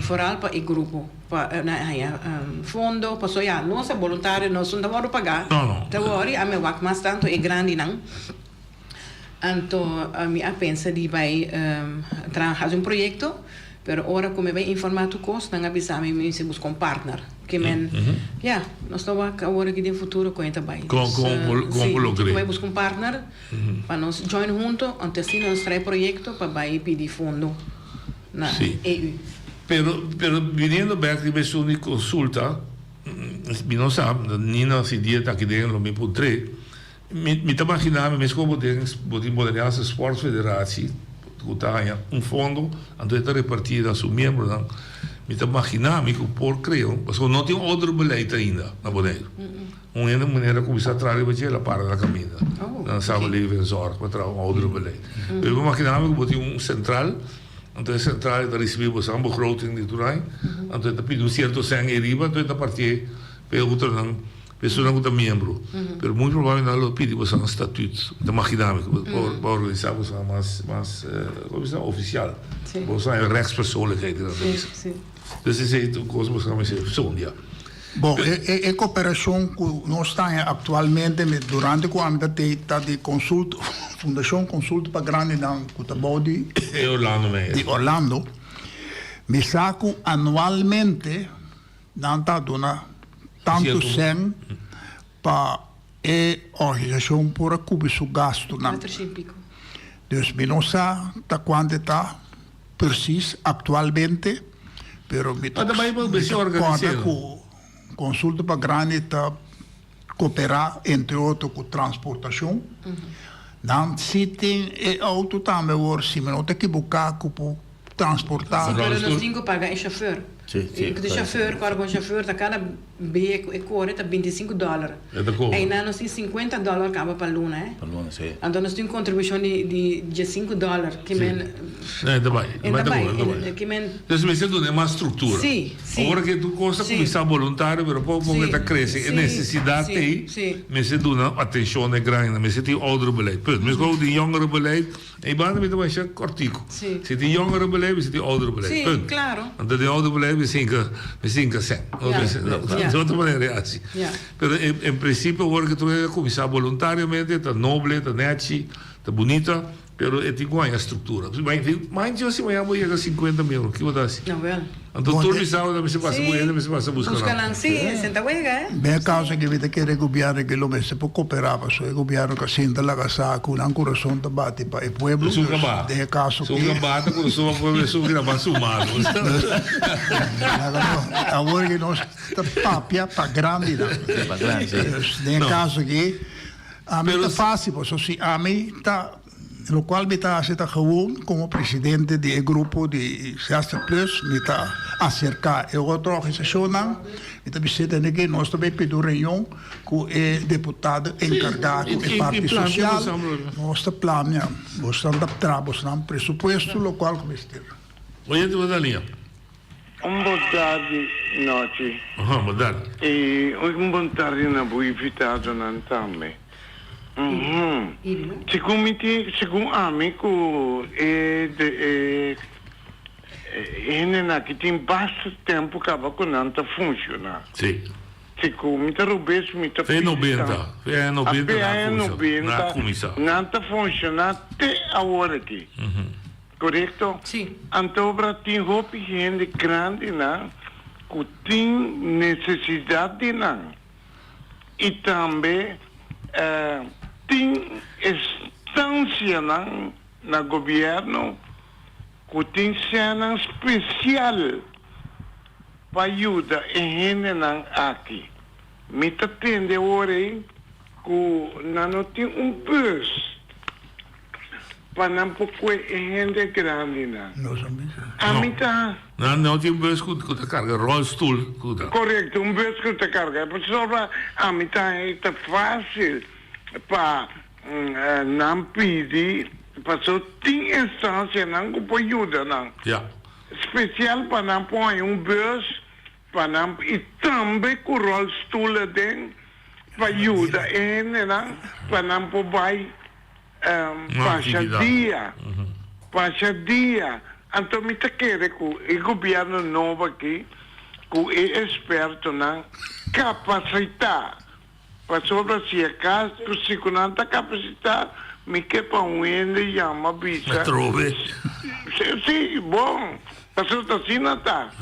Foral pa e grupo pa nan haña fondo paso ya nos ta boluntario nos no ta wòrdu pagá ta wòri ami a wak mas tantu e grandinan anto mi a pensa di bai traha hasi un proyekto pero ora ku mi bai informá tur kos nan a bisa mi mi mester buska un partner ke men ya nos ta wak awor aki den futuro kon e ta bai si mi tin ku bai buska un partner pa nos join hunto anto asina nos trae proyekto pa bai pidi fondo. na Sí. EU. Pero, pero viniendo bek riba esun di consulta, mi no sa, Nina si dia ta aki den lo mi puntr'é, mi, mi ta magina mi mes como bo den, bo tin Boneriaanse Sportfederatie cu ta haña un fondo, anto e ta reparti na su miembronan, mi ta magina mi cu por crea un, pasobra no tin un ouderbeleid ainda na Boneiru. Un hende manera cuminsa traha riba dje, el a para na caminda, na samenleving en zorg, pa traha un ouderenbeleid. Pero mi imagina mi cu bo tin un central, anto e central e ta ricibi bo san begroting di tur aña, anto e ta pidi un cierto cen ey riba, anto e ta partié pa e otronan, pa esunnan cu ta miembro. Pero muy probabel nan lo pidi bo san statuut, mi ta imagina mi, pa organisa bo san mas, mas, como bisa, oficial. Bo san e rechtspersoonlijkheid nan ta bisa. Dus esey ta un cos bo san mester sondia. Bon, e e koperashon ku nos ta haña aktualmente mi durante ku ami ta tei ta di konsult Fundashon Konsulta pa Grandinan ku ta bou di E Orlando Meijer. di Orlando. Mi sa ku anualmente nan ta duna tantu sèn pa e organisashon por a kubri su gastunan. Dus mi no sa ta kuantu e ta. Precies actualmente, pero mi ta corda cu Consulta pa Grandi ta coopera entre otro cu transportacion. Nan si tin e auto tambe awor, si mi no ta equivoca, cu por transporta. Si, pero nos tin cu paga e chauffeur. E chauffeur, corda cu e chauffeur ta cada Be ku e kore ta 25 dòler. E ta kobra. Einan nos tin 50 dòler kaba pa luna, eh. Pa luna, si. Anto nos tin kontribushon di di 15 dòler, ke men. Si. E ta bai. E ta bai. E ta bai. Ke men. Entonces mester duna e mas struktura. Si, si. Ora ke tur kos ta kuminsá boluntario, pero poko poko e ta krese, e nesesidat ei, mester duna atenshon na e grandinan. Mester tin ouderenbeleid. Punt. Meskos ku tin jongerenbeleid. E banda mi ta masha kortiku. Si. Si tin jongerenbeleid, mester tin ouderenbeleid. Si, Punt. klaro. Anto den ouderenbeleid mi sinka, mi sinka sèn. Ja. Di otro manera e hasi. Ja. Pero en prinsipio awor ke tur hende a kuminsá boluntariamente, ta noble, ta nèchi, ta bunita, pero e tin ku haña struktura. Manchi si mañana bo yega 50 mil, ki bo ta hasi? No wel. Anto tur mi sa unda mester pasa, bo hende mester pasa buska nan. Buska nan, si, senta wega, eh. Den e caso aki mi ta kere e gobierno aki lo mester por coopera pasobra e gobierno ka sinta laga sa cu nan curason ta bati pa e pueblo. Esun ka ba. Den e caso Esun ka ba ta curason pa pueblo, esun ki ta ba su mano. Laga no, awor ki nos ta papia pa grandinan. Pa grandi, si. Dus den e caso aki, ami ta facil pasobra si ami ta. Lokual mi ta hasi ta gewoon komo presidente di e grupo di 60 plus mi ta aserká e otro organisashonnan, mi ta bis'é tende ke nos ta bai pidi un reunion ku e deputado enkargá ku e parti sosial, nos ta plania, bosnan ta traha bosnan presupuesto lokual ku mester. Oyente bo ta liña. Un bon tardi nochi. Aha, bon tardi. I un bon tardi na bo invitadonan tambe. Uhum. Segun mi tin, segun ami ku e de e hendenan aki tin basta tempu kaba ku nan ta funshoná. Si. Segun mi ta robes mi ta Fe pidi nobenta, tan. fe aña A nobenta fe nan a aña funshoná, nan a nobenta kuminsá. nan ta funshoná te awor aki. Korekto? Sí. Antobra tin hopi hende grandinan ku tin nesesidat di nan i tambe tin estansianan na gobièrnu ku tin sènnan spesial pa yuda e hendenan aki. Mi ta tende awor ei ku nan no tin un bùs. Pa nan por kue e hende grandinan. Ami ta. Nan no tin bus ku ta karga rolstoel ku ta. Korekto, un bus ku ta karga. Pasobra ami ta e ta fásil pa nan pidi paso tin instansianan ku por yuda nan. Ya. Spesial pa nan por haña un bus pa nan i tambe ku rolstoel aden pa yuda e hendenan pa nan por bai. Pasha dia, pasha dia. Anto mi ta kere ku e gobièrnu nobo aki, ku e ekspertonan kapasitá, pasobra si akaso si ku nan ta kapasitá, mi ke pa un hende yama bisa. Atrobe. Si, bon, pasobra ta asina ta.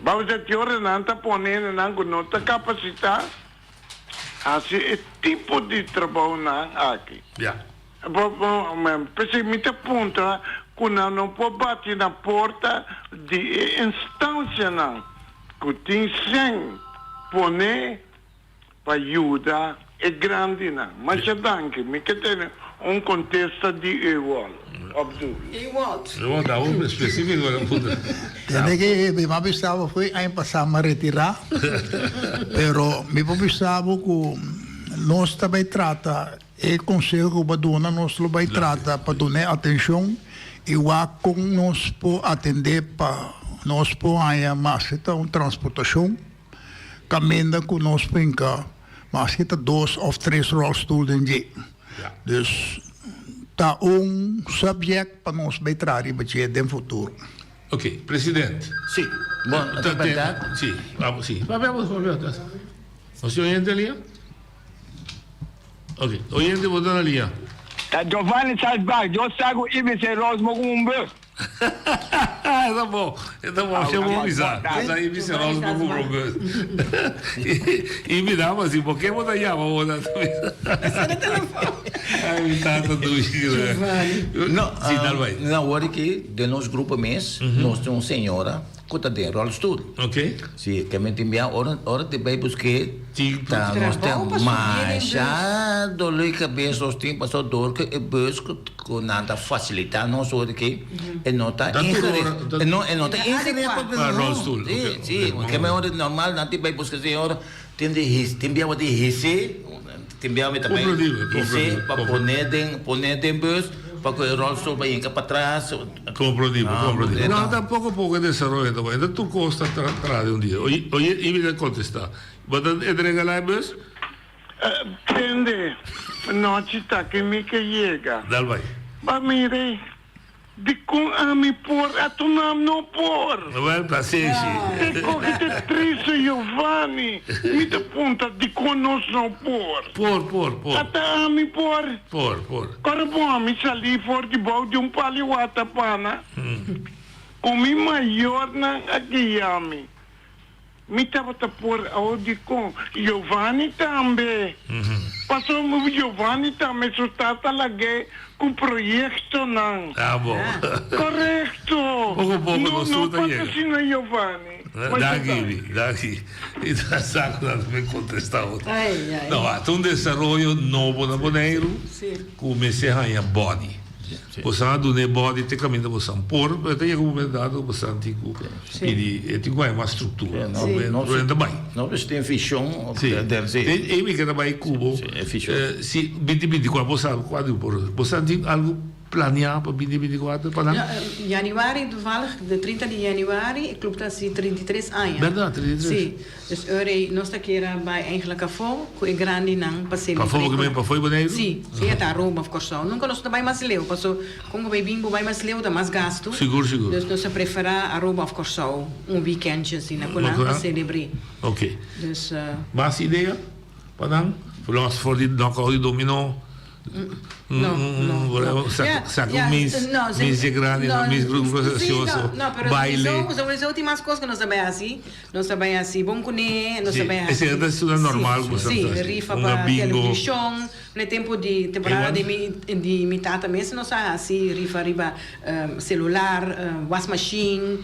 Baba sa ki ora nan ta pone hendenan ku no ta kapasitá. Hasi e tipo di trabounan aki. Ya. Bo, bo, p'esei mi ta puntra ku nan no por bati na porta di e instansianan ku tin sèn pone pa yuda e grandinan. Masha danki. Mi ke tene un kontesta di Ewald Abdul. Ewald. Ewald, ta un específico na puntra. Tende ke mi m'a bisa bo fui aña pasá m'a retirá, pero mi por bisa bo ku nos ta bai trata e konseho ku bo a duna nos lo bai trata pa dun'é atenshon i wak kon nos por atendé pa nos por haña mas ta un transportashon kaminda ku nos por hinka maske ta dos òf tres ròlstul den dje. Dus ta un subject pa nos bay traha riba dje den futuro. Ok, president. Si, bon, ta berdad. Si, abo si. Papia bo, papia bo. Nos tin oyente lia? Ok, oyente bo ta na lia. Ta Giovanni Salzbach, Dios sa ku Ibis e Rose mo ku un bus. E ta bon, e ta bon, asha bo bisa. Sa Ibis e Rose mo ku un bus. Ibi dama si, por ke bo ta yama bo ta bisa? Ai mi tata dushi. No, Si, dal bai. Na awor aki den nos grupo mes, nos tin un señora ku ta den rolstoel. Ok. Si, ke men tin bia ora ora di bai busk'é ta nos ten masha dolor di kabes nos tin pasobra dor ku e bus ku ku nan ta fasilitá nos ora aki e no ta ingericht e no e no ta ingericht pa rolstoel. Si, si, ke men ora normal nan tin bai buska señora tin di his tin bia di his'é tin bia mi ta bai his'é pa pone den pone den bus pa ku e rolstoel bai hinka patras. Comprendí, comprendí. No, ta poco poco e desaroyo ta bai. Ta tur cos ta traha den un dia. Oye, oye, y mi ta contesta. Bo ta entrega la e bus? Tende, nochi ta ki mi ke yega. Dal bai. Ba mire, dikon ami por, atunam no por? Wel, ta sexy. Te koki te triste Giovanni, mi ta punta dikon nos no por? Por, por, por. Ata ami por? Por, por. Ora bon mi salí for di bou di un pali watapana, ku mi mayornan a guia mi. Mi tabata por awor dikon Giovanni tambe. Pasobra Giovanni tambe su tata lag'é ku proyektonan. Ah bon. Korekto. Poko poko No, nos no tur ta pasa yega. asina Giovanni. Masha Danki danki. Ibi, danki. I ta sa ku nan ta bin kontestá otro. Ai, ai. No, a ta un desaroyo nobo na Boneiru Sí. ku mester haña body. Boso a duna e body te kaminda boso por, pero ta yega un momento dado ku boso tin ku pidi, e tin ku haña mas struktura. No, ta bai. No, pues tin vision. Si. E mi ke ta bai ku bo. Si binti binti kuater bo sa kua di por. Boso tin algu Planea pa binti binticuater pa nan? Januari toevallig, de 30 di januari, e club ta haci 33 aña. Berdad, 33? Si. Dus ora ei nos ta kier a bai eigenlijk afo cu e grandinan pa celebre. Pafó bo ke men pafó di Boneiru? Si, sea ta Aruba of Corsou. Nunca nos ta bai mas leu, paso con bo bai bin bo bai mas leu ta mas gasto. Sigur, sigur. Dus nos ta prefera Aruba of Corsou un weekendje asina cu nan pa celebre. Ok. Dus. Mas idea pa nan? Los for di knockout di domino. No, no, no. Saca un mis, mis dje grandi, no, mis grupo gracioso, no, pero baile. Sowieso tin mas cos cu nos ta bay haci. Nos ta bay haci bon cune, nos ta bay haci. Esey ta asina normal cu boso ta haci. Si, rifa pa television. Na e tempo di temporada di mi di mi tata mes nos a haci rifa riba celular, wasmachine,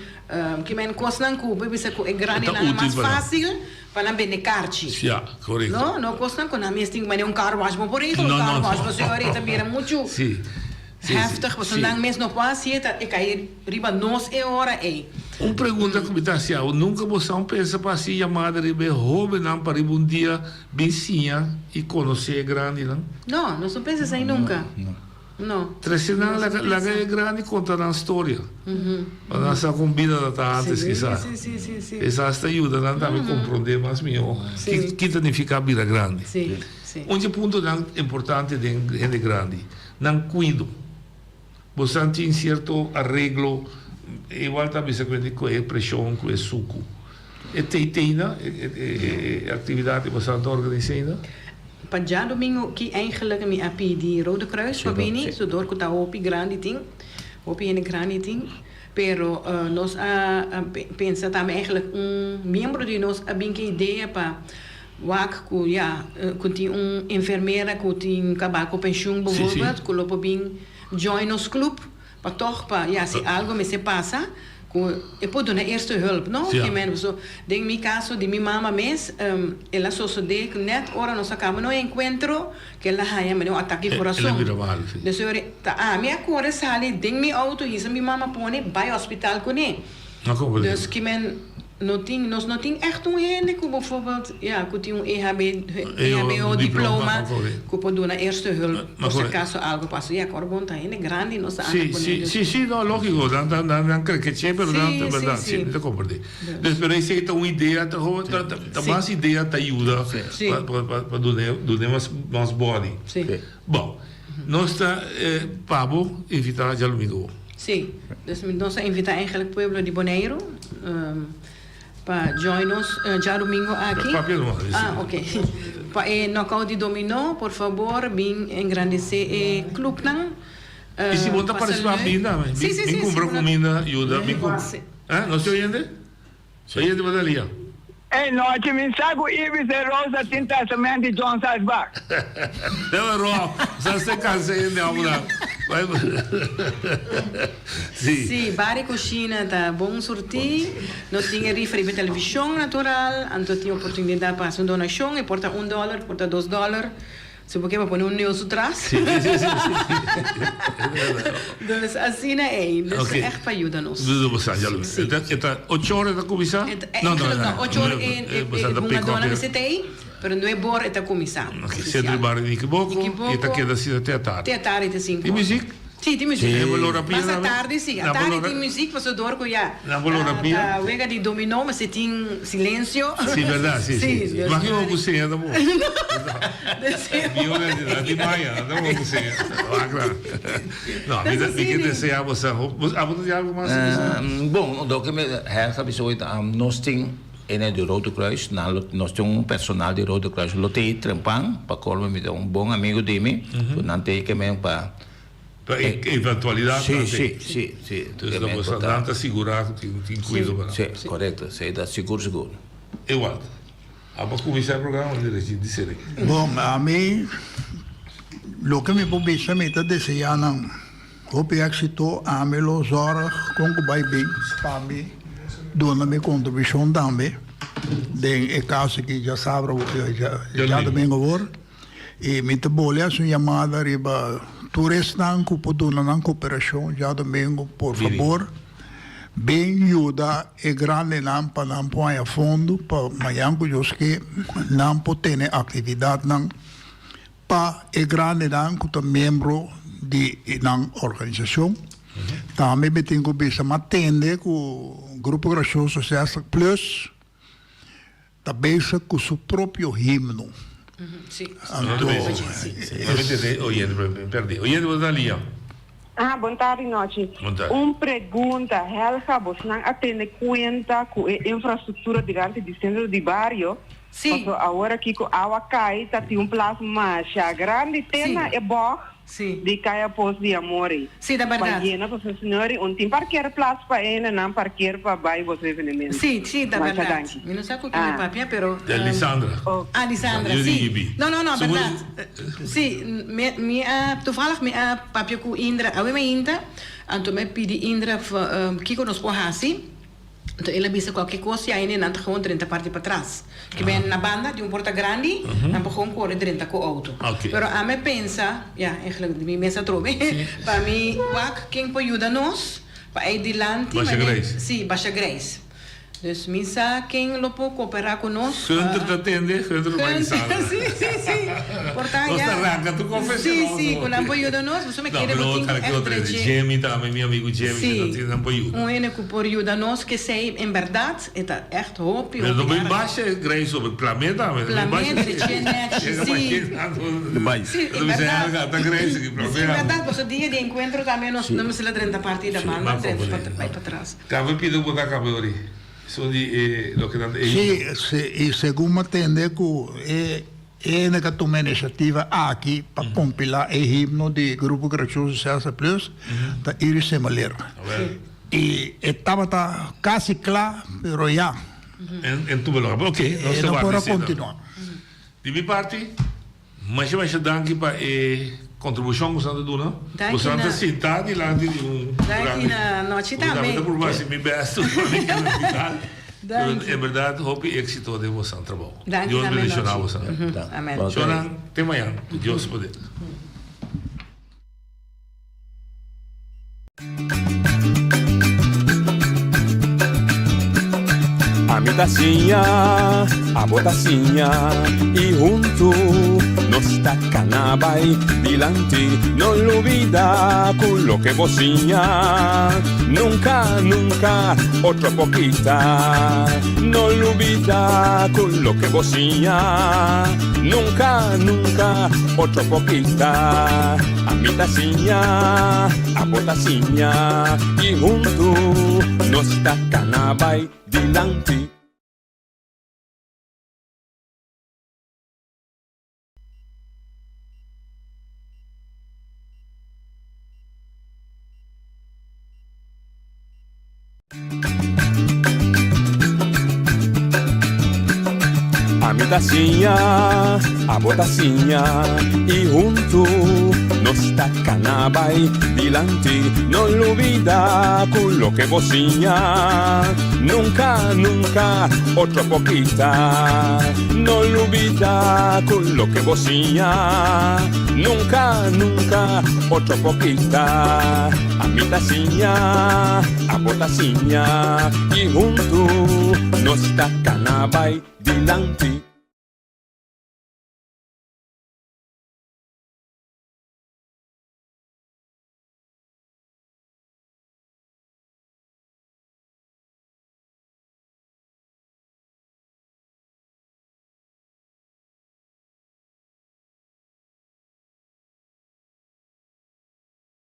kimen cosnan cu bo bisa cu e grandinan mas facil. Pa nan bende karchi. Ja, korekto. No, no kosnan ku nan mes tin ku manda un car wash. Bo por regla un car wash, pasobra e ta bira muchu heftig, pasobra nan mes no por hasi e, ta e kai riba nos e ora ei. Un pregunta ku mi ta hasi awo, nunka bo sa un pensa pa hasi yamada riba e hóbennan pa riba un dia bin siña i konosé e grandinan? No, nos no pensa esei nunka. No. Trece nan laga laga e grandi conta nan storia. Pa nan sa con bida ta ta antes kisas. Esas ta yuda nan tambe compronde mas miho ki ta nifica bira grandi. Un dje puntonan importante den hende grandi, nan cuido. Bosan tin cierto areglo, igual ta bisa cu e presion, cu e sucu. E tei-teina, e actividad di boso ta organiseina? Pa djadomingo ki eigenlijk mi a pidi Rode Kruis pa bini, so dor ku ta hopi grandi tin, hopi hende grandi tin, pero nos a pensa tambe eigenlijk un miembro di nos a bin ku e idea pa wak ku ya ku tin un enfermera ku tin kaba ku penshun bijvoorbeeld ku lo por bin join nos club. Pa tog pa ya si algo mester pasa cu e por duna eerste hulp no Ja. ke men paso den mi caso di mi mama mes el a sosode cu net ora nos a caba no encuentro cu el a haya mene un atake di El a corazon bira malo si. dus ora ta ami a core sali den mi auto hisa mi mama pone bay hospital cune No comprende. dus ke men No tin, nos no tin ègt un hende ku bijvoorbeeld, ja, ku tin un EHB, EHBO diploma ku por duna eerste hulp por si acaso algo pasa. Ja, kòrda bon ta hende grandi nos ta anda kuné. Si, si, si, no, lógiko, nan ta, nan, nan krekeché, pero nan, ta bèrdat, si, mi ta komprendé. Dus, pero esei ta un idea, ta ho, ta, ta, ta mas idea ta yuda pa, pa, pa, pa dun'é, dun'é mas, mas bòdi. Bon, nos ta, pa bo invitá djalumingo. Sí, dus nos a invitá eigenlijk pueblo di Boneiru pa join nos djadumingo aki. Papia no, sí. Ah, ok. Pa e knockout di dominó, por fabor bin engrandesé e clubnan. I si bo ta partisipá, bin tambe. Sí, sí, sí. Bin kumpra kuminda, yuda. Bin kumpra. Eh, no si oyente? Oyente Badalia. Ey nochi mi sa cu Ibis e Rosa tin testament di John Salzbach. Debe Rob, sa se cansa hende ahora. Si. Si, bar y cushina ta bon surti. Nos tin e rifa riba e television natural, anto tin oportunidad pa haci un donacion, e por ta un dollar, por ta dos dollar. Si bo ke pa pone un nul su tras. Sí, sí, sí, sí. Dus asina ei. Dus Oké. echt pa yuda nos. Dus bo sa, ya lo Sí. E ta, e ta ocho ora e ta kuminsá? E ta, No, no, eigenlijk no, no, ocho ora no, e, e, e, bo sa e ta pick up hungadónan e- mester ta ei, pero nuebe ora e ta kuminsá. Oké, Centro di Barrio Nikiboko, Nikiboko. i e ta keda asina te atardi. Te atardi te sinku Tin ora. muziek? Sí, tin muziek. Sí. Nan bo lora pia Mas tambe? atardi sí. Nan bo Atardi lora- tin muziek pasobra dor ku ya Nan bo lora ta pia? ta wega di dominó mester tin silensio. Sí, berdad, sí, sí. Sí, dus Mag yo ku seña tampoco. Biona di na di maya, no tampoco ku seña. Wakra. No, mi ta mi ke desea bo sa, bo abo ta di algo mas? Bon, loke mi herga bisa hoy ta nos tin ene di Rode Kruis, nan lo nos tin un personal di Rode Kruis lo tei trempan pa colmo mi ta un bon amigo di mi, ku nan tei ke men pa Pa e eventualidad Sí, nan sí, tei. sí, sí. Dus lo bo sa nan ta sigura ku tin tin kuido pa nan. Sí, korekto, sí, ta sigur sigur. Ewald, abo a kuminsá e programa di Regin di Sere. Bon, ami loke mi por bisa mi ta deseá nan hopi éksito, ami lo zòrg kon ku bai bin pa mi duna mi kontribushon tambe den e kaso ki djasabra djadumingu awor. I mi ta bole hasi un yamada riba tur esnan ku por duna nan koperashon djadomingo, por fabor bin yuda e grandenan pa nan por haña fondo pa mañan ku Dios ke nan por tene aktividatnan pa e grandenan ku ta miembro di nan organisashon. Tambe mi tin ku bisa mi a tende ku Grupo Gracioso 60 Plus Ta bezig cu su propio himno. Sí. Anto, Oyente, bo ta lia. Ah, bon tardi nochi. Bon tardi. Un pregunta, Helga, bosnan a tene cuenta cu e infrastructura dilanti di centro di bario? Sí. Paso awor aki cu awa cay ta tin un plas masha grandi te na e bocht. Sí. Di Kaya Pos di Amori. Sí, ta berdad. Pa yena pasobra señor un tin parkeerplaats pa ene nan parkeer pa bay boso evenemento. Sí, sí, ta Masha berdad. danki. Mi no sa cu ken mi papia, pero. De Lisandra. Ah, Lisandra, Yo di sí. Gibi. No, no, no, Seguro- berdad. Sí, mi, mi a, toevallig mi a papia cu Indra awe mainta, anto mi a pidi Indra kico nos por haci. Anto el a bisa cualkier cos ya hende nan ta gewoon drenta parti patras. Ke ben na banda di un porta grandi, nan por gewoon core drenta cu auto. Pero ami a pensa, ya, eigenlijk di mi mes atrobe, pa mi wak ken por yuda nos pa ey dilanti Basha mane, Grace. si, Basha Grace. Dus mi sa ken lo por coopera cu nos. Gunter ta tende, Gunter lo bai di sala. Si, si, si. Por ta Nos ya. ta ranca tur confesional. Si, si, cu nan por yuda nos, pasobra mi No, kere pero bo tin otra cu que echt otra. drechi. Jimmy tambe, mi amigo Jimmy, Si. nan tin nan por yuda. Un hende cu por yuda nos, kesey en berdad e ta echt hopi, Pero hopi no bai erg. basha Grace over Plamé tambe. No bai Plamé, basha. drechi nechi, Llega si. basha. Bai. Si, en No bisa berdad. Helga, ta Grace aki, Plamé. Si, en berdad, pasobra dia di encuentro tambe nos no mester a drenta parti da banda, Ban drenta comprende. bai patras. Café pido bo ta café ori. Esun di e loke nan ta e. Sí, sí, i segun mi a tende ku e hende ku a tuma inisiativa aki pa kompilá e himno di Grupo Gracioso César Plus ta Iris Semeleer. I e tabata kasi kla, pero ya. En tuba loke. Ok, nos E ta no por warda a esei tambe. kontinuá. Di mi parti, Masha masha danki pa e contribucion cu boso ta duna. Danki Boso ta na. sinta dilanti di un Danki grandi. na nochi Bo tambe tambe. ta purba haci mi best pa mi keda hospital. Pero Danki. en berdad hopi exito den boso trabou. Danki Dios tambe bendiciona nochi. boso. Amen. Shonan, te mañan. Cu Dios poder. Ami ta siña, abo ta siña y huntu nos ta cana bay dilanti. No lubida cu loke bo siña nunca, nunca otro por kita. No lubida cu loke bo siña nunca, nunca otro por kita. Ami ta siña, abo ta siña y huntu nos ta cana bay dilanti. Ami ta siña, abo ta siña y huntu nos ta cana bay dilanti. No lubida cu loke bo siña nunca, nunca otro por kita. No lubida cu loke bo siña nunca, nunca otro por kita. Ami ta siña, abo ta siña y huntu nos ta cana bay dilanti.